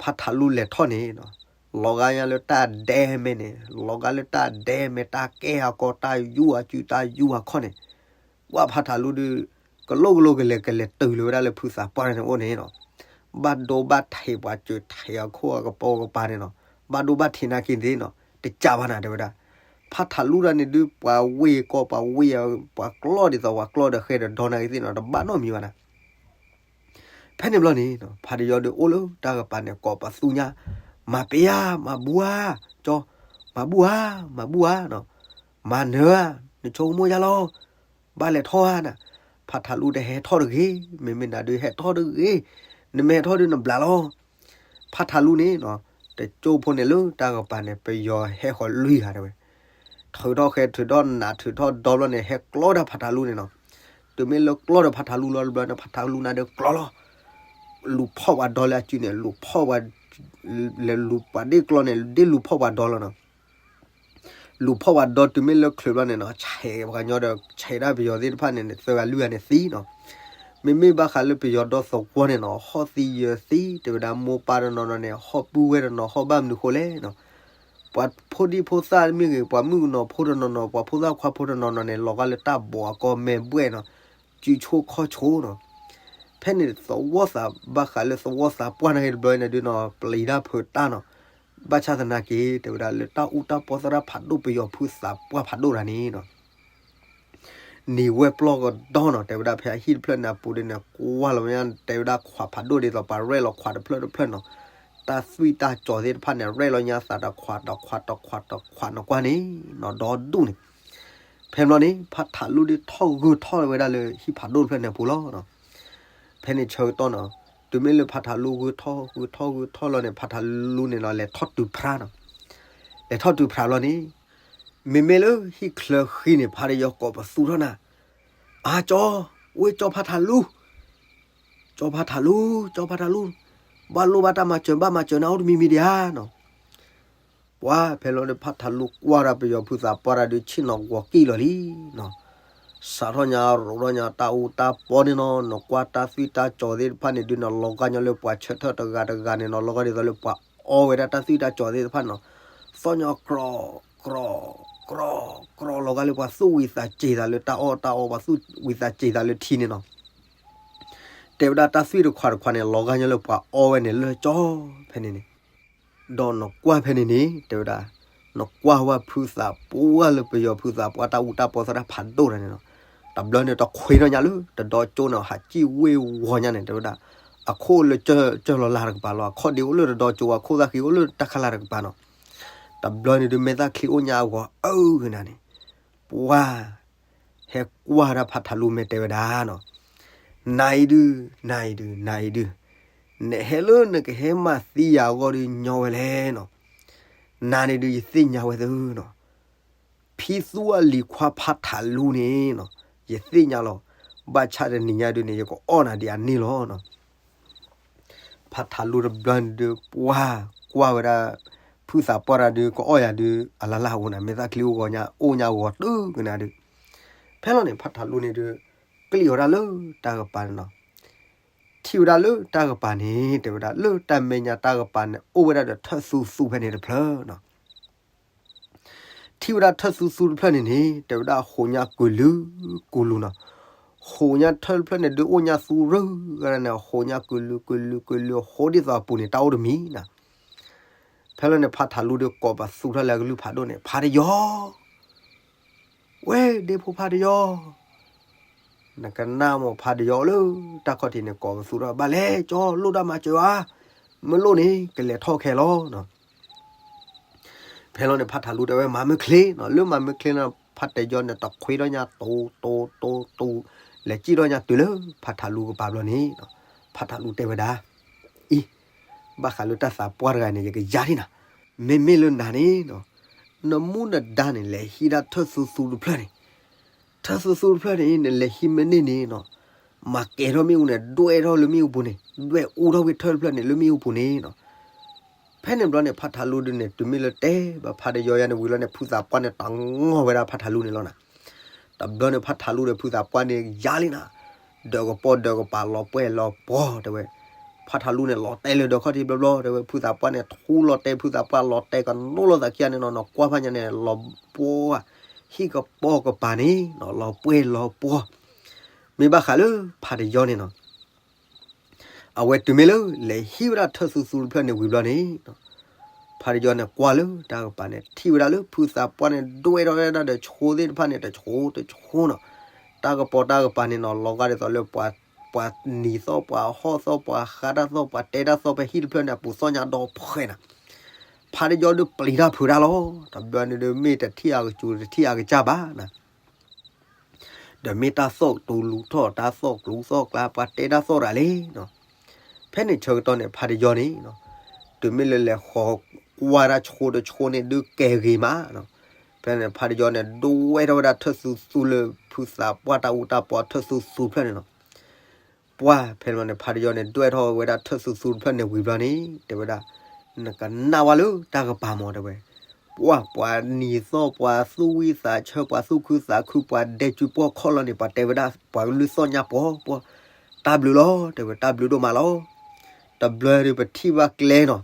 ဖးထးလူလဲၤထီၣ်န့ၣ်နီၤ, လီၤဂာ်ညါလၢတၢ်ဒဲမဲန့ၣ်, လီၤဂာ်လၢတၢ်ဒဲမဲ တၢ်ကဲအကီ တၢ်ယူၤအစု တၢ်ယူၤအခီၣ်န့ၣ်, ပှၢ်ဖးထးလူဒုး ကလိကလိကလဲၤ ကလဲၤတုၤလၢၤဝဲဒၣ်လၢဖုသးပှၢ်န့ၣ်အိၣ်န့ၣ်နီၤ, ဘၣ်ဒိဘၣ်ထံးပှၤစၢၤထံးအခိၣ်အကပီၤကပၤန့ၣ်နီၤ, ဘၣ်ဒိဘၣ်ထံးနာ်က့န့ၣ်နီၤ, တကးဘၣ်နၤတဲဝဲဒၣ်. ဖးထးလူတဂၤန့ၣ်ဒုး ပှၤဝ့ၢ်ကီၢ် ပှၤဝ့ၢ် ပှၤကျီၢ်ဒ်သိး ပှၤကျီၢ်ဒီးဃဲဒီးဒီနာ်က့သ့ၣ်နီၤ တဘၣ်နီတမံၤဘၣ်နၤ ဖဲန့ၣ်ဘျီန့ၣ်နီၤ, ဖးတယီဒုးအိၣ်လၢတၢ်ကပၤန့ၣ် ကိးပသူညါ, မၤပ့ၤဧါ, မၤဘူဧါ, ကၠီ, မၤဘူဧါ, မၤဘူဧါနီၤ, မၤနၢၤဧါ, နဆိကမိၣ်ယါလီၤ, ဘၣ်လဲၤထီၣ်ဧါနၤ, ဖးထးလူတဟဲထီၣ်တဂ့ၤ, မ့မ့ၢ်နၤဒုးဟဲထီၣ်တဂ့ၤ, နမ့ၢ်ဟဲထီၣ်ဒုးနဘျးလီၤ. ဖးထးလူန့ၣ်နီၤ, တကၠိဖိန့ၣ်လၢတၢ်ကပၤန့ၣ် ပယီၤဟဲဃီၤလွံၢ်ဂၤတဲဝဲ, ထုးထီၣ်ဃဲ ထုးထီၣ်နး ထုးထီၣ်ဒီဘျီန့ၣ် ဟဲကျီဒီးဖးထးလူန့ၣ်နီၤ. တုၤမ့ၢ်လၢကျီဒီးဖးထးလူလီၤတဘျီန့ၣ် ဖးထးလူနၤဒုးကျီလီၤ. လူၤဖီၣ်ပှၤဒီလၢအစုန့ၣ် လူၤဖီၣ်ပှၤ, လဲၤလူၤပှၤဒ့ၣ်ကျီန့ၣ် ဒ့ၣ်လူၤဖီၣ်ပှၤဒီလီၤနီၤ. လူၤဖီၣ်ပှၤဒီတုၤမ့ၢ်လၢချုးဘျီန့ၣ်နီၤ, ဆဲးပှၤကညီဒီး ဆဲးဒၣ်ပယီၤသ့ၣ်တဖၣ်န့ၣ် သၢဂၤလွံၢ်ဂၤန့ၣ်သံနီၤ. မ့မ့ၢ်ဘၣ်ဃးလၢပယီၤဒီသဝီန့ၣ်နီၤ, ဟီၣ်သံယၢၤသံ တဲဝဲဒၣ်မိၢ်ပၢ်တနီၤနီၤန့ၣ် ဟီၣ်ပုၢ်ဝဲၢ်တနီၤ ဟီၣ်ဘၣ်မနုၤဃိလဲၣ်နီၤ. ပှၤဖိဒံဖိသၣ်မ့ၢ်ဂ့ၤ ပှၤမုၣ်ကနီၤဖိတနီၤနီၤ ပှၤဖိသၣ်ခွါဖိတနီၤနီၤန့ၣ် လီၤဂာ်လၢတၢ်ဘီအကီၢ်မဲာ်ဘှဲၣ်နီၤ, စုဆိခီၣ်ဆိနီၤ. ဖဲန့ၣ်သဝီသး ဘၣ်ဃးလၢသဝီသးပှၢ်နာ်က့တဘျီန့ၣ်ဒုးနီၤ ပျံၤတၢ်ဖုးတၢ်နီၤ. ဘၣ်ဆၣ်သနာ်က့ တဲဝဲဒၣ်လၢတၢ်အူတၢ်ပီသရၣ်ဖးဒိၣ် ပယီၤဖုသးပှၢ်ဖးဒိၣ်တဂၤန့ၣ်နီၤ နံၤဝဲပျီၢ်ကဒီနီၤ, တဲဝဲဒၣ်ဖဲအဟံၣ်တဖျၢၣ်န့ၣ်အပူၤဒ်န့ၣ် ကွၢ်လီၤဝဲညါ တဲဝဲဒၣ်ခွးဖးဒိၣ်ဒ်သိးပှၤရဲၣ်လီၤခွးတဖျၢၣ်တဖျၢၣ်နီၤ. တၢ်သွံၣ်တၢ်ကၠီၤသ့ၣ်တဖၣ်န့ၣ် ရဲၣ်လီၤညါသးတခွးတခွးတခွးတခွးနကွၢ်န့ၣ်နီၤ ဒီဒူၣ်န့ၣ်. ဖဲဘျီန့ၣ် ဖးထးလူဒုးထီၣ်ဂုာ်ထီၣ်ဝဲဒၣ်လၢဟံၣ်ဖးဒိၣ်တဖျၢၣ်န့ၣ်အပူၤလီၤ. ဖဲန့ၣ်ဆၢကတီၢ်နီၤ, တုၤမ့ၢ်လၢဖးထးလူဂုာ်ထီၣ်ဂုာ်ထီၣ်ဂုာ်ထီၣ်လီၤန့ၣ် ဖးထးလူန့ၣ်နီၤ လဲၤထီၣ်တုၤဖြါနီၤ. လဲၤထီၣ်တုၤဖြါဘျီန့ၣ် မ့မ့ၢ်လၢဟံၣ်ချၢဃံန့ၣ် ဖးတယီၤကိးပသူထီၣ်နၤ, အါကၠီ, ဝ့ၢ်ကၠီဖးထးလူ, ကၠီဖးထးလူ, ကၠီဖးထးလူ, ဘၣ်လိၣ်ဘၣ်တၢ်မၤစၢၤ ဘၣ်မၤစၢၤနၤအိၣ်တမံၤမံၤဒံးဧါနီၤ. ပှၢ်ဖဲလီၤဒီးဖးထးလူကွၢ်ဒီးပယီၤဖုသးပှၢ်တၢ်ဒုးဆ့ၣ်နီၤဂီၤကံၣ်လီၤလံနီၤ. စးထီၣ်ညါရိးထီၣ်ညါတၢ်အူတၢ်ပီန့ၣ်နီၤ, နကွၢ်တၢ်သွံၣ်တၢ်ကၠီၤသ့ၣ်တဖၣ်န့ၣ်ဒုးနီၤ လီၤဂာ်ညီလၢပှၤဆၢထၢၣ်တဂၤတဂၤန့ၣ်နီၤ လီၤဂာ်ဒ်သိးလၢပှၤအီဝဲဒၣ်တၢ်သွံၣ်တၢ်ကၠီၤသ့ၣ်တဖၣ်နီၤ. သီၣ်ညီကြီၤ, ကြီၤ, ကြီၤ, ကြီၤလီၤဂာ်လၢပှၤသူၣ်ဝံၤသးစ့ၤသးလၢတၢ်အီၣ်တၢ်အီ ပှၤသူၣ်ဝံၤသးစ့ၤသးလၢထံန့ၣ်နီၤ. တဲဝဲဒၣ်တၢ်သွံၣ်တခွးတခွးန့ၣ် လီၤဂာ်ညီလၢပှၤအီဝဲန့ၣ်လၢကၠီဖဲန့ၣ်န့ၣ် ဒီးနကွၢ်ဖဲန့ၣ်န့ၣ် တဲဝဲဒၣ်, နကွၢ်ဝဲဖုသးပှၢ်လၢပယီၤဖုသးပှၢ်တၢ်အူတၢ်ပီသရၣ်ဖးဒိၣ်တဂၤန့ၣ်နီၤ, တဘျီန့ၣ်တခွ့ထီၣ်ညါလၢတဒီကၠိန့ၣ် ဟးစံၣ်ဝ့ၢ်ဝီၤညါန့ၣ် တဲဝဲဒၣ်, အခိၣ်လၢကၢၢ်လီၤလၢ်တကပၤလီၤ, အခီၣ်ဒ့အိၣ်လၢတဒီကၠိ, အခိၣ်သၣ်ဃံအိၣ်လၢတၢ်ခါလၢ်တကပၤနီၤ. တဘျီန့ၣ်ဒုး မဲာ်သၣ်ချံအိၣ်ညါအဂီၤအၢကနၤန့ၣ်, ပှၤ ဟဲကွၢ်ဒၣ်ဖးထးလူမဲာ်တဲဝဲဒၣ်နီၤ, နၤအံၤဒုး, နၤအံၤဒုး, နၤအံၤဒုး, နဟဲလၢနကဟဲမၤသံယၤအဂီၢ်ဒုးညီဝဲလဲၣ်နီၤ. နၤန့ၣ်ဒုး ယသ့ၣ်ညါဝဲသုနီၤ. ဖံသူအလံၤခွါဖးထးလူန့ၣ်နီၤ, ယသ့ၣ်ညါလီၤ. ဘၣ်ဆၣ်တနံၤညါဒုးန့ၣ် ယကအီၣ်နၤဒ်အန့ၣ်လီၤနီၤ. ဖးထးလူတဘျီန့ၣ်ဒုး ပှၤကွၢ်ဝဲဒၣ် ဖုသးပှၢ်တၢ်ဒုး ကအီၣ်ယၤဒုး အလၢ်လၢ်အိၣ်နၤ, မဲာ်သၣ်ချံအိၣ်ဂီၤညါ အိၣ်ညါဂီၤတုၤကနၤဒုး, ဖဲလီၤန့ၣ် ဖးထးလူန့ၣ်ဒုး ကလံၣ်အီၤဒၣ်လၢတၢ်ကပၤန့ၣ်နီၤ. ထံၣ်ဝဲဒၣ်လၢတၢ်ကပၤန့ၣ် တဲဝဲဒၣ် လၢတၢ်မဲာ်ညါတၢ်ကပၤန့ၣ် အိၣ်ဝဲဒၣ်ဒီးထၢၣ်သူသူဖဲန့ၣ်တဖျၢၣ်နီၤ. ထံၣ်ဝဲဒၣ်ထၢၣ်သူသူတဖျၢၣ်န့ၣ်န့ၣ် တဲဝဲဒၣ်ဟူးညါကုာ်လုာ်ကုာ်လုာ်နီၤ. ဟူးညါထၢၣ်တဖျၢၣ်န့ၣ်ဒုးအိၣ်ညါသူရၢၢ်ဂၤန့ၣ် ဟူးညါကုာ်လုာ်ကုာ်လုာ်ကုာ်လုာ် ဟူးဒ်သိးအပူၤန့ၣ် တၢ်အိၣ်တမံၤနီၤ. ဖဲလီၤန့ၣ် ဖးထးလူဒီးကိးပသူထီၣ်လၢအကလုၢ်ဖးဒိၣ်န့ၣ် ဖးတယီၤ ဝဲဒ့ဖိဖးတယီၤ, နကနၣ်မ့ၢ်ဖးတယီၤလၢတၢ်ခီၣ်ထံးန့ၣ် ကိးပသူထီၣ် ဘၣ်လဲၣ်ကၠီ လိၣ်တၢ်မၤစၢၤဧါ, မ့ၢ်လိၣ်န့ၣ် ကလဲၤထီၣ်ခဲလီၤနီၤ. ဖဲလီၤန့ၣ် ဖးထးလူတဲဝဲမၤမုၢ်ချ့နီၤ, လၢမၤမုၢ်ချ့န့ၣ် ဖးတယီၤန့ၣ် တခွ့ထီၣ်ညါ တိၤ တိၤ တိၤ တိၤ, လဲၤစံၣ်ထီၣ်ညါတုၤလၢဖးထးလူကပၤဘျီန့ၣ်, ဖးထးလူတဲဝဲဒၣ်, အံၤ, ဘၣ်ဃးလၢတၢ်သးပှၢ်တဂၤန့ၣ် ယကယါထံၣ်နၤ, မ့မ့ၢ်လၢနၤန့ၣ်နီၤ, နမူနဒါန့ၣ် လဲၤဟံးဒၣ်ထၢၣ်သူသူတဖျၢၣ်န့ၣ်, ထၢၣ်သူသူတဖျၢၣ်န့ၣ် နလဲၤဟံးမ့ၢ်န့ၢ်န့ၣ်နီၤ, မၤကဲၤထီၣ်မ့ၣ်အူန့ၣ် ဒွဲၣ်ထီၣ်လၢမ့ၣ်အူပူၤန့ၣ် ဒွဲၣ်အူထီၣ်ဝဲထၢၣ်တဖျၢၣ်န့ၣ် လၢမ့ၣ်အူပူၤန့ၣ်နီၤ. ဖဲန့ၣ်ဘျီန့ၣ် ဖးထးလူဒုးန့ၣ် တုၤမ့ၢ်လၢတဲဘၣ်ဖးတယီၤယၤန့ၣ်ဝံၤလီၤန့ၣ် ဖုသးပှၢ်န့ၣ် တၢ်ငီၢ်ဝဲဒၣ်ဖးထးလူန့ၣ်လီၤနၤ. တဘျီန့ၣ် ဖးထးလူဒီးဖုသးပှၢ်န့ၣ် ယါလံနၤ, ဒၢးကပီၤဒၢးကပၤ လီၤပှဲၤလီၤပှီၤ တဲဝဲ. ဖးထးလူန့ၣ် လီၤတဲာ်လၢဒၢးခီၣ်ထံးဘျီဘျီ တဲဝဲ, ဖုသးပှၢ်န့ၣ် ထူလီၤတဲာ် ဖုသးပှၢ်လီၤတဲာ် ကနိးလိာ်သးခံဂၤန့ၣ်နီၤ, နကွၢ်ဖးညါန့ၣ် လီၤပှီၤ, ဟံၣ်ကပီၤကပၤန့ၣ်နီၤ လီၤပှဲၤလီၤပှီၤ. မ့ၢ်ဘၣ်ဃးလၢဖးတယီၤန့ၣ်နီၤ အဝဲတုၤမ့ၢ်လၢ လဲၤဟံးဝဲဒၣ်ထၢၣ်သူသူတဖျၢၣ်န့ၣ်ဝံၤဘျီန့ၣ်, ဖးတယီၤန့ၣ်ကွၢ်လၢတၢ်ကပၤန့ၣ် ထံၣ်ဝဲဒၣ်လၢဖုသးပှၢ်န့ၣ် ဒွဲၣ်ထီၣ်ဝဲဒၣ်ဒီးဆိသ့ၣ်တဖၣ်န့ၣ် တဆိတဆိနီၤ, တၢ်ကပီၤတၢ်ကပၤန့ၣ်နီၤ လီၤဂာ်ဒ်သိးလၢ ပှၤနံၤသီၣ် ပှၤဟီၣ်သီၣ် ပှၤဃါတၢ်သီၣ် ပှၤတဲတၢ်သီၣ် ဖဲဟံၣ်တဖျၢၣ်န့ၣ် အပူၤသီၣ်ညါဒီဖှဲးနၤ. ဖးတယီၤဒုးပျံၤတၢ်ဖုးတၢ်လီၤ. တဘျီန့ၣ်ဒုး မ့ၢ်တထံၣ်အကစူၤ တထံၣ်အကစၢ်ဘၣ်နၤ ဒီးမ့ၢ်တၢ်သီၣ်တူၤလူၤထီၣ် တၢ်သီၣ်ကျူသီၣ်ကျါ ပှၤတဲတၢ်သီၣ်တဂၤလံနီၤ. ဖဲန့ၣ်ဆၢကတီၢ်န့ၣ် ဖးတယီၤန့ၣ်နီၤ တုၤမ့ၢ်လၢလဲၤဃီၤကွၢ်တၢ်ဆိတဆိန့ၣ် ဒုးကဲဂ့ၤမးနီၤ. ဖဲန့ၣ် ဖးတယီၤန့ၣ် ဒွဲၣ်ထီၣ်ဝဲဒၣ်ထၢၣ်သူသူလၢဖုသးပှၢ်တၢ်အူတၢ်ပီထၢၣ်သူသူတဖျၢၣ်န့ၣ်နီၤ. ပှၢ်ဖဲန့ၣ်န့ၣ် ဖးတယီၤန့ၣ် ဒွဲၣ်ထီၣ်ဝဲဒၣ်ထၢၣ်သူသူတဖျၢၣ်န့ၣ်ဝံၤဘျီန့ၣ် တဲဝဲဒၣ်, နကနၣ်ဝဲလၢတၢ်ကပၤမး တဲဝဲ. ပှၢ် ပှၤနံၤသီၣ် ပှၤသူၣ်ဝံၣ်သးဆၢ ပှၤသူၣ်ခုသးခု ပှၤဒဲစုပှီၢ်ခီၣ်လီၤန့ၣ် ပှၤတဲဝဲဒၣ် ပှၤကလုၢ်သီၣ်ညါပှီၤပှီၤ, တၢ်ဘျုးလီၤ တဲဝဲ တၢ်ဘျုးဒိၣ်မးလီၤ. တဘျီဒုးပထံၣ်ဘၣ်ကျဲနီၤ,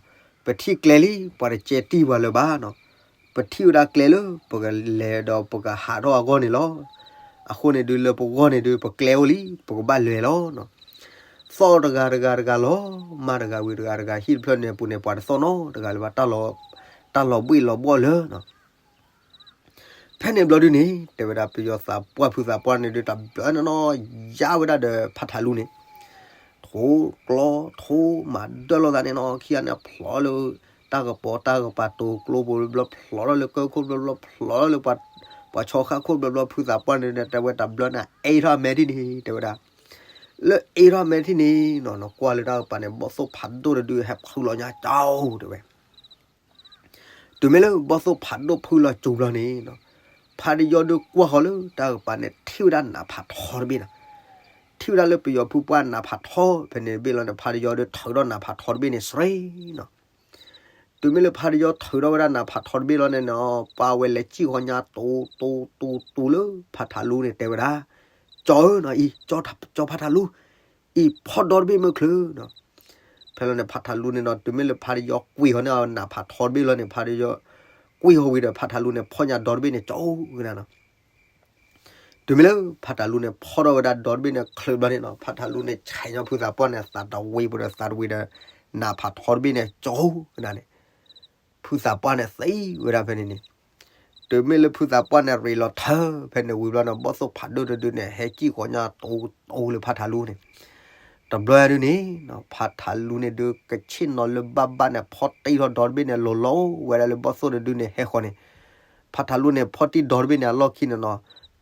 ပထံၣ်ကျဲလံ ပှၤတကဲတံၢ်ပှၤလၢၤဘၣ်နီၤ. ပထံၣ်ဝဲဒၣ်ကျဲလၢ ပကလဲၤဒီးပကဟးထီၣ်အဂီၢ်န့ၣ်လီၤ. အဃိန့ၣ်ဒုးလၢပဂီၢ်န့ၣ်ဒုး ပကျဲအိၣ်လံ ပကဘၣ်လဲၤလီၤနီၤ. သီၣ်တဂၤတဂၤတဂၤလီၤ, မါတဂၤဝံၤတဂၤတဂၤ ဟံၣ်တဖျၢၣ်န့ၣ်အပူၤန့ၣ် ပှၤတသီၣ်နီတဂၤလၢၤဘၣ်, တၢ်လီၤဘှ့ၣ်လီၤဘှီၣ်လၢနီၤ. ဖဲန့ၣ်ဘျီဒုးန့ၣ် တဲဝဲဒၣ်ပယီၤသးပှၢ်ဖုသးပှၢ်န့ၣ်ဒုး တဘျီန့ၣ်နီၤ ယါဝဲဒၣ်ဒီးဖးထးလူန့ၣ် ထိကျီထိမၤဒၢၣ်လိာ်သးန့ၣ်နီၤ ခံဂၤန့ၣ်ဖျိးလၢ တၢ်ကပီၤတၢ်ကပၤတိၤကျိပူၤဘျီ ဖျိးထီၣ်လၢကၢၢ်ခိၣ်ဘျီဘျီ ဖျိးထီၣ်လၢ ပှၤဆီခါခိၣ်ဘျီဘျီ ဖုသးပှၢ်န့ၣ် တဲဝဲတဘျီန့ၣ် အ့ၣ်ထီၣ်အမဲာ်ထံၣ်န့ၣ် တဲဝဲဒၣ် လၢအ့ၣ်ထီၣ်အမဲာ်ထံၣ်န့ၣ်နီၤ နကွၢ်လၢတၢ်ကပၤန့ၣ် ဘီၣ်သိၣ်ဖးဒိၣ်တဒု ဟဲဖုလီၤညါကၠီ တဲဝဲ တုၤမ့ၢ်လၢဘီၣ်သိၣ်ဖးဒိၣ်ဖုလီၤစူၤဘျီန့ၣ်နီၤ ဖးတယီဒုးကွၢ်ဃီၤလၢတၢ်ကပၤန့ၣ် ထံၣ်ဝဲဒၣ်နးဖးထီတဘ့ၣ်နီၤ. ထံၣ်ဝဲဒၣ်လၢပယီၤဖုပှၢ်နးဖးထီဖဲန့ၣ်တဘ့ၣ်လီၤန့ၣ် ဖးတယီဒုးထုးထီၣ်နးဖးထီတဘ့ၣ်န့ၣ်စ့ၢ်နီၤ. တုၤမ့ၢ်လၢဖးတယီထုးထီၣ်ဝဲဒၣ်နးဖးထီတဘ့ၣ်လီၤန့ၣ်နီၤ ပှၤဝဲလဲၤစံၣ်ဃီၤညါတူတူတူလၢဖးထးလူန့ၣ်တဲဝဲဒၣ် ကၠီဧၢနီၤ အံၤ ကၠီဖးထးလူ အံၤဖီၣ်ဒီတဘ့ၣ်မ့ၢ်ချုးနီၤ. ဖဲလီၤန့ၣ် ဖးထးလူန့ၣ်နီၤ တုၤမ့ၢ်လၢဖးတယီကွံာ်ဃီၤန့ၣ် နးဖးထီတဘ့ၣ်လီၤန့ၣ် ဖးတယီကွံာ်ဃီၤဝံၤဒီး ဖးထးလူန့ၣ် ဖီၣ်ညါဒီတဘ့ၣ်န့ၣ် ကၠီဧၢနီၤ. တုၤမ့ၢ်လၢဖးထးလူန့ၣ် ဖီၣ်ထီၣ်ဝဲဒၣ်ဒီတဘ့ၣ်န့ၣ် ချုးဘျီန့ၣ်နီၤ ဖးထးလူန့ၣ် ဆဲးညီဖုသးပှၢ်န့ၣ် သးတဝ့ၤပူၤဒီးသးတဝ့ၤဒီး နးဖးထီတဘ့ၣ်န့ၣ် ကၠီဧၢနီၤန့ၣ် ဖုသးပှၢ်န့ၣ်သံဝဲဒၣ်ဖဲန့ၣ်န့ၣ်, တုၤမ့ၢ်လၢဖုသးပှၢ်န့ၣ်ရ့းလီၤထၢဖဲန့ၣ်ဝံၤဘျီန့ၣ် ဘီၣ်သိၣ်ဖးဒိၣ်တဒုန့ၣ် ဟဲစံၣ်ဃီညါတိတိလၢဖးထးလူန့ၣ်, တဘျီဒုန့ၣ် ဖးထးလူန့ၣ်ဒုကဆ့ၣ်နီၤလၢဘၣ်ဘၣ်န့ၣ် ဖီၣ်တံၢ်ထီၣ်ဒီတဘ့ၣ်န့ၣ် လီၤလီၤဝဲဒၣ်လၢဘီၣ်သိၣ်တဒုန့ၣ်ဟဲဃီန့ၣ်, ဖးထးလူန့ၣ် ဖီၣ်တံၢ်ဒီတဘ့ၣ်န့ၣ် အလီၢ်ခံန့ၣ်နီၤ,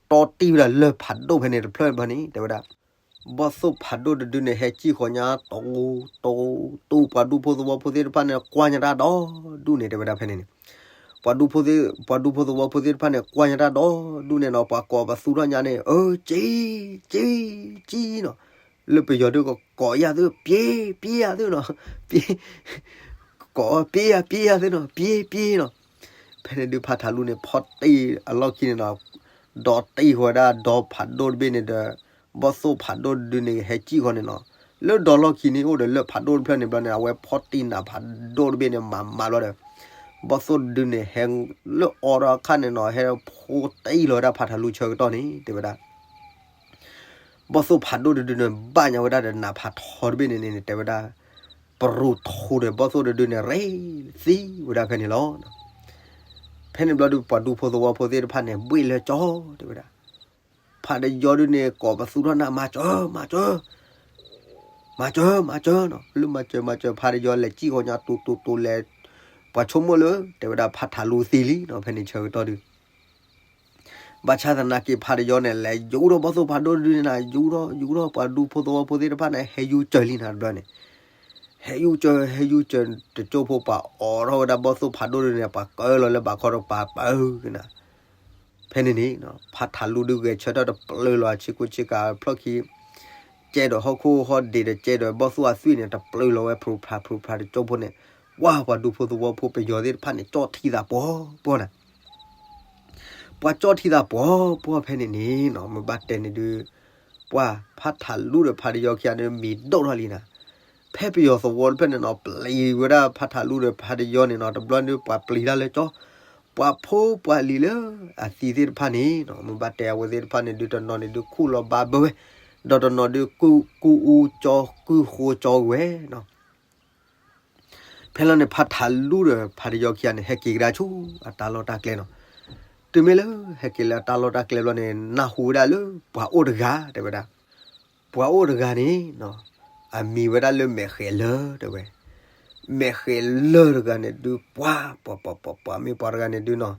တီၣ်တံၢ်ဝဲဒၣ်လၢၢ်ဖးဒိၣ်ဖဲန့ၣ်တဖျၢၣ်ဘျီန့ၣ် တဲဝဲဒၣ် ဘီၣ်သိၣ်ဖးဒိၣ်တဒုန့ၣ် ဟဲစံၣ်ဃီညါ တိတိတိ ပှၤဒူဖိသဝီဖိသ့ၣ်တဖၣ်န့ၣ် ကွၢ်ညါတၢ်ဒီဒူၣ်န့ၣ် တဲဝဲဒၣ်ဖဲန့ၣ်န့ၣ်, ပှၤဒူဖိသ့ၣ် ပှၤဒူဖိသဝီဖိသ့ၣ်တဖၣ်န့ၣ် ကွၢ်ညါတၢ်ဒီဒူၣ်န့ၣ်နီၤ ပှၤကိးပသူထီၣ်ညါန့ၣ် အၢ ကၠံ ကၠံ ကၠံနီၤ, လၢပယီၤဒုးကကိးယၤသု ပျ့ ပျ့ယၤသုနီၤ, ပျ့ ကိး ပျ့ယၤ ပျ့ယၤသုနီၤ ပျ့ ပျ့နီၤ, ဖဲန့ၣ်ဒုးဖးထးလူန့ၣ် ဖီၣ်တံၢ်အလီၢ်ခံန့ၣ်နီၤ, ဒီးတံၢ်ဃီဒၣ်ဒီဖးဒိၣ်တဘ့ၣ်န့ၣ်ဒီး ဘီၣ်သိၣ်ဖးဒိၣ်တဒုန့ၣ် ဟဲစံၣ်ဃီန့ၣ်နီၤ, လၢဒီလီၢ်ခံန့ၣ်အိၣ်ဒီးလၢၢ်ဖးဒိၣ်တဖျၢၣ်န့ၣ်ဘျီန့ၣ် အဝဲဖီၣ်တံၢ်နးဖးဒိၣ်တဘ့ၣ်န့ၣ် မၤမၤဘျီဒီး ဘီၣ်သိၣ်တဒုန့ၣ် ဟဲလၢအီထီၣ်အခါန့ၣ်နီၤ ဟဲဖိတံၢ်လီၤဝဲဒၣ်ဖးထးလူဆၢကတီၢ်န့ၣ် တဲဝဲဒၣ် ဘီၣ်သိၣ်ဖးဒိၣ်တဒုန့ၣ် ဘၣ်ညါဝဲဒၣ်ဒီးနးဖးထီတဘ့ၣ်န့ၣ်န့ၣ် တဲဝဲဒၣ် ပရူၤထူဒီးဘီၣ်သိၣ်တဒုန့ၣ် ရ့သံဝဲဒၣ်ဖဲန့ၣ်လီၤ. ဖဲန့ၣ်ဘျီဒုး ပှၤဒူဖိသဝီဖိသ့ၣ်တဖၣ်န့ၣ် ဘှ့ၣ်လၢကၠီ တဲဝဲဒၣ်, ဖးတယီဒုန့ၣ် ကိးပသူထီၣ်နၤ မၤစၢၤ မၤစၢၤ မၤစၢၤ မၤစၢၤနီၤ, လၢမၤစၢၤ မၤစၢၤ ဖးတယီလဲၤစံၣ်ဃီညါတိတိတိလဲၤ, ပှၤဆိကမိၣ်လၢ တဲဝဲဒၣ်ဖးထးလူသံလံနီၤ ဖဲန့ၣ်ဆၢကတီၢ်ဒုး ဘၣ်ဆၣ်သနာ်က့ဖးတယီန့ၣ် လဲၤယူၤထီၣ်ဘီၣ်သိၣ်ဖးဒိၣ်တဒုန့ၣ်နၤ ယူၤထီၣ် ယူၤထီၣ် ပှၤဒူဖိသဝီဖိသ့ၣ်တဖၣ်န့ၣ် ဟဲယူၤစၢၤလံနၤတဘျီန့ၣ်, ဟဲယူၤစၢၤ ဟဲယူၤစၢၤ တကၠိဖိပှၤအိးထီၣ်ဝဲဒၣ်ဘီၣ်သိၣ်ဖးဒိၣ်တဒုန့ၣ် ပှၤကၢလီၤလၢဘးခီဒီးပှၤပၢကနၤ ဖဲန့ၣ်န့ၣ် ဖးထးလူဒုဂဲၤဆၢထၢၣ်တပျုာ်လီၤ အဆ့ကူဆ့ကၤဖျီၣ်ခံ ကဲဒီးဟီၣ်ခိၣ်ဟီၣ်ဒံးဒီးကဲဒီးဘီၣ်သိၣ်အသွံၣ်န့ၣ် တပျုာ်လီၤဝဲ ဖရူၤဖရၤ ဖရူၤဖရၤ တကၠိဖိန့ၣ်, ဝါ ပှၤဒူဖိသဝီဖိပယီၤသ့ၣ်တဖၣ်န့ၣ် ကၠီၣ်ထံသးပှီၤပှီၤနၤ, ပှၤကၠီၣ်ထံသးပှီၤပှီၤဖဲန့ၣ်န့ၣ်နီၤ မ့ၢ်ဘၣ်တဲန့ၣ်ဒုး ပှၤဖးထးလူဒီးဖးတယီခံဂၤန့ၣ် မံၤဒိၣ်ထီၣ်လံနၤ, ဖဲပယီၤသဝီတဖျၢၣ်န့ၣ်နီၤ ပျံၤဝဲဒၣ်ဖးထးလူဒီးဖးတယီန့ၣ်နီၤ တဘျီန့ၣ်ဒုး ပှၤပျံၤတၢ်လၢကၠီ ပှၤဖိပှၤလံၤလၢအသံသ့ၣ်တဖၣ်န့ၣ်နီၤ မ့ၢ်ဘၣ်တဲအဝဲသ့ၣ်တဖၣ်န့ၣ်ဒုး တနီၤန့ၣ်ဒုး ခူၣ်လီၤဘါဘၢဝဲ, ဒီးတနီၤဒုး ကူၣ်အူကၠီ ကူၣ်ဃိကၠီဝဲနီၤ. ဖဲလီၤန့ၣ် ဖးထးလူဒီးဖးတယီခံဂၤန့ၣ် ဟဲက့ၤကဒါဆူအတၢ်လီၢ်တၢ်ကျဲနီၤ. တုၤမ့ၢ်လၢဟဲက့ၤလၢအတၢ်လီၢ်တၢ်ကျဲဘျီန့ၣ် နၢ်ဟူဝဲဒၣ်လၢပှၤအိၣ်တဂၤ တဲဝဲဒၣ်, ပှၤအိၣ်တဂၤန့ၣ်နီၤ အမံၤဝဲဒၣ်လၢမဲာ်ဃဲၤလၢၢ် တဲဝဲ, မဲာ်ဃဲၤလၢၢ်တဂၤန့ၣ်ဒုး ပှၤ ပှၤ ပှၤ ပှၤ ပှၤ မ့ၢ်ပှၤတဂၤန့ၣ်ဒုးနီၤ,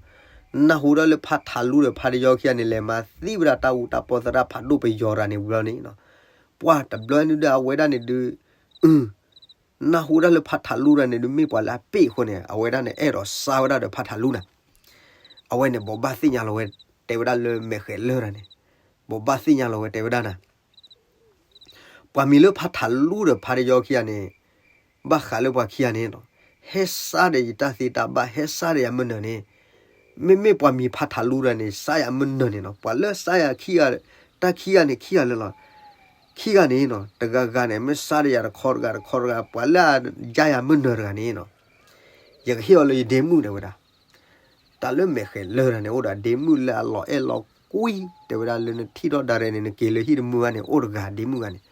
နၢ်ဟူဒၣ်လၢဖးထးလူဒီးဖးတယီခံဂၤန့ၣ် လဲၤမၤသံဝဲဒၣ်တၢ်အူတၢ်ပီသရၣ်ဖးဒိၣ်ပယီၤတဂၤန့ၣ်ဝံၤလီၤန့ၣ်နီၤ. ပှၤတဘျီန့ၣ်ဒုး အဝဲဒၣ်န့ၣ်ဒုး နၢ်ဟူဒၣ်လၢဖးထးလူတဂၤန့ၣ်ဒုး မ့ၢ်ပှၤလၢအပ့ၢ်အဃိန့ၣ် အဝဲဒၣ်န့ၣ် အဲၣ်ဒိးစါဝဲဒၣ်ဒီးဖးထးလူနၤ. အဝဲန့ၣ် ဘိးဘၣ်သ့ၣ်ညါလီၤဝဲ တဲဝဲဒၣ်လၢမဲာ်ဃဲၤလၢၢ်တဂၤန့ၣ်, ဘိးဘၣ်သ့ၣ်ညါလီၤဝဲ တဲဝဲဒၣ်နၤ ပှၤမံၤလၢဖးထးလူဒီးဖးတယီခံဂၤန့ၣ် ဘၣ်ဃးလၢပှၤခံဂၤန့ၣ်နီၤ, ဟဲစါဒီးယတၢ်သ့တၢ်ဘၣ် ဟဲစါဒီးယၤမုၢ်နၤန့ၣ်, မ့မ့ၢ်ပှၤမံၤဖးထးလူတဂၤန့ၣ် စါယၤမုၢ်နၤန့ၣ်နီၤ, ပှၤလၢစါယၤခံဂၤ တၢ်ခံဂၤန့ၣ် ခံဂၤလၢာ်လီၤ. ခံဂၤန့ၣ်နီၤ တဂၤဂၤန့ၣ် မ့ၢ်စါဒီးယၤတခီတဂၤတခီတဂၤ ပှၤလၢအယါယၤမုၢ်နၤတဂၤန့ၣ်နီၤ, ယကဟ့ၣ်အီၤလၢယဒ့မုၣ် တဲဝဲဒၣ်. တၢ်လၢမဲာ်ဃဲၤလၢၢ်တဂၤန့ၣ် အိၣ်ဒီးဒ့မုၣ်လၢအလီၤအဲၣ်လီၤကွံ တဲဝဲဒၣ်လၢနထံၣ်ထီၣ်ဒၣ်ရဲၣ်န့ၣ် နက့ၤလၢဟံၣ်တမုာ်ဘၣ်န့ၣ် အိၣ်တဂၤဒ့မုၣ်တဂၤန့ၣ်,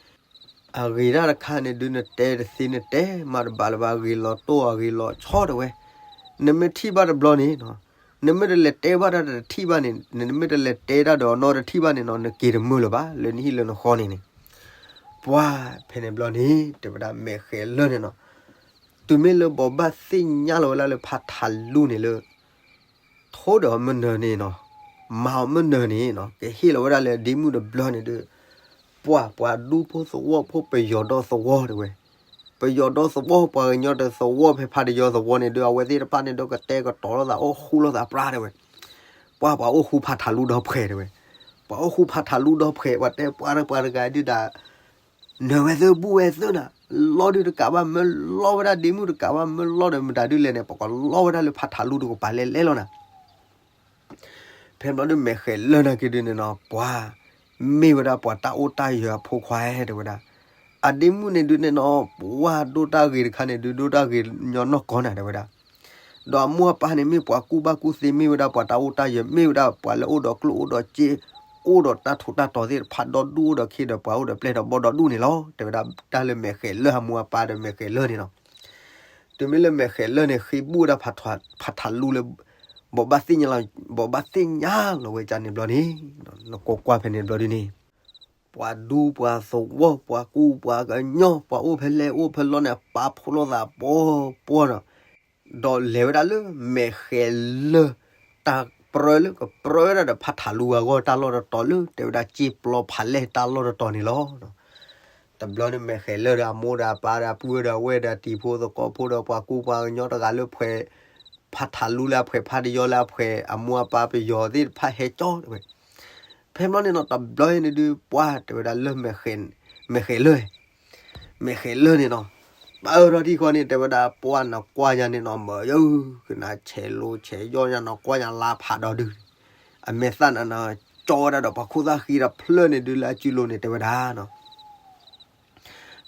အဂ့ၤတၢ်တခါန့ၣ်ဒုး နတဲတသ့နတဲမးတဘၣ်လၢၤဘၣ် အဂ့ၤလီၤတိၢ်အဂ့ၤလီၤဆီတဲဝဲ, နမ့ၢ်ထံၣ်ဘၣ်တဘျီန့ၣ်နီၤ, နမ့ၢ်တလဲၤတဲဘၣ်တၢ်တထံၣ်ဘၣ်န့ၣ် နမ့ၢ်တလဲၤတဲတၢ်ဒီးနီတထံၣ်ဘၣ်န့ၣ်နီၤ နက့ၤတမုာ်လၢၤဘၣ်လၢနဟံၣ်လၢနဃီန့ၣ်န့ၣ်, ပှၤဖဲန့ၣ်ဘျီန့ၣ် တဲဝဲဒၣ်မဲာ်ဃဲၤလၢၢ်န့ၣ်နီၤ, တုၤမ့ၢ်လၢဘိးဘၣ်သ့ၣ်ညါလီၤဝဲဒၣ်လၢဖးထးလူန့ၣ်လၢ ထိၣ်ဒီးမုၢ်နၤန့ၣ်နီၤ, မၤအီၤမုၢ်နၤန့ၣ်နီၤ ကဟ့ၣ်လီၤဝဲဒၣ်လၢဒ့မုၣ်တဘျီန့ၣ်ဒီး, ပှၤ ပှၤဒူဖိသဝီဖိပယီၤဒီသဝီတဲဝဲ, ပယီၤဒီသဝီ ပှၤကညီဒီသဝီ ဖဲဖးတယီသဝီန့ၣ်ဒီး အဝဲသ့ၣ်တဖၣ်န့ၣ်ဒီးကတဲာ်ကတီၤလိာ်သး အိၣ်ဃူလိာ်သးပြါတဲဝဲ, ပှၤ ပှၤအိၣ်ဃူဖးထးလူဒီဖှဲးတဲဝဲ, ပှၤအိၣ်ဃူဖးထးလူဒီဖှဲး ပှၤတဲပှၤတပှၤတဂၤဒုးဒၣ် နၢၤဝဲသု ဘူၣ်ဝဲသုနၤ, လီဒုးတကးဘၣ် မၢလီဝဲဒၣ်ဒ့မုၣ်တကးဘၣ် မၢလီဒီးမတၤဒုးလဲၣ်န့ၣ် ပှၤကလီဝဲဒၣ်လၢဖးထးလူတကပၤလဲၤလဲၤလီၤနၤ. ဖဲဘျီဒုးမဲာ်ဃဲၤလၢၢ်နာ်က့ဒုးန့ၣ်နီၤ ပှၤ မ့ၢ်ဝဲဒၣ်ပှၤတၢ်အိၣ်တၢ်ယၢၤအဖိခွါတဲဝဲဒၣ်, အဒ့မုၣ်န့ၣ်ဒုးန့ၣ်နီၤ ပှၤဒိၣ်တၢ်ဂ့ၤတခါန့ၣ်ဒုး ဒိၣ်တၢ်ဂ့ၤညီနီၢ်ကီၢ်နၤတဲဝဲဒၣ် ဒီးအမိၢ်အပၢ်န့ၣ် မ့ၢ်ပှၤကူၣ်ဘၣ်ကူၣ်သ့ မ့ၢ်ဝဲဒၣ်ပှၤတၢ်အိၣ်တၢ်ယၢၤ မ့ၢ်ဝဲဒၣ်ပှၤလၢအိၣ်ဒီးကျိၣ်အိၣ်ဒီးစ့ အိၣ်ဒီးတၢ်ထူးတၢ်တီၤသ့ၣ်တဖၣ် ဒီဒူၣ်အိၣ်ဒီးခ့ဒီးပှၤအိၣ်ဒီးပျဲၢ်ဒီးဘီၣ်ဒီဒူၣ်န့ၣ်လီၤ တဲဝဲဒၣ်တၢ်လၢမဲာ်ဃဲၤလၢၢ်အမိၢ်အပၢ်ဒီးမဲာ်ဃဲၤလၢၢ်န့ၣ်နီၤ. တုၤမ့ၢ်လၢမဲာ်ဃဲၤလၢၢ်န့ၣ် ဃ့ဘူၣ်ဝဲဒၣ်ဖးထးလူလၢ ဘိးဘၣ်သ့ၣ်ညါလီၤ, ဘိးဘၣ်သ့ၣ်ညါလီၤဝဲဒ်န့ၣ်ဘျီန့ၣ်, နကိးကွၢ်ဖဲန့ၣ်ဘျီဒ်န့ၣ်, ပှၤဒူပှၤသဝီ ပှၤကူပှၤကညီ ပှၤအိၣ်ဖဲလဲၣ်အိၣ်ဖဲလီၢ်န့ၣ် ပာ်ဖှိၣ်လိာ်သးပှီၤပှီၤနီၤ, ဒီးလဲၤဝဲဒၣ်လၢမဲာ်ဃဲၤလၢၢ် တၢ်ပြၢလၢကပြၢဝဲဒၣ်ဒီးဖးထးလူအဂီၢ် တၢ်လီၢ်တတီၤလၢ တဲဝဲဒၣ်စ့ပျီဖးလဲၢ်တၢ်လီၢ်တတီၤန့ၣ်လီၤ. တဘျီန့ၣ်မဲာ်ဃဲၤလၢၢ်ဒီးအမိၢ်ဒီးအပၢ်ဒီးအပုၢ်ဒီးဝဲၢ်ဒီးတံၤဖိသကိးဖိဒီးပှၤကူပှၤကညီတဂၤလၢဖှဲး ဖးထးလူလၢအဖှဲးဖးတယီလၢအဖှဲး အမိၢ်အပၢ်ပယီၤသ့ၣ်တဖၣ်ဟဲကၠီဝဲ, ဖဲဘျီန့ၣ်နီၤ တဘျီန့ၣ်ဒုး ပှၤတဲဝဲဒၣ်လၢမဲာ်ဃဲၤလၢၢ် မဲာ်ဃဲၤလၢၢ်န့ၣ်နီၤ, ဘၣ်အၢထီၣ်ထံၣ်ဃီန့ၣ် တဲဝဲဒၣ်ပှၤနကွၢ်ယၤန့ၣ်နီၤ မၢယကနၣ်ဆဲးလိဆဲးယီၣ်ယၤ နကွၢ်ယၤလါဖးဒီးဒုး, အမဲာ်သၣ်နၤနီၤ ကၠီဝဲဒၣ်ဒီးပှၤခိၣ်သၣ်ဃံတဖျၢၣ်န့ၣ်ဒုး လၢအစုလိၤန့ၣ် တဲဝဲဒၣ်နီၤ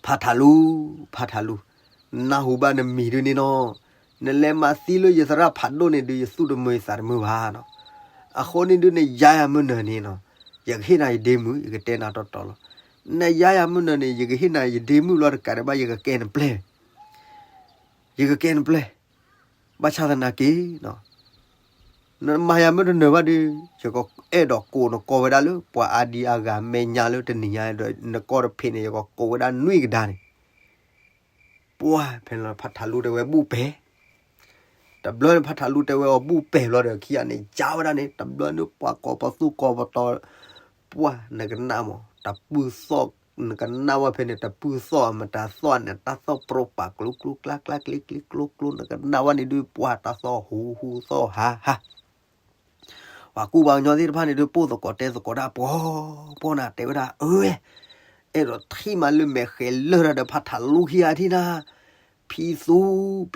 ဖးထးလူ, ဖးထးလူ, နနၢ်ဟူဘၣ်နမံၤဒုးန့ၣ်နီၤ, နလဲၤမၤသံလၢယသရၣ်ဖးဒိၣ်န့ၣ်ဒုး ယသူၣ်တမုာ်ယသးတမုာ်ဘၣ်နီၤ, အဃိန့ၣ်ဒုး နယါယၤမုၢ်နၤန့ၣ်နီၤ, ယကဟ့ၣ်နၤယဒ့မုၣ် ယကတဲနၤတီတီလီၤ, နယါယၤမုၢ်နၤန့ၣ် ယကဟ့ၣ်နၤယဒ့မုၣ်လီၤတကးဒံးဘၣ် ယကကဲနပျဲၢ်, ယကကဲနပျဲၢ်, ဘၣ်ဆၣ်သနာ်က့ နမၤယၤမုၢ်တနၢၤဘၣ်ဒုး ယကအဲၣ်ဒိးကိးနကိးဝဲဒၣ်လၢ ပှၤအါဒံအါဂၤမဲာ်ညါလၢတနံၤညါဒီး နကိးတဖံးန့ၣ် ယကကိးဝဲဒၣ်နွံကဒါန့ၣ်, ပှၤဖဲန့ၣ်ဖးထးလူတဲဝဲဘူၣ်ပဲာ်, တဘျီန့ၣ် ဖးထးလူတဲဝဲအီၤဘူၣ်ပဲာ်ဘျီဒီး ခံဂၤန့ၣ် ယါဝဲဒၣ်န့ၣ် တဘျီန့ၣ် ပှၤကိးပသူကိးပတီၤ, ပှၤနကနၣ်မး တပုၢ်သီၣ်, နကနၣ်ဝဲဖဲန့ၣ် တပုၢ်သီၣ်အမတၤသီၣ်န့ၣ် တၢ်သီၣ်ပြိပာ်ကျိကျိကျါကျါကျ့ကျ့ကျိကျိ နကနၣ်ဝဲန့ၣ်ဒုး ပှၤတၢ်သီၣ်ဟူဟူသီၣ်ဟါဟါ ပှၤကူပှၤကညီသ့ၣ်တဖၣ်န့ၣ်ဒုး ပိၢ်သကိးတဲသကိးဒၣ်ပှီၤပှီၤနၤ တဲဝဲဒၣ် အၢ, အဲၣ်ဒိးထံၣ်မးလၢမဲာ်ဃဲၤလၢၢ်တၢ်ဒီးဖးထးလူခံဂၤထံၣ်နၤ, ဖံသူ,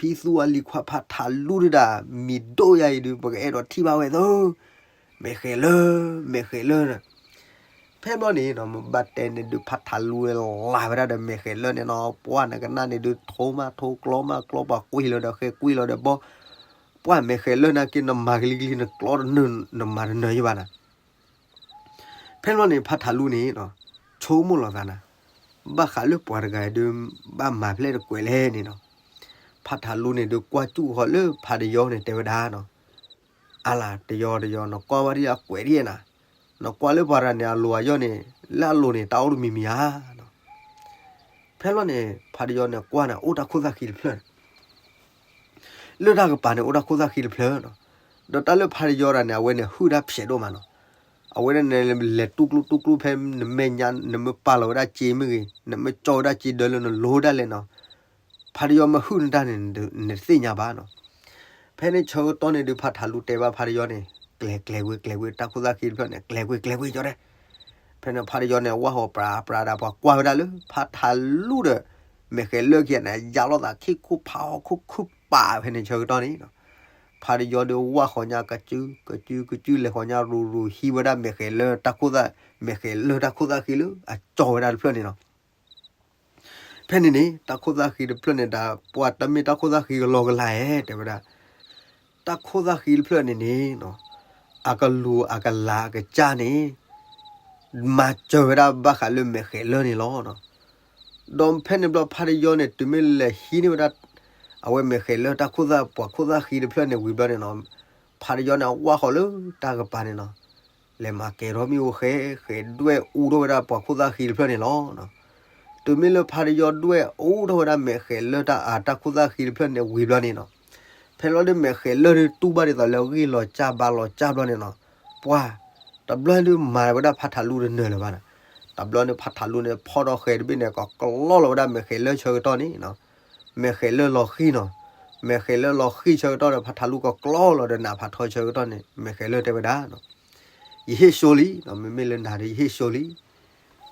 ဖံသူအလံၤခွါဖးထးလူဒုဒၣ် မံၤဒိၣ်ယၤအံၤဒုး ပကအဲၣ်ဒိးထံၣ်ဘၣ်ဝဲသၢ, မဲာ်ဃဲၤလၢၢ်, မဲာ်ဃဲၤလၢၢ်န့ၣ် ဖဲဘျီန့ၣ်နီၤ မ့ၢ်ဘၣ်တဲန့ၣ်ဒုး ဖးထးလူဝဲလၢ်ဝဲဒၣ်ဒီးမဲာ်ဃဲၤလၢၢ်န့ၣ်နီၤ, ပှၤနကနၣ်န့ၣ်ဒုး ထိမးထိ ကျီမးကျီ ပှၤကွံာ်လီၤဒီးဃဲ ကွံာ်လီၤဒီးဘီ, ပှၤမဲာ်ဃဲၤလၢၢ်နာ်က့ နမၤကလံၤကလံၤ နကျီတနၢၤ နမၤတနၢၤယဘၣ်နၤ ဖဲဘျီန့ၣ် ဖးထးလူန့ၣ် ဆိကမိၣ်လီၤသးနၤ, ဘၣ်ဃးလၢပှၤတဂၤဒုး ဘၣ်မၤဖျဲၣ်တကွဲးလဲၣ်န့ၣ်နီၤ, ဖးထးလူန့ၣ်ဒုး ကွၢ်စူၣ်ဃီၤလၢဖးတယီန့ၣ် တဲဝဲဒၣ်နီၤ, အါလၢတယီတယီ နကွၢ်ဝဲဒၣ်အကွဲးဒ်နၤ, နကွၢ်လၢပှၤတဂၤန့ၣ် အလိၤအယီၢ်န့ၣ် လၢအလိၤန့ၣ် တၢ်အိၣ်တမံၤမံၤဧါ ဖဲလီၤန့ၣ် ဖးတယီန့ၣ် ကွၢ်န့ၣ် အိၣ်တၢ်ခိၣ်သၣ်ဃံတဖျၢၣ်န့ၣ် လၢတၢ်ကပၤန့ၣ် အိၣ်တၢ်ခိၣ်သၣ်ဃံတဖျၢၣ်နီၤ, ဒီးတၢ်လၢဖးတယီတဂၤန့ၣ် အဝဲန့ၣ် ဟုၣ်တၢ်ဖျဲးဒိၣ်မးနီၤ, အဝဲဒၣ်န့ၣ် လဲၤတူၢ်ကျိတူၢ်ကျိဖဲနမဲာ်ညါ နမ့ၢ်ပာ်လီၤဝဲဒၣ်စ့မ့ၢ်ဂ့ၤ နမ့ၢ်ကၠီဝဲဒၣ်စ့ဒၢလၢနလိၤဒၣ်လဲာ်နီၤ, ဖးတယီမ့ၢ်ဟုၣ်နတၢ်န့ၣ် နတသ့ၣ်ညါဘၣ်နီၤ. ဖဲန့ၣ်ဆၢကတီၢ်န့ၣ်ဒုး ဖးထးလူတဲဘၣ်ဖးတယီန့ၣ် ကျဲၤကျဲၤကွ့ၤကျဲၤကွ့ၤ တၢ်ခိၣ်သၣ်ဃံတဖျၢၣ်န့ၣ် ကျဲၤကွ့ၤကျဲၤကွ့ၤကၠီတဲ ဖဲန့ၣ်ဖးတယီန့ၣ် ဝၢ်ဟီၣ်ပြးပြးဒၣ် ပှၤကွၢ်ဝဲဒၣ်လၢ ဖးထးလူဒီး မဲာ်ဃဲၤလၢၢ်ခံဂၤန့ၣ် ယါလိာ်သးခံခိၣ်ဖးအီခိၣ်ခုၣ်ပာ်ဖဲန့ၣ်ဆၢကတီၢ်န့ၣ်နီၤ, ဖးတယီဒုးဝၢ်ဃီၤညါကစု ကစုကစုလဲၤဃီၤညါရူၤရူၤ ဟံးဝဲဒၣ်မဲာ်ဃဲၤလၢၢ်တၢ်ခိၣ်သၣ် မဲာ်ဃဲၤလၢၢ်တၢ်ခိၣ်သၣ်ဃံလၢအကၠီဝဲဒၣ်တဖျၢၣ်န့ၣ်နီၤ. ဖဲန့ၣ်န့ၣ် တၢ်ခိၣ်သၣ်ဃံတဖျၢၣ်န့ၣ်ဒၣ် ပှၤတမ့ၢ်တၢ်ခိၣ်သၣ်ဃံကလီကလီဧါ တဲဝဲဒၣ် တၢ်ခိၣ်သၣ်ဃံတဖျၢၣ်န့ၣ်န့ၣ် အကလူၤအကလၤအကစၢ်န့ၣ် မၤစၢၤဝဲဒၣ်ဘၣ်ဃးလၢမဲာ်ဃဲၤလၢၢ်န့ၣ်လီၤ. ဒီးဖဲန့ၣ်ဘျီဖးတယီန့ၣ် တုၤမ့ၢ်လဲၤဟံးန့ၢ်ဝဲဒၣ် အဝဲမဲာ်ဃဲၤလၢၢ်တၢ်ခိၣ်သၣ် ပှၤခိၣ်သၣ်ဃံတဖျၢၣ်န့ၣ်ဝံၤဘျီန့ၣ်နီၤ ဖးတယီန့ၣ် အဝၢ်ဃီၤလၢတၢ်ကပၤန့ၣ်နီၤ လဲၤမၤကဲၤထီၣ်မ့ၣ်အူဃဲ ဃဲဒွဲၣ်အူထီၣ်ဝဲဒၣ်ပှၤခိၣ်သၣ်ဃံတဖျၢၣ်န့ၣ်လီၤ. တုၤမ့ၢ်လၢဖးတယီဒွဲၣ်အူထီၣ်ဝဲဒၣ်မဲာ်ဃဲၤလၢၢ်တၢ်အတၢ်ခိၣ်သၣ်ဃံတဖျၢၣ်န့ၣ်ဝံၤဘျီန့ၣ်နီၤ ဖဲလီၤဒုးမဲာ်ဃဲၤလၢၢ်ဒုးတူၢ်ဘၣ်ဒ်သိးလၢဂ့ၢ်လီၤစၢ်ဘါလီၤစၢ်ဘျီန့ၣ်နီၤ ပှၤ တဘျီဒုးမၤဝဲဒၣ်ဖးထးလူတနၢၤလၢၤဘၣ်နီၤ. တဘျီန့ၣ်ဖးထးလူန့ၣ် ဖီၣ်ထီၣ်ဃဲတဘ့ၣ်န့ၣ် ကကျီလီၤဝဲဒၣ်မဲာ်ဃဲၤလၢၢ်ဆၢကတီၢ်န့ၣ်နီၤ မဲာ်ဃဲၤလၢၢ်လီၤဃံၤနီၤ. မဲာ်ဃဲၤလၢၢ်လီၤဃံၤဆၢကတီၢ်ဒီး ဖးထးလူကကျီလီၤဒီးနးဖးထီဆၢကတီၢ်န့ၣ် မဲာ်ဃဲၤလၢၢ်တဲဝဲဒၣ်နီၤ ယဟ့ၣ်ဆိလံနီၤ မ့မ့ၢ်လၢနၤဒီး ယဟ့ၣ်ဆိလံ.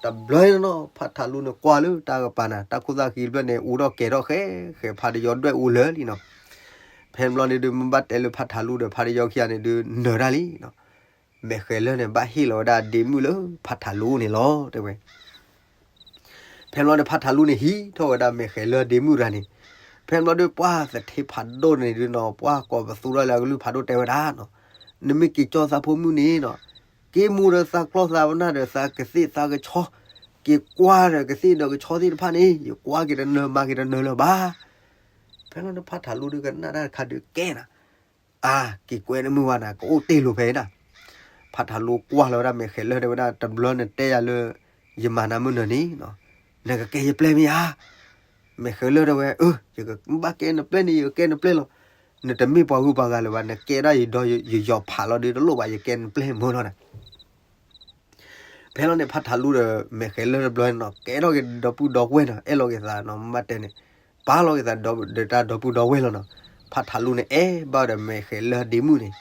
တဘျီနီၤ ဖးထးလူန့ၣ်ကွၢ်လၢတၢ်ကပၤနၤ တၢ်ခိၣ်သၣ်ဃံတဖျၢၣ်န့ၣ် အူထီၣ်ကဲၤထီၣ်ဃဲ ဃဲဖးတယီဒွဲၣ်အူလၢာ်လံနီၤ. ဖဲန့ၣ်ဘျီန့ၣ်ဒုး မ့ၢ်ဘၣ်တဲလၢဖးထးလူဒီး ဖးတယီခံဂၤန့ၣ်ဒုး နၢၤတၢ်လံနီၤ. မဲာ်ဃဲၤလၢၢ်န့ၣ် ဘၣ်ဟ့ၣ်လီၤဝဲဒၣ်ဒ့မုၣ်လၢဖးထးလူန့ၣ်လီၤ တဲဝဲ ဖဲဘျီန့ၣ် ဖးထးလူန့ၣ် ဟံးထီၣ်ဝဲဒၣ်မဲာ်ဃဲၤလၢၢ်ဒ့မုၣ်တဂၤန့ၣ်, ဖဲဘျီဒုး ပှၤသထ့ဖးဒိၣ်န့ၣ်ဒုးနီၤ ပှၤကိးပသူထီၣ်လၢအကလုၢ်ဖးဒိၣ်တဲဝဲဒၣ်နီၤ, နမ့ၢ်က့ၤကၠီသးဖိမုၣ်န့ၣ်နီၤ, က့ၤမူဒီးသးကျီသးပနၢ်ဒီး သးကသ့ၣ်သးကဆီ, က့ၤကွၢ်ဒီးကသ့ၣ်ဒီးကဆီသ့ၣ်တဖၣ်န့ၣ် ယကွၢ်က့ၤတနၢၤမၤက့ၤတနၢၤလၢၤဘၣ်. ဖဲလီၤန့ၣ် ဖးထးလူဒုးကနၣ်တၢ်တခါဒုးကဲနၤ အါ က့ၤကွဲနမုၢ်ဝါနၤ ကအိၣ်တ့ၢ်လိာ်ဖဲအံၤနၤ. ဖးထးလူကွၢ်လီၤဝဲဒၣ်မဲာ်ဃဲၤလၢၢ် တဲဝဲဒၣ် တဘျီနတဲယၤလၢ ယမၤနၤမုၢ်နၤန့ၣ်နီၤ, နကကဲယပျဲၢ်မ့ၢ်ဧါ. မဲာ်ဃဲၤလၢၢ်တဲဝဲ အၢ ယကဘၣ်ကဲနပျဲၢ်န့ၣ် ယကကဲနပျဲၢ်လီၤ. နတမ့ၢ်ပှၤဂုၤပှၤဂၤလၢၤဘၣ်, နကဲဒၣ်ယဒီးယယီၤဖးလီၤဒီးတလိၣ်ဘၣ်, ယကဲနပျဲၢ်မုၢ်လီၤနၤ. ဖဲလီၤန့ၣ် ဖးထးလူဒီးမဲာ်ဃဲၤလၢၢ်တဘျီနီၤ ကဲထီၣ်က့ၤဒီပုၢ်ဒီဝဲၢ်နီၤ, အဲၣ်လီၤက့ၤသးနီၤ, မ့ၢ်တဲန့ၣ် ပာ်လီၤက့ၤသးဒီးတၢ်ဒီပုၢ်ဒီဝဲၢ်လီၤနီၤ. ဖးထးလူန့ၣ်အဲၣ်ဘၣ်ဒီးမဲာ်ဃဲၤလၢၢ်ဒ့မုၣ်န့ၣ်,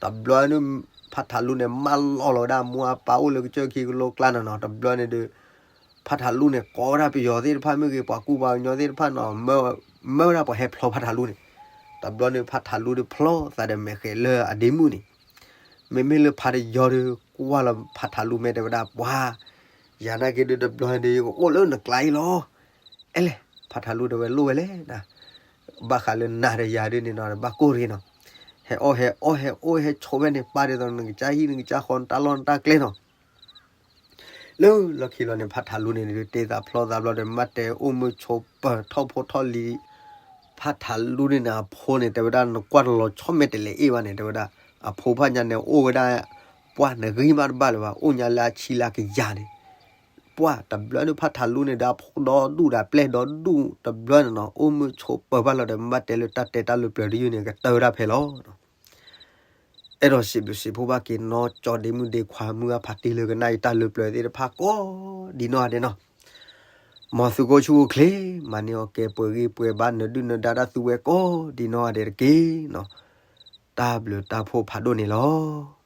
တဘျီန့ၣ် ဖးထးလူန့ၣ် မၢလီၤလီၤဝဲဒၣ်မိၢ်အပၢ်အိၣ်လၢကစၢၢ်ခံကလိကျါနီၤနီၤ, တဘျီန့ၣ်ဒီး ဖးထးလူန့ၣ် ကိးဝဲဒၣ်ပယီၤသ့ၣ်တဖၣ်မ့ၢ်ဂ့ၤ ပှၤကူပှၤကညီသ့ၣ်တဖၣ်နီၤ, မၢဝဲဒၣ်ပှၤဟဲဖျီဖးထးလူန့ၣ်, တဘျီန့ၣ် ဖးထးလူဒီးဖျီသးဒီးမဲာ်ဃဲၤလၢၢ်အဒ့မုၣ်န့ၣ်, မ့မ့ၢ်လၢဖးတယီၤဒီး ကွၢ်လီၤဖးထးလူမဲာ်တဲဝဲဒၣ် ပှၤ ယၤနာ်က့ၤဒုးတဘျီဒီး ယကအိၣ်လၢနကျါအံၤလီၤ. အဲလဲၣ်, ဖးထးလူတဲဝဲလိၣ်ဝဲလဲၣ်နၤ, ဘၣ်ဃးလၢနၤဒီးယၤဒုးန့ၣ်နီၤ ဘၣ်ကိၢ်ရ့ၤနီၤ, ဟဲအီၣ်ဟဲအီၣ်ဟဲအိၣ်ဟဲဆိးဝဲန့ၣ် ပာ်ဒ်သိးနကစၢ်ဟံၣ်နကစၢ်ဃီ နတၢ်လီၢ်နတၢ်ကျဲနီၤ. လၢလီၢ်ခံလီၤန့ၣ် ဖးထးလူန့ၣ်ဒုး တ့သးဖျီသးဘျီဒီး မ့ၢ်တဲအိၣ်မုာ်ဆိးပၢၤထီၣ်ဖိထီၣ်လံၤ, ဖးထးလူန့ၣ်န့ၣ် အဖိန့ၣ် တဲဝဲဒၣ် နကွၢ်တလီၤဆီမဲာ်တလဲၤအ့ၣ်ဘၣ်န့ၣ် တဲဝဲဒၣ်, အဖိဖးညါန့ၣ် အိၣ်ဝဲဒၣ် ပှၢ်နဂံၢ်မးတဘၣ်လၢၤဘၣ်, အိၣ်ညါလၢအဆံလၢကယၤန့ၣ်, ပှၢ်တဘျီန့ၣ် ဖးထးလူန့ၣ်ဒီး အဖိဒီဒူၣ်ဒီး အပျဲၢ်ဒီဒူၣ်တဘျီန့ၣ်နီၤ အိၣ်မုာ်ဆိးပၢၤဘၣ်လီၤဒီး မ့ၢ်တဲလၢတၢ်တဲတၢ်လၢပျၢၤတယုၢ်န့ၣ် ကတၢၢ်ဝဲဒၣ်ဖဲလီၤ. အဲၣ်ဒိးစံးဘျုးစံးဖှိၣ်ဘၣ်က့ၤနီၢ်ကၠီဒ့မုၣ်ဒ့ခွါ မုၢ်အဖးတ့ၢ်လၢကနၣ်အံၤတၢ်လၢပျၢၤသ့ၣ်တဖၣ်ကိးဒ်နီၢ်ဂၤဒဲးနီၤ, မ်သုကအိၣ်ဆူၣ်အိၣ်ချ့ မၤန့ၢ်အီၣ်ကဲပှဲၤဂံၢ်ပှဲၤဘါ နဒုၣ်နဒါတၢ်သူဝဲကိးဒ်နီၢ်ဂၤဒဲးတက့ၢ်နီၤ, တၢ်ဘျုးတၢ်ဖှိၣ်ဖးဒိၣ်န့ၣ်လီၤ.